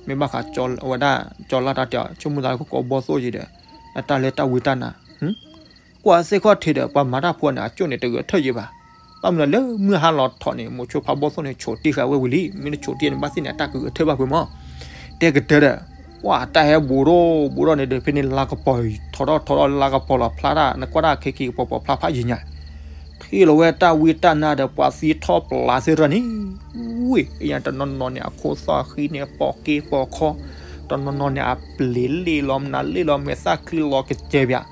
မ့ၢ်ဘၣ်ဃးဝဲဒၣ် ကၠီလၢ်တၢ်တဲအီၤ ဆိကမိၣ်သးကကိးဘီၣ်သိၣ်ယဲဒီး, အတၢ်လၢတၢ်ဝံတၢ်နါ, ကွၢ်သ့ၣ်ခီၣ်ထံးဒီး ပှၤမၤတၢ်ဖိန့ၣ် အကၠိၣ်န့ၣ်တဂဲၤထၢၣ်ယဲဘၣ်, ဘၣ်မနုၤလၢမုၢ်ဟါလီၤထီၣ်န့ၣ် မိၤဆိဖးဘီၣ်သိၣ်န့ၣ် ဆိးတံၢ်ဃာ်ဝဲဝံၤလံ, မ့ၢ်တဆိးတံၢ်န့ၣ် ဘၣ်သ့ၣ်န့ၣ် အတၢ်ကဂဲၤထၢၣ်ဘၣ်ပှဲၤမး တဲကတၢၢ်ဒီး, ပှၤတၢ်ဟဲဘူးထီၣ်ဘူးထီၣ်န့ၣ်ဒီး ဖဲန့ၣ် လါကပီၤထီၣ်ထီၣ်ထီၣ်လါကပီၤလီၤဖျါတၢ် နကွၢ်တၢ်ခဲက့ၤကပီၤပီၤဖျါဖးယံၤညါ, ထံၣ်လီၤဝဲတၢ်ဝံတၢ်နါဒီး ပှၤသံထီၣ်ပျါသ့ၣ်တဖၣ်န့ၣ်, ဝ့ၢ် အံၤတနီၤနီၤန့ၣ် အခိၣ်သီၣ်ဃံန့ၣ် ပိာ်က့ပိာ်ခီ, တနီၤနီၤန့ၣ် အပျ့ၤလ့ၣ်လီၤ မနုၤလ့ၣ်လီၤ မဲာ်သၣ်ချံလီၤကစဲးပၠး,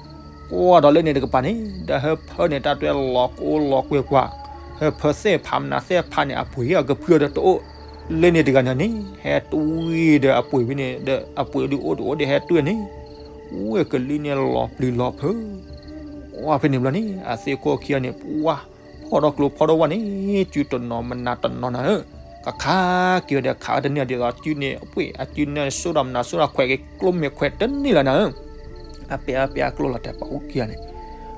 ကွၢ်ဒီးလၢန့ၣ်တကပၤန့ၣ် ဒီးဟၢဖၢန့ၣ် တၢ်တွဲလီၤကအိၣ်လီၤကွဲကွၢ်, ဟၢဖၢသ့ၣ်ဖးမနုၤသ့ၣ်ဖးန့ၣ် အပှ့ၤအကဖုအီၤဒီးတအိၣ်, လၢန့ၣ်တဂၤန့ၣ်န့ၣ် ဟဲတွံၢ်ဒီးအပှ့ၤဝံၤန့ၣ် ဒီးအပှ့ၤဒုးအိၣ်တအိၣ်ဒီးဟဲတွံၢ်န့ၣ်, ဝ့ၢ်ကလံၤန့ၣ်လီၤပျံၤလီၤဖုး ဝဲဖဲန့ၣ်ဘျီန့ၣ် အသ့ၣ်ခိၣ်ခံဂၤန့ၣ် ပှၤဖီၣ်ထီၣ်ကျိဖီၣ်ထီၣ်ဝဲန့ၣ် စုတနီၤမနုၤတနီၤနၤဧၢ, ကခးက့ၤဝဲဒီးခးဝဲတန့ၢ် ဒ်သိးအစုန့ၣ် အပှ့ၤအစုန့ၣ် စိၣ်ဒီးမနုၤစိၣ်ဒီးခွဲးက့ၤကျိမ့ၢ်ခွဲးတန့ၢ်လၢၤနၤဧၢ, အပျဲအပျဲအကျိလီၤတဲာ်ပှၤအိၣ်ခံဂၤန့ၣ်,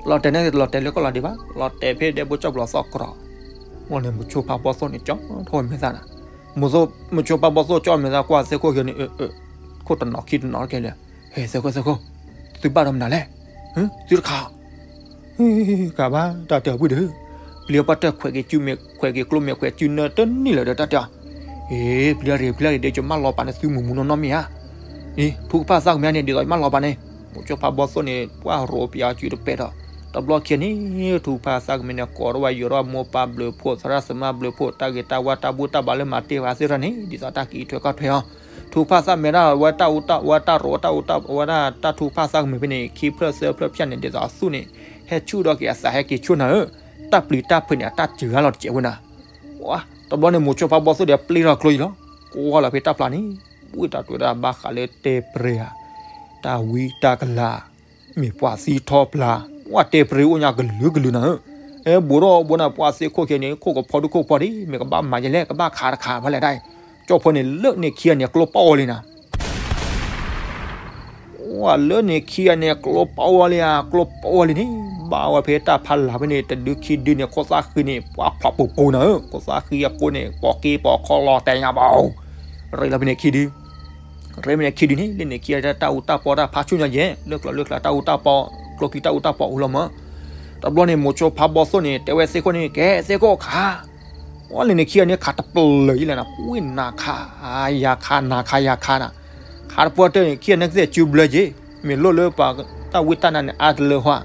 လီၤတဲာ်န့ၣ်လီၤတဲာ်လၢကီၢ်လီၤဒံးဘၣ် လီၤတဲာ်ဖဲဒဲဘိကၠီၣ်ဘျီသီၣ်ကြီ, ဝဲန့ၣ်မိၤဆိဖးဘီၣ်သိၣ်န့ၣ် ကၠီထီၣ်ဝဲမဲာ်သၣ်နၤ, မိၤဆိဖးဘီၣ်သိၣ်ကၠီမဲာ်သၣ်ကွၢ်သ့ၣ်ခိၣ်ခံဂၤန့ၣ် ခိၣ်တနီၤခံတနီၤကဲလၢာ်, ဟဲသ့ၣ်ခိၣ်သ့ၣ်ခိၣ်, သုဘၣ်ဒီးမနုၤလဲၣ်, သုတခး ကဘၣ်တၢ်တဲအီၤပုၢ်ဒီး, ပျံၤအီၤပှၢ်တၢၢ်ခွဲးက့ၤစုမ့ၢ်ခွဲးက့ၤကျိမ့ၢ်ခွဲးစုနၢတန့ၢ်လၢၤဒီးတၢ်တဲအီၤ, အ့ ပျံၤရ့ၣ်ပျံၤရ့ၣ်ဒီး ယမၢလီၤပာ်န့ၣ်သုမုၢ်မုၢ်နီၢ်နီၢ်မ့ၢ်ဧါ, အ့ ထူကဖၣ်သးကမဲာ်န့ၣ် ဒ်သိးယမၢလီၤပာ်န့ၣ်, မိၤဆိဖးဘီၣ်သိၣ်န့ၣ် ပှၤရိးပယီၤစုတပဲာ်ဒီး, တဘျီခံဂၤန့ၣ် ထူကဖၣ်သးကမဲာ်န့ၣ် ကိးထီၣ်ဝဲယိၤထီၣ်မိၢ်ပၢ်ဘျုးဖှိၣ် သရၣ်သမါဘျုးဖှိၣ် တၢ်ဂ့ၤတၢ်ဝါတၢ်ဘူၣ်တၢ်ဘါလၢမၤတ့ၢ်ဝဲသ့ၣ်တဖၣ်န့ၣ် ဒ်သိးတၢ်ကအံးထွဲကွၢ်ထွဲအီၤ, ထူကဖၣ်သးမဲာ်ဒၣ်ဝဲတၢ်အူတၢ် ဝဲတၢ်ရိးတၢ်အူတၢ် ဝဲဒၣ်တၢ်ထူကဖၣ်သးကမဲာ်ဖဲန့ၣ် ခံဖျၢၣ်သၢဖျၢၣ်ဖၠၣ်န့ၣ် ဒ်သိးအသူၣ်န့ၣ် ဟဲဆူၣ်ဒီးက့ၤအသးဟဲက့ၤဆူၣ်နၤဧၢ, တၢ်ပျံၤတၢ်ဖုးန့ၣ် အတၢ်စှၤလီၤတစဲးဝဲနၤ, တဘျီန့ၣ် မိၤဆိဖးဘီၣ်သိၣ်ဒီးပျံၤထီၣ်ကျိအံၤလီၤ, ကွၢ်လီၤဖဲတၢ်ဖျါန့ၣ်, ဝံတၢ်တွဲဒၣ်ဘၣ်ဃးလၢတဲပရ့ဧါ, တၢ်ဝံတၢ်ကလၤ မ့ၢ်ပှၤသံထီၣ်ပျါ, ပှၤတဲပရ့အိၣ်ညါကလုာ်ကလုာ်နၤဧၢ, ဟဲဘူးထီၣ်ဘူးနၤ ပှၤသ့ၣ်ခိၣ်ခံဂၤန့ၣ် ခိၣ်ကဖီဒုခိၣ်ကဖီဒ် မ့ၢ်ကဘၣ်မၤယဲလဲၣ် ကဘၣ်ခးတခးဖဲလဲၣ်ဒၣ်, ကၠီဖီန့ၣ် လၢန့ၣ်ခံဂၤန့ၣ် ကျိပီအီၤလံနၤ ဝဲလၢန့ၣ်ခံဂၤန့ၣ် ကျိပီဝဲလံဧါ, ကျိပီဝဲလံန့ၣ်, ဘၣ်ဝဲဖဲတၢ်ဖးလၢ်ဖဲန့ၣ် တဒုခံဒုန့ၣ် ခိၣ်သၣ်ဃံန့ၣ် ပှၤဖျိးပူၤပူၤနၤဧၢ, ခိၣ်သၣ်ဃံအကိးန့ၣ် ပိာ်က့ပိာ်ခီလီၤတဲာ်ညါဘၣ်, ရ့လီၤဖဲန့ၣ်ခံဒု, ရ့ဖဲန့ၣ်ခံဒုန့ၣ် လၢန့ၣ်ခံဂၤတၢ်အူတၢ်ပီတၢ်ဖးဆူၣ်ညါယဲၢ်, လၢကျိၤလၢကျါတၢ်အူတၢ်ပီ, ကျိချံတၢ်အူတၢ်ပီအိၣ်လီၤမး, တဘျီန့ၣ် မိၤဆိဖးဘီၣ်သိၣ်န့ၣ် တဲဝဲသ့ၣ်ခိၣ်န့ၣ် ကဲသ့ၣ်ခိၣ်ခး ဝဲလၢန့ၣ်ခံဂၤန့ၣ် ခးတပျၢၤယဲလဲၣ်နၤ, ဝ့ၢ်နၤခး, ယၤခး နၤခး ယၤခးနၤ, ခးတပှၢ်တၢၢ်န့ၣ် ခံဂၤန့ၣ်ကသ့ၣ်စုဘျၢက့ၤ, မ့ၢ်လိၣ်လၢပှၤတၢ်ဝံတၢ်နါန့ၣ် အါတလၢဟီ,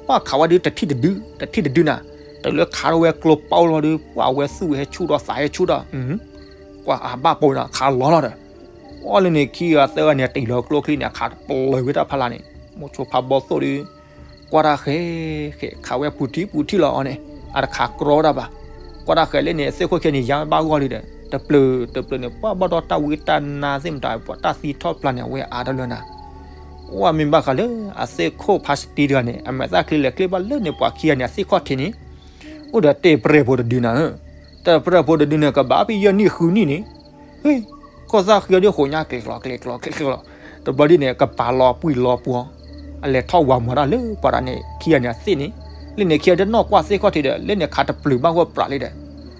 ပှၤခးဝဲဒုးတထံၣ်တဒု, တထံၣ်တဒုနၤ, တလၢခးထီၣ်ဝဲကျိပီလီၤဒုး ပှၤဝဲသူၣ်ဝဲဟဲဆူၣ်ဒီးသးဟဲဆူၣ်ဒီး, ကွၢ်အဘၣ်ပိာ်နၤ ခးလီၤလီၤဒီး, ဝဲလၢန့ၣ်ခံဂၤသၢဂၤန့ၣ် တ့ၢ်လီၤကျိချံန့ၣ် အခးတပျၢၤဝဲတၢ်ဖးလၢ်န့ၣ်, မိၤဆိဖးဘီၣ်သိၣ်ဒုး ကွၢ်တၢ်ဃဲၤဃဲၤ ခးဝဲပူၤထံပူၤထံလီၤအီၤန့ၣ်, အတခးကြီဝဲဒၣ်ဘၣ်, ကွၢ်တၢ်ဃဲၤလၢန့ၣ် သ့ၣ်ခိၣ်ခံဂၤန့ၣ် ယါဘၣ်ဂီၢ်လံဒီး တပျၢၤတပျၢၤန့ၣ် ပှၤဘၣ်ဒီးတၢ်ဝံတၢ်နါသ့ၣ်မတၤ ပှၤတၢ်သံထီၣ်ပျၢၤန့ၣ် အဝဲအါတလၢနၤ, ဝဲမ့ၢ်ဘၣ်ဃးလၢအသ့ၣ်ခိၣ်ဖါစတံတဂၤန့ၣ် အမဲာ်သၣ်ချံလဲၤချ့ဘၣ်လၢန့ၣ် ပှၤခံဂၤန့ၣ် အသ့ၣ်ခိၣ်ထံးန့ၣ်, အိၣ်ဒီးတဲပရ့ၣ်ဖိတဒုနၤဧၢ, တဲပရ့ၣ်ဖိတဒုန့ၣ် ကဘၣ်ဖဲယဲၢ်နံၣ်ဃုနံၣ်န့ၣ် ဟ့ၣ်, ခိၣ်သၣ်ဃံအီၤဒုးဃိးညါကျဲၤကျီၤကျဲၤကျီၤကျဲၤကျီၤ, တဘျီဒ်န့ၣ် ကပာ်လီၤပှံၢ်လီၤပှီၤ, အလဲၤထီၣ်ဝၤမၤတၢ်လၢပှၤတဂၤန့ၣ် ခံဂၤန့ၣ်အသ့ၣ်န့ၣ်, လၢန့ၣ်ခံဂၤတနီၣ်ကွၢ်သ့ၣ်ခိၣ်ထံးဒီး လၢန့ၣ်ခးတပျၢၤဘၣ်ဂီၢ်ပြးလံဒီး,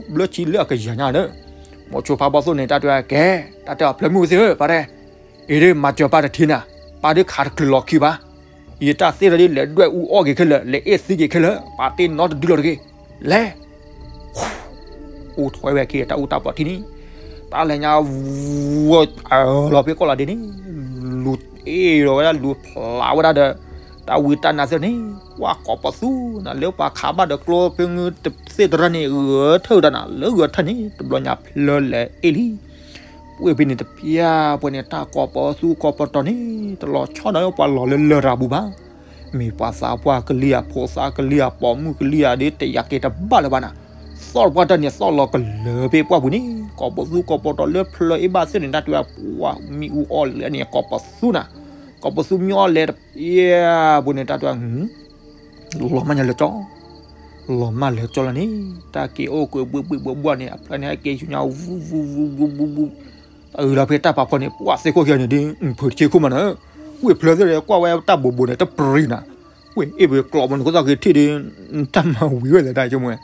တၢ်ဘျၢထံလၢအကယၤညါန့ၣ်, မိၤဆိဖါဘီၣ်သိၣ်န့ၣ် တၢ်တဲကဲ, တၢ်တဲအီၤ ဖျၢမုၣ်သ့ၣ်ဧၢ ပၢ်တဲ, အံၤဒ်မၤစၢၤပၢ်တထံနၤ, ပၢ်ဒ်ခးတချုးလီၤခံဘၣ်, ယတၢ်သ့ၣ်တဖၣ်ဒ်လဲၤဒွဲၣ်အူအီၣ်က့ၤခဲလၢာ်, လဲၤအ့ၣ်သံက့ၤခဲလၢာ်, ပၢ်တ့ၢ်နီတဒုလီၤတဂ့ၤ, လဲၤ အိၣ်ထီၣ်ဝဲက့ၤတၢ်အူတၢ်ပီၣ်ထံန့ၣ်, တၢ်လဲၤညါဝီၤ လီၤဖဲကီၢ်လီၤဒ့န့ၣ်, လူၤအ့ၣ်လီၤဝဲဒၣ် လူၤဖျးဝဲဒၣ်ဒီး တၢ်ဝံတၢ်နါသ့ၣ်န့ၣ်, ပှၤကိးပီၤသူနၤ လၢပှၤခးဘၣ်ဒီးကျိဖဲငုသ့ၣ်တရၢန့ၣ် ဂဲၤထၢၣ်ဝဲဒၣ်နၤ လၢဂဲၤထၢၣ်န့ၣ် တဘျီညါဖျၢလဲၤအ့ၣ်လံ ပှ့ၢ်ဖဲန့ၣ်တပျၢ်ပှဲၤန့ၣ် တၢ်ကိးပီၤသူကိးပီၤတီၤန့ၣ် တလီၤဆီဒီးပှၤလီၤလၢလရာ်ပူၤဘၣ်. မ့ၢ်ပှၤသးပှၢ်ကလံၤဧါ, ဖိသၣ်ကလံၤဧါ, ပိာ်မုၣ်ကလံၤဧါ, ဒ်တယာ်က့ၤတဘၣ်လၢၤဘၣ်နၤ, သီၣ်တပှၢ်တၢၢ်န့ၣ် သီၣ်လီၤကလၢၤဖဲပှၢ်ပူၤန့ၣ် ကိးပီၤသူကိးပီၤတီၤလၢဖျၢအ့ၣ်ဘၣ်သ့ၣ်န့ၣ် တၢ်တဲဝဲပှၤမံအူအီၣ်လဲၣ်န့ၣ် ကိးပီၤသူနၤ, ကိးပီၤသူမံအီၣ်လဲၣ်တပျၢ်ပှဲၤန့ၣ် တၢ်တဲဝဲ လီၤမၢ်ညါလၢကၠီ, လီၤမၢ်လၢကၠီလီၤန့ၣ် တၢ်က့ၤအိၣ်ကွံာ်ဘှံးဘှံးဘှီဘှီန့ၣ် အဖျၢၣ်န့ၣ်ဟဲက့ၤဆူညါ ဝူဝူဝူဝူဝူဝူ, အဂ့ၤလီၤဖဲတၢ်ပာ်ဖီန့ၣ် ပှၤသ့ၣ်ခိၣ်ခံဂၤန့ၣ်ဒ် ဖုးတဆ့ခိၣ်မးနၤ, ဝ့ၢ်ဖျၢသ့ၣ်ဒီးကွၢ်ဝဲတၢ်ဘိးဘိးန့ၣ် တပရံၤနၤ, ဝ့ၢ်အ့ၣ်ပှဲၤကျိးမးနၤ ခိၣ်သၣ်ဃ့ထံၣ်ဒ် တၢ်မၤဝံၤဝဲလဲၣ်တၢ်ဆိကမိၣ်ဝဲ,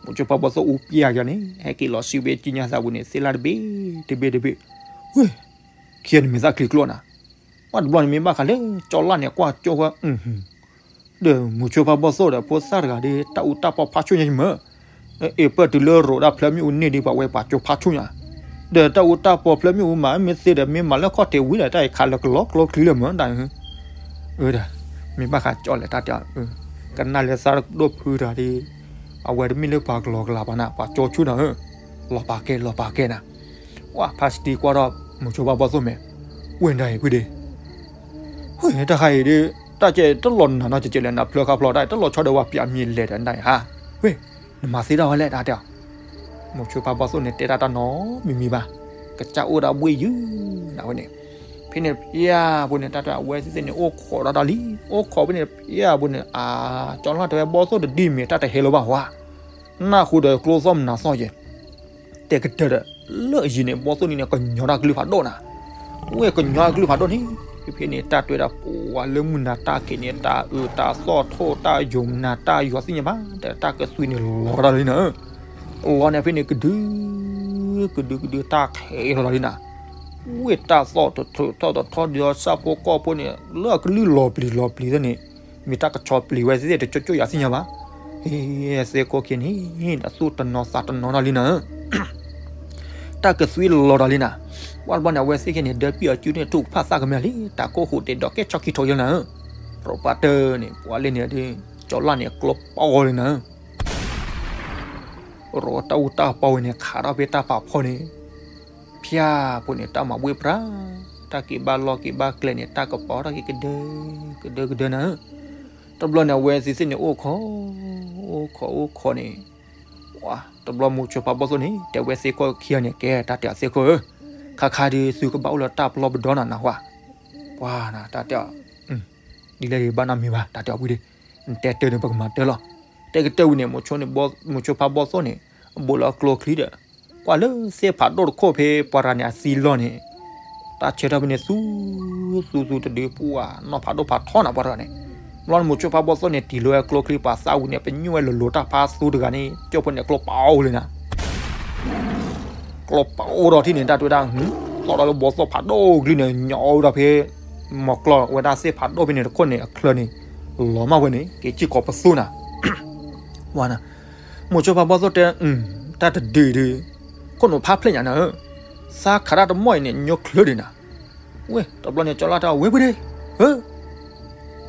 မိၤဆိဖါဘီၣ်သိၣ်အူပျၢ်ယၤန့ၣ် ဟဲက့ၤလီၤဆံးဝဲကံညါသးပူၤန့ၣ် သ့ၣ်လၣ်တဘ့ၣ် တဘ့ၣ်တဘ့ၣ်, ဝ့ၢ် ခံဂၤန့ၣ်မ့ၢ်သၣ်ချံကျိနၤ, ပှၤတဘျီန့ၣ်မ့ၢ်ဘၣ်ဃးလၢကၠီလၢ်န့ၣ် ကွၢ်ကၠိဝဲ ဒီးမိၤဆိဖါဘီၣ်သိၣ်ဒီးဖိသၣ်တဂၤဒီး တၢ်အူတၢ်ပီၣ်ဖးဆူၣ်ညါမး, အ့ၣ်ပၢၢ်တုၤလၢရိးဒၣ်ဖျၢမ့ၣ်အူန့ၢ်ဒ်ပှၤဝဲပှၤကၠိဖးဆူၣ်ညါ, ဒီးတၢ်အူတၢ်ပီၣ်ဖျၢမ့ၣ်အူမး မ့ၢ်သ့ဒီးမ့ၢ်မၤလၢခီၣ်ထံးဝံၤဒီး တၢ်အံၤခးလၢကလီကလီချံလၢမးတၢ်, ဒီး မ့ၢ်ဘၣ်ဃးကၠီလဲၣ်တၢ်တဲ, ကနၣ်လၢသးဒိၣ်ဖုတဂၤဒီး, အဝဲတမ့ၢ်လၢပှၤကလီကလီဘၣ်နၤ ပှၤကၠိဆူၣ်နၤဧၢ, လီၤပာ်ကဲလီၤပာ်ကဲနၤ, ဝဲဖါစတံကွၢ်ထီၣ်မိၤဆိဖါဘီၣ်သိၣ်မ့ၢ်, ဝ့ၢ်နၤအံၤဖုဒ့ ဝ့ၢ်တၢ်ခါအံၤဒ်, တၢ်ကဲတလီၤနၤနီတကဲးလဲၣ် နဖျၢခါဖျီတၢ်အံၤ တလီၤဆီဒီးဝဲပၠးမံၤလဲၣ်ဒီးနတၢ်အံၤဟါ, ဝ့ၢ်, နမၤသ့ဒၣ်ဝဲလဲၣ်တၢ်တဲအီၤ, မိၤဆိဖါဘီၣ်သိၣ်န့ၣ် တဲတၢ်တၢ်နီတမံၤမံၤဘၣ်, ကစၢ်အိၣ်ဒၣ်ဘှ့ၣ်ယုၢ်နၤဝဲန့ၣ်, ဖဲန့ၣ်တပျၢ်ပှဲၤန့ၣ် တၢ်တဲအဝဲသ့ၣ်န့ၣ် အိၣ်ခိးတၢ်တၢ်လံ, အိၣ်ခိးဖဲန့ၣ်တပျၢ်ပှဲၤန့ၣ် အကၠီလၢ်တဲဝဲဘီၣ်သိၣ်တဒ်မ့ၢ်တၢ်တဟဲလၢၤဘၣ်ဝါ နၢ်ဟူဒီးကျိသီၣ်မနၤသီၣ်ယဲၢ်, တဲကတၢၢ်ဒီး, လၢအယံၤန့ၣ် ဘီၣ်သိၣ်န့ၣ် ကညီတၢ်ကလုၢ်ဖးဒိၣ်နၤ, ဝဲကညီတၢ်ကလုၢ်ဖးဒိၣ်န့ၣ်, ဖဲဖဲန့ၣ် တၢ်တဲဝဲဒၣ်ပှၤလၢမုၢ်နၤတၢ်က့ၤန့ၣ် တၢ်အုးတၢ်သီၣ်ထိၣ်တၢ်ယိာ်မနၤတၢ်ယွၤသ့ၣ်ညါဘၣ် ဒီးတၢ်ကသွံန့ၣ်လီၤကဒီးလံနၤ, လီၤန့ၣ်ဖဲန့ၣ်ကဒု, ကဒုကဒုတၢ်ခဲလီၤလံနၤ, ဝဲတၢ်သီၣ်တထီၣ်တထီၣ်ဒီးဆၣ်ဖိကီၢ်ဖိန့ၣ် လၢအကလုၢ်လီၤပျံၤလီၤပျံၤသ့ၣ်န့ၣ် မ့ၢ်တၢ်ကဆီပျံၤဝဲသ့ၣ်တကၠိကၠိယၤသ့ၣ်ညါဘၣ်, ဟ့ၣ် သ့ၣ်ခိၣ်ခံန့ၣ် အသူၣ်တနီၤသးတနီၤနီၤလံနၤ, တၢ်ကသွံလီၤဒီးလံနၤ, ပှၤတဘျီန့ၣ် အဝဲသ့ၣ်ခံန့ၣ် ဒၢပံၢ်အစုန့ၣ် ထူၣ်ဖးသးကမဲာ်လံ တၢ်ကိၢ်ဟူးတ့ၢ်ဒီးကဲဆီခံထိးယဲၢ်နၤ, ရိးပှၤတၢၢ်န့ၣ် ပှၤလၢန့ၣ်ဒ် ကၠီလၢ်န့ၣ် ကျိပီဂီၤလံနၤ ရိးတၢ်အူတၢ်ပီဝဲန့ၣ် ခးထီၣ်ဖဲတၢ်ပာ်ဖီန့ၣ်, ဖၠၣ်ဖိန့ၣ် တၢ်မၤဘှ့ၣ်ပြၢ်, တၢ်က့ၤဘၣ်လီၢ်က့ၤဘၣ်ကျဲန့ၣ် တၢ်ကပီၤထီၣ်က့ၤကဒၢ, ကဒၢကဒၢနၤ, တဘျီန့ၣ် အဝဲသ့ၣ်သ့ၣ်န့ၣ် အိၣ်ခိး, အိၣ်ခိးအိၣ်ခိးန့ၣ်, တဘျီမိၤဆိဖးဘီၣ်သိၣ်န့ၣ် တဲဝဲသ့ၣ်ခိၣ်ခံဂၤန့ၣ် ကဲတၢ်တဲအီၤသ့ၣ်ခိၣ်ဧၢ, ခါခါဒုးသုကဘၣ်အိၣ်လၢတၢ်ပလီၢ်ပဒီနၤနၢ်ဟူဧါ, ပှၤနၤတၢ်တဲအီၤ ဒ်လဲၣ်ဂ့ၤဘၣ်နီတမံၤဘၣ် တၢ်တဲအီၤဝံၤဒီး, နတဲတၢ်န့ၣ် ပကမၤတၢ်လီၤ, တဲကတၢၢ်ဝံၤန့ၣ် မိၤဆိဖးဘီၣ်သိၣ်န့ၣ်, အဘိးလီၤကျိချံဒီး, ကွၢ်လၢသ့ၣ်ဖးဒိၣ်တခိၣ်ဖဲပှၤတဂၤန့ၣ်အသံလီၢ်န့ၣ်, တၢ်ဆၢထၢၣ်ဖဲန့ၣ်သူ, သူသူတဒုပှၤနီၢ်ဖးဒိၣ်ဖးထီနၤပှၤတဂၤန့ၣ်, ဘျီန့ၣ်မိၤဆိဖါဘီသိၣ်န့ၣ် တံၢ်လီၤဝဲကျိချံ ပှၤသးဝံၤန့ၣ် ပညိၣ်ဝဲလိၤလိၤ တၢ်ဖးသူတဂၤန့ၣ် ကၠိဖိန့ၣ်ကျိပအိၣ်လံနၤ. ကျိပအိၣ်ဒီးထံၣ်န့ၣ် တၢ်တဲဝဲဒၣ် သီၣ်ဒီးလၢဘီသိၣ်ဖးဒိၣ်ကျိန့ၣ် ညိးဝဲဒီးဖဲ မီၤကျီၢ်ဝဲဒၣ်သ့ၣ်ဖးဒိၣ်ဖဲန့ၣ်တခိၣ်န့ၣ် အချၢန့ၣ် လီၤမၢ်ဝဲန့ၣ် က့ၤစံၣ်ကိးပသူနၤ. ဝါနၤ, မိၤဆိဖါဘီသိၣ်တဲ တၢ်တဒုဒု ခိၣ်နူာ်ဖးဖျဲၣ်ညါနၤဧၢ, သးခးတၢ်တမီၢ်အံၤန့ၣ် ညိချၢဒံးနၤ. ဝဲ တဘျီန့ၣ် ကၠီလၢ်တဲအီၤ ဝဲဖုဒ့, ဧၢ,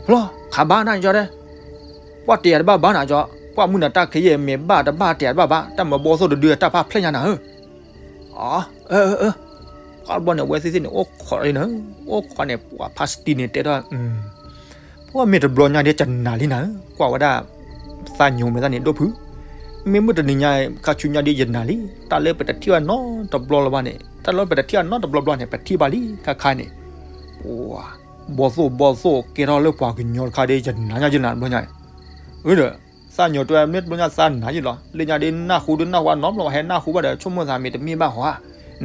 ဖျီ ခးဘၣ်နၤကၠီတဲ, ပှၢ်တယၤတဘၣ်ဘၣ်နၤကၠီ, ပှၢ်မုၢ်နၤတၢ်ခဲယဲၢ်မ့ၢ်ဘၣ်တဘၣ်တယၤတဘၣ်ဘၣ်, တၢ်မၤဘီသိၣ်တဒုတၢ်ဖးဖျဲၣ်ညါနၤဧၢ. အၢ အၢ အၢ, တဘျီန့ၣ် အဝဲသ့ၣ်သ့ၣ်န့ၣ် အိၣ်ခိးလံနၤ, အိၣ်ခိးန့ၣ် ပှၤဖါစတံန့ၣ်တဲထီၣ် ပှၢ်မ့ၢ်တဘျီညါဒ်ယနာ်လံနၤဧၢ, ကွၢ်ဝဲဒၣ် သးညိၤမဲာ်သၣ်န့ၣ်ဒိၣ်ဖု, မ့ၢ်မုၢ်တနံၤညါ ခါဆူညါဒ်ယနာ်လံ, တၢ်လၢပတထံၣ်ဘၣ်နီတဘျီလၢၤဘၣ်န့ၣ် တၢ်လၢပတထံၣ်ဘၣ်နီတဘျီဘျီန့ၣ် ပထံၣ်ဘၣ်လံခါခါန့ၣ်, ပှၤ ဘီသိၣ်ဘီသိၣ်ကဲထီၣ်လၢပှၤကညီတခါဒ်ယနာ်ညါယနာ်တဘျီညါ, အၢဒီး သးညိၤတဲဝဲမ့ၢ်တဘျီညါသးနာ်ယလီၤ, လၢညါဒ်နၢ်ဟူဒ်နၢ်ဟူနီတဘျီ ဟဲနၢ်ဟူဘၣ်ဒီး ဆိကမိၣ်သးမ့ၢ်တမ့ၢ်ဘၣ်ဟီဧါ,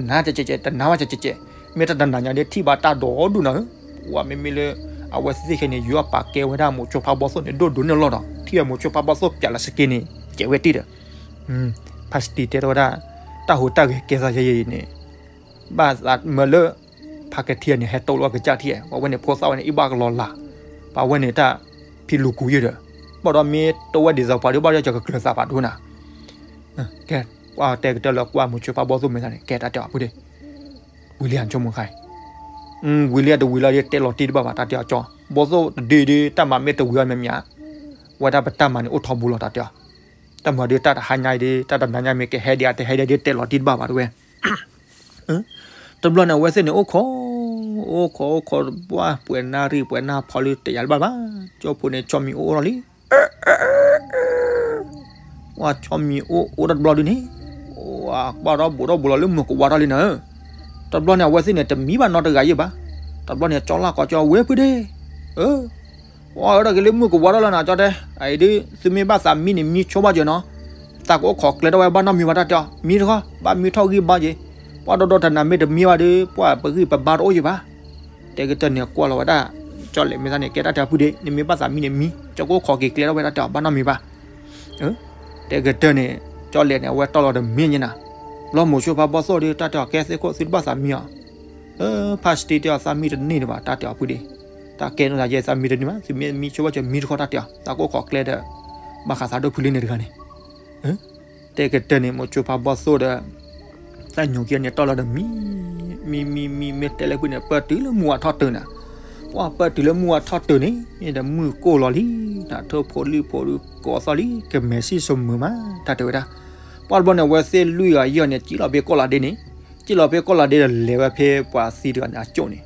နာ်ကဲကဲကဲ တနာ်ဝဲကဲကဲကဲ, မ့ၢ်တၢ်တနာ်ညါဒ်ထံၣ်ဘၣ်တၢ်ဒိၣ်ဒိၣ်နၤဧၢ, ပှၢ်မ့မ့ၢ်လၢ အဝဲသ့ၣ်သ့ၣ်ခဲန့ၣ် ယွၤပာ်ကဲဝဲဒၣ်မိၤဆိဖါဘီသိၣ်န့ၣ် ဒိၣ်ဒိၣ်န့ၣ်လီၤဒီး ထံၣ်ဝဲမိၤဆိဖါဘီသိၣ်ပျးလၢစက့န့ၣ် ကဲဝဲတံၢ်ဒီး ဖါစတံတဲထီၣ်ဝဲဒၣ် တၢ်ဟူးတၢ်ဂဲၤကဲသးယဲအံၤန့ၣ် ဘၣ်သးမၢလၢ ဖါကထံၣ်န့ၣ် ဟဲတိၢ်လီၤကစၢ်ထံၣ်, ပှၤဝဲန့ၣ်ဖိသၣ်ဝဲန့ၣ် အံၣ်ဘၣ်ကလီၤလၢ်, ပှၤဝဲန့ၣ်တၢ်ဖံးလူၤကူၤယဲၢ်ဒီး, ဘၣ်ဒီးမ့ၢ်တိၢ်ဝဲဒ်သိးပှၤဒုးဘၣ်ဒီး ကကျၢၤသးပာ်ဒိၣ်နၤ, ကဲ, ကွၢ်တဲကတၢၢ်လၢကွၢ်မိၤဆိဖါဘီသိၣ်မဲာ်သၣ်န့ၣ် ကဲတၢ်တဲအီၤဖုဒ့, ဝံၤလံဧါဆိကမိၣ်ခါအံၤ, ဝံၤလံဧါတဝံၤလံဒီး တဲလီၤတံၢ်တဘၣ်ဘၣ် တၢ်တဲအီၤကၠီ, ဘီသိၣ်တဒုဒု တၢ်မၤမ့ၢ်တဝံၤအီၤမ့ၢ်မ့ၢ်ဧါ, ဝဲဒၣ်ပတၢ်မၤန့ၣ်အိၣ်ထီဘိလီၤ တၢ်တဲအီၤ, တၢ်မၤဒုးတၢ်တဟါညါအံၤဒုး တၢ်တနၤညါမ့ၢ်ကဟဲဒံးဧါတဟဲဒံးဒုး တဲလီၤတံၢ်တဘၣ်ဘၣ်တဝဲ တဘျီန့ၣ် အဝဲသ့ၣ်န့ၣ် အိၣ်ခိး, အိၣ်ခိး အိၣ်ခိး ပှၢ်ပှဲၤနၣ်ရံၣ်ပှဲၤနၣ်ဖီလံ တယၤတဘၣ်ဘၣ်, ကၠိဖိန့ၣ် ဆီမံၤအိၣ်အိၣ်ထီၣ်လံ, ပှၢ်ဆီမံၤအိၣ်အိၣ်ထီၣ်တဘျီဒုးန့ၣ်, ပှၢ်ဒီးဘူးဒီးဘူးလီၤလၢမုၢ်ကဝါထီၣ်လံနၤဧၢ, တဘျီန့ၣ် အဝဲသ့ၣ်န့ၣ် တမံဘၣ်နီတဂၤယဲၢ်ဘၣ်, တဘျီန့ၣ် ကၠီလၢ်ကိးကၠီဝဲဖုဒ့, အၢ ပှၢ်ဝဲဒၣ်က့ၤလၢမုၢ်ကဝါထီၣ်လီၤနၤ ကၠီတဲ, အအံၤဒုး သုမ့ၢ်ဘၣ်သးမံန့ၣ် မံဆိဘၣ်စၢၤနီၤ, သးကအိၣ်ခိးကျဲထီၣ်ဝဲဘၣ်နီတမံၤဘၣ် တၢ်တဲအီၤ, မံတခီ ဘၣ်မံထီၣ်ဂံၢ်ဘါက့ၤ, ပှၢ်ဒီဒီတနၤမ့ၢ်တမံဘၣ်ဒီး ပှၢ်ပဂံၢ်ပဘါတအိၣ်ယံၤဘၣ်, တဲကတၢၢ်န့ၣ် ကွၢ်လီၤဝဲဒၣ် ကၠီလဲၤမဲာ်သၣ်န့ၣ် ကဲတၢ်တဲအီၤဖုဒ့, နမ့ၢ်ဘၣ်သးမံန့ၣ်မံ, ကၠီကအိၣ်ခိးက့ၤကျဲထီၣ်ဝဲ တၢ်တဲအီၤ ဘၣ်နီတမံၤဘၣ် တဲကတၢၢ်န့ၣ် ကၠီလဲၤန့ၣ် အဝဲတီၢ်လီၤဒီးမံညါနၤ, ဘျီမိၤဆိဖါဘီသိၣ်ဒီး တၢ်တဲအီၤ ကဲသ့ၣ်ခိၣ် သုတဘၣ်သးမံအီၤ, ဖါစတံတဲအီၤ သးမံတန့ၢ်ဒံးဘၣ် တၢ်တဲအီၤဖုဒ့, တၢ်ကဲနီၢ်သးယဲ သးမံတန့ၢ်ဘၣ်, သုမ့ၢ်မံဆိဘၣ်စၢၤ မံတခီ တၢ်တဲအီၤ သးကအိၣ်ခိးကျဲဒီး ဘၣ်ဃးသးဒိၣ်ဖုလံန့ၣ်တဂၤန့ၣ် တဲကတၢၢ်န့ၣ် မိၤဆိဖါဘီသိၣ်ဒီး သးညိၤခံဂၤန့ၣ် တီၢ်လီၤဒီးမံ, မံမံမံ မ့ၢ်တဲလၢဖုန့ၣ် ပၢၢ်တုၤလၢမုၢ်ဝါထီၣ်တုၤနၤ, ပှၢ်ပၢၢ်တုၤလၢမုၢ်ဝါထီၣ်တုၤန့ၣ် မ့ၢ်ဒီးမုၢ်ကိၢ်လီၤလံ, နထိၣ်ဖိလံၣ်ဖိဒုးကိးသီၣ်လံ ကမဲာ်ဆံၣ်စိမုာ်မး တၢ်တဲဝဲဒၣ်, ပှၢ်တဘျီန့ၣ် အဝဲသ့ၣ်လွံၢ်ဂၤယဲၢ်န့ၣ် စံၣ်လီၤဖဲကီၢ်လီၤဒ့န့ၣ်, စံၣ်လီၤဖဲကီၢ်လီၤဒ့ဒီးလဲၤဝဲဖဲပှၤသံတဂၤန့ၣ်အကၠိၣ်န့ၣ်,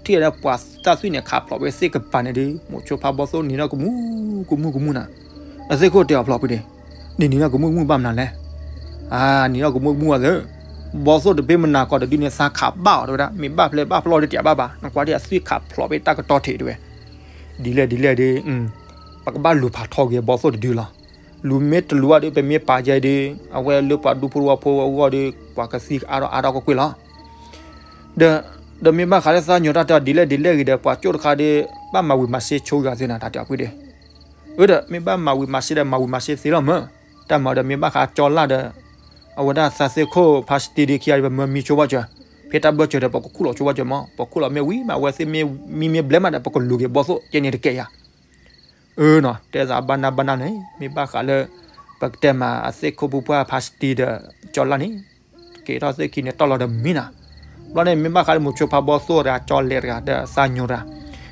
ထံၣ်ဝဲဒၣ်ပှၤတၢ်သွံၣ်န့ၣ် ခးဖျိးဖဲသ့ၣ်ကပၤန့ၣ်ဒီး မိၤဆိဖါဘီသိၣ်နံၤထီၣ်ကမူၣ်ကမူၣ်ကမူၣ်နၤ, အသ့ၣ်ခိၣ်တဲအီၤဖျိးဖုဒ့ နံၤနံၤနီၢ်ကမူၣ်ကမူၣ်ဘၣ်မနုၤလဲၣ်, အါ နံၤနီၢ်ကမူၣ်ကမူၣ်ဘၣ်သ့, ဘီသိၣ်တဘ့ၣ်မနၤကီးတဒုန့ၣ် သးခးဘၣ်အီၤတဲဝဲဒၣ်, မ့ၢ်ဘၣ်ဖျဲးဘၣ်ဖျီၣ်ဒီးတယၤဘၣ်ဘၣ်, နကွၢ်ဒ်အသွံၣ်ခးဖျိးဖဲတၢ်ကတီၤထံးတဲဝဲ, ဒ်လဲၣ်ဒ်လဲၣ်ဒီး ပကဘၣ်လူၤဖးထီက့ၤဘီသိၣ်တဒုလီၤ, လူၤမ့ၢ်တလူၤဘၣ်ဒီး ပမ့ၢ်ပာ်ယဲဒီး အဝဲလၢပှၤဒူဖိတဝီဖိအဂီၢ်ဒီး ပှၤကသံကအါထီၣ်အါထီၣ်ကွ့ၢ်ကွ့ၢ်လီၤ. ဒီး ဒီးမ့ၢ်ဘၣ်ဃးလၢသးညိၤတၢ်တဲအီၤဒ်လဲၣ်ဒ်လဲၣ်ဂ့ၤဒီး ပှၤကၠိၣ်တခါဒီး ဘၣ်မၤဝံၤမၤစ့ဆိဂၤသ့နၤ တၢ်တဲအီၤဖုဒ့, အၢဒီး မ့ၢ်ဘၣ်မၤဝံၤမၤစ့ဒီး မၤဝံၤမၤစ့သ့လီၤမၢ်, တၢ်မၤဒီးမ့ၢ်ဘၣ်ဃးကၠီလၢ်ဒီး အဝဲဒၣ်သးသ့ၣ်ခိၣ်ဖါစတံဒုခံဂၤဒီး ပမၢမံဆိဘၣ်စၢၤ, ဖဲတၢ်ဘၢၣ်စၢၤဒီး ပကခူၣ်လီၤဆိဘၣ်စၢၤမၢ်, ပခိၣ်လီၤမ့ၢ်ဝံၤမး အဝဲသ့ၣ်မ့ၢ်မံမ့ၢ်ဘျဲမးဒီး ပကလူၤက့ၤဘီသိၣ်ကဲန့ၣ်တကဲယၤ အၢနီၤ တဲသးဘၣ်နၢ်ဘၣ်နၢ်န့ၣ် မ့ၢ်ဘၣ်ဃးလၢ ပကတဲမးအသ့ၣ်ခိၣ်ဖိပှၢ်ဖါစတံဒီး ကၠီလၢ်န့ၣ် က့ၤထီၣ်သ့ၣ်ခံန့ၣ် တီၢ်လီၤဒီးမံနၤ, ဘျီန့ၣ် မ့ၢ်ဘၣ်ဃးလၢမိၤဆိဖးဘီသိၣ်တဂၤ ကၠီလဲၤတဂၤဒီးသးညိၤတဂၤ,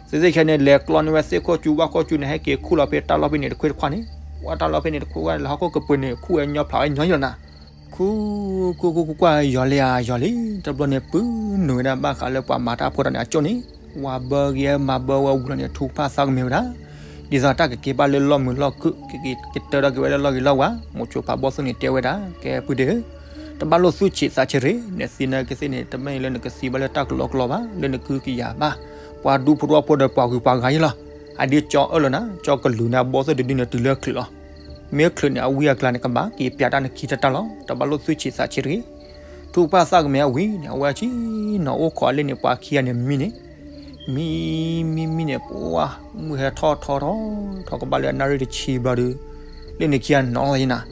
သ့ၣ်သ့ၣ်ခဲန့ၣ် လဲၤကျီန့ၢ်ဝဲသ့ၣ်ခိၣ်ကၠူဝၣ်ခိၣ်ကၠူန့ၣ် ဟဲက့ၤခူၣ်လီၤဖဲတၢ်လီၢ်ဖဲန့ၣ်တခွ့ၣ်တခွါန့ၣ်, ဝဲတၢ်လီၢ်ဖဲန့ၣ်တခွ့ၣ်တခွါန့ၣ် လၢဟီၣ်ခိၣ်ကပၢၤန့ၣ် ခူၣ်ဝဲညီဖျးဝဲ ညီညီလီၤနၤ ခူၣ် ခူၣ် ခူၣ် ခူၣ်ကွၢ်ယီၤလံဧါ ယီၤလံ, တဘျီန့ၣ် ပုၢ်နုာ်ဝဲဒၣ်ဘၣ်ဃးလၢပှၤမၤတၢ်ဖိတၢ်န့ၣ်အကၠိၣ်န့ၣ်, ဝၤဘၢဂ့ၤမၤဘၢဝဲဝံၤလီၤန့ၣ် ထူကဖၣ်သးကမဲာ်ဝဲဒၣ်, ဒ်သိးတၢ်ကက့ၤဘၣ်လၢလီၢ်မုာ်လီၢ်ခုၣ် ကက့ၤကတၢၢ်ထီၣ်က့ၤဝဲလၢလီၢ်ဂ့ၤလီၢ်ဝါ, မိၤဆိဖးဘီသိၣ်န့ၣ်တဲဝဲဒၣ် ကဲပုၢ်ဒ့ဧၢ, တဘၣ်လိၣ်သူၣ်ဆံးသးဆံးရ့ၣ်, နသံနာ်က့သ့ၣ်န့ၣ် တမ့ၢ်လၢနကသံဘၣ်လၢတၢ်ကလီကလီဘၣ်, လၢနကုကယၤဘၣ်, ပှၤဒူဖိတဝီဖိဒီးပှၤဂုၤပှၤဂၤယဲလီၤ, အဒ်ကၠီအၢၣ်လီၤနၤ, ကၠီကလူၤနၤဘီသိၣ်တဒုန့ၣ်တုၤလၢချုးလီၤ မ့ၢ်ချုးန့ၣ် အဝံအကျါန့ၣ် ကဘၣ်က့ၤပျးတၢ်နခံတၢ်တၢ်လီၤ, တဘၣ်လိၣ်သူၣ်ဆံးသးဆံးတဂ့ၤ, ထူကဖၣ်သးကမဲာ်အဝံၤန့ၣ် အဝဲဆံနီၤအိၣ်ခိးလၢန့ၣ် ပှၤခံဂၤန့ၣ်မံန့ၣ်, မံမံမံန့ၣ် ပှၤမုၢ်ဟဲထီၣ်ထီထီထီၣ်ကဘၣ်လၢအနၣ်ရံၣ်တဆံဘျီဒုး, လၢန့ၣ်ခံဂၤနီၣ်လီၤယနၤ,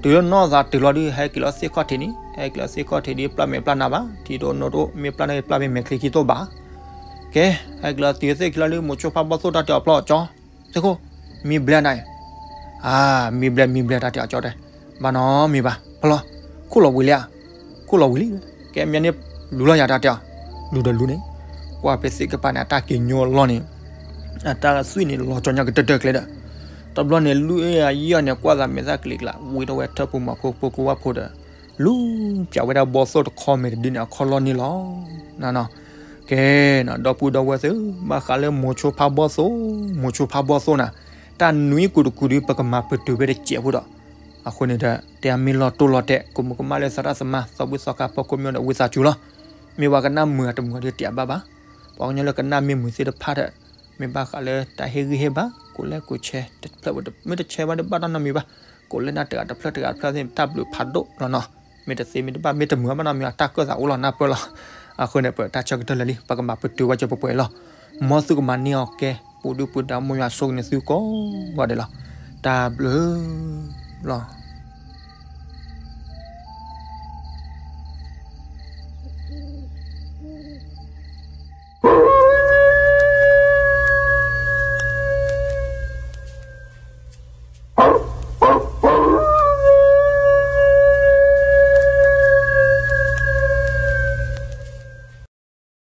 တုၤလၢနီၣ်သးတုၤလီၤဒုး ဟဲက့ၤလီၤသ့ၣ်ခီၣ်ထံးန့ၣ်, ဟဲက့ၤလီၤသ့ၣ်ခီၣ်ထံးဒုး ပျၢ်မဲာ်ပျၢ်နါဘၣ်, ထံဒိၣ်နိဒိၣ် မ့ၢ်ပျၢ်န့ၣ်ပျၢ်ဖဲမဲာ်ချံခံသိၣ်ဘၣ်. ကဲ, ဟဲက့ၤလီၤတုၤသ့ၣ်ခံလီၤဒုး မိၤဆိဖါဘီၣ်သိၣ်တၢ်တဲအီၤဖျီၣ်ကၠီ, သ့ၣ်ခိၣ်, မံဘျဲနၤအံၤ, အါ, မံဘျဲမံဘျဲတၢ်တဲအီၤကၠီတဲ, ဘၣ်နီတမံၤဘၣ်, ဖျီၣ်, ခိၣ်လီၤဝံၤလံဧါ, ခိၣ်လီၤဝံၤလံ, ကဲမ့ၢ်န့ၣ် လူၤလီၤယၤတၢ်တဲအီၤ, လူၤဒီးလူၤန့ၣ်, ကွၢ်ဖဲသ့ၣ်ကပၤန့ၣ် အတၢ်က့ၤညိလီၤန့ၣ်, အတၢ်သွံၣ်န့ၣ် လီၤကၠီညါကတၢၢ်တၢၢ်ကျဲဒီး, တဘျီန့ၣ် လွံၢ်အယံာ်အီၤန့ၣ် ကွၢ်သးမဲာ်သၣ်ကလံၤကျါ ဝံၤထီၣ်ဝဲထၢၣ်ပူၤမီၤခိၣ်ဖိကဝၢ်ဖိဒီး, လူၤပၠးဝဲဒၣ်ဘီၣ်သိၣ်တခီမဲာ်တဒုန့ၣ် အခီၣ်လီၢ်န့ၣ်လီၤ. နနီၤ, ကဲ, ဒီပုၢ်ဒီဝဲၢ်သ့ၣ်, ဘၣ်ဃးလၢမိၤဆိဖါဘီၣ်သိၣ်, မိၤဆိဖါဘီၣ်သိၣ်နၤ, တၢ်နွံကူတကူဒုး ပကမၤပတုာ်ဝဲတစဲးဖိဒီး, အဃိန့ၣ်ဒီး တဲအမ့ၢ်လီၤတိၢ်လီၤတဲာ် ကမူးကမၣ်လၢသရၣ်သမါ သီဘူၣ်သီခါဖီခိၣ်မ့ၢ်ဒီး ဝံသးစူၤလီၤ. မ့ၢ်ဝဲကနၣ်မုာ်အတမုာ်ဒီး တယာ်ဘၣ်ဘၣ်, ပှၤကညီလၢကနၣ်မ့ၢ်မုာ်သ့ၣ်တဖၣ်ဒီး, မ့ၢ်ဘၣ်ဃးလၢတၢ်ဟ့ၣ်ဂံၢ်ဟ့ၣ်ဘါ ကိးလဲၣ်ကိးဆဲး တဖျၢၣ်ဝဲ မ့ၢ်တဆဲးဘၣ်ဒီး ဘၣ်တၢ်နီတမံၤဘၣ်, ကိးလဲၣ်နၤတဂၤတဖျၢၣ်တဂၤတဖျၢၣ်သ့ၣ် တၢ်ဘျုးဖးဒိၣ်လီၤနီၤ. မ့ၢ်တသ့မ့ၢ်တဘၣ် မ့ၢ်တမုာ်ဘၣ်နီတမံၤ တၢ်ကၢၣ်သးအိၣ်လီၤ နၢ်ပၢၢ်လီၤ. အဃိန့ၣ် ပတၢ်ဆၢကတီၢ်လၢာ်လံ ပကမၤပတုာ်ဝဲကၠီပှဲၤပှဲၤလီၤ. မ်သုကမၤန့ၢ်အီၤကဲ ပူၤဒုပူၤဒါ မ်ယွၤဆိၣ်ဂ့ၤန့ၢ်သုကိးဂၤဒဲးလီၤ. တၢ်ဘျုးလီၤ.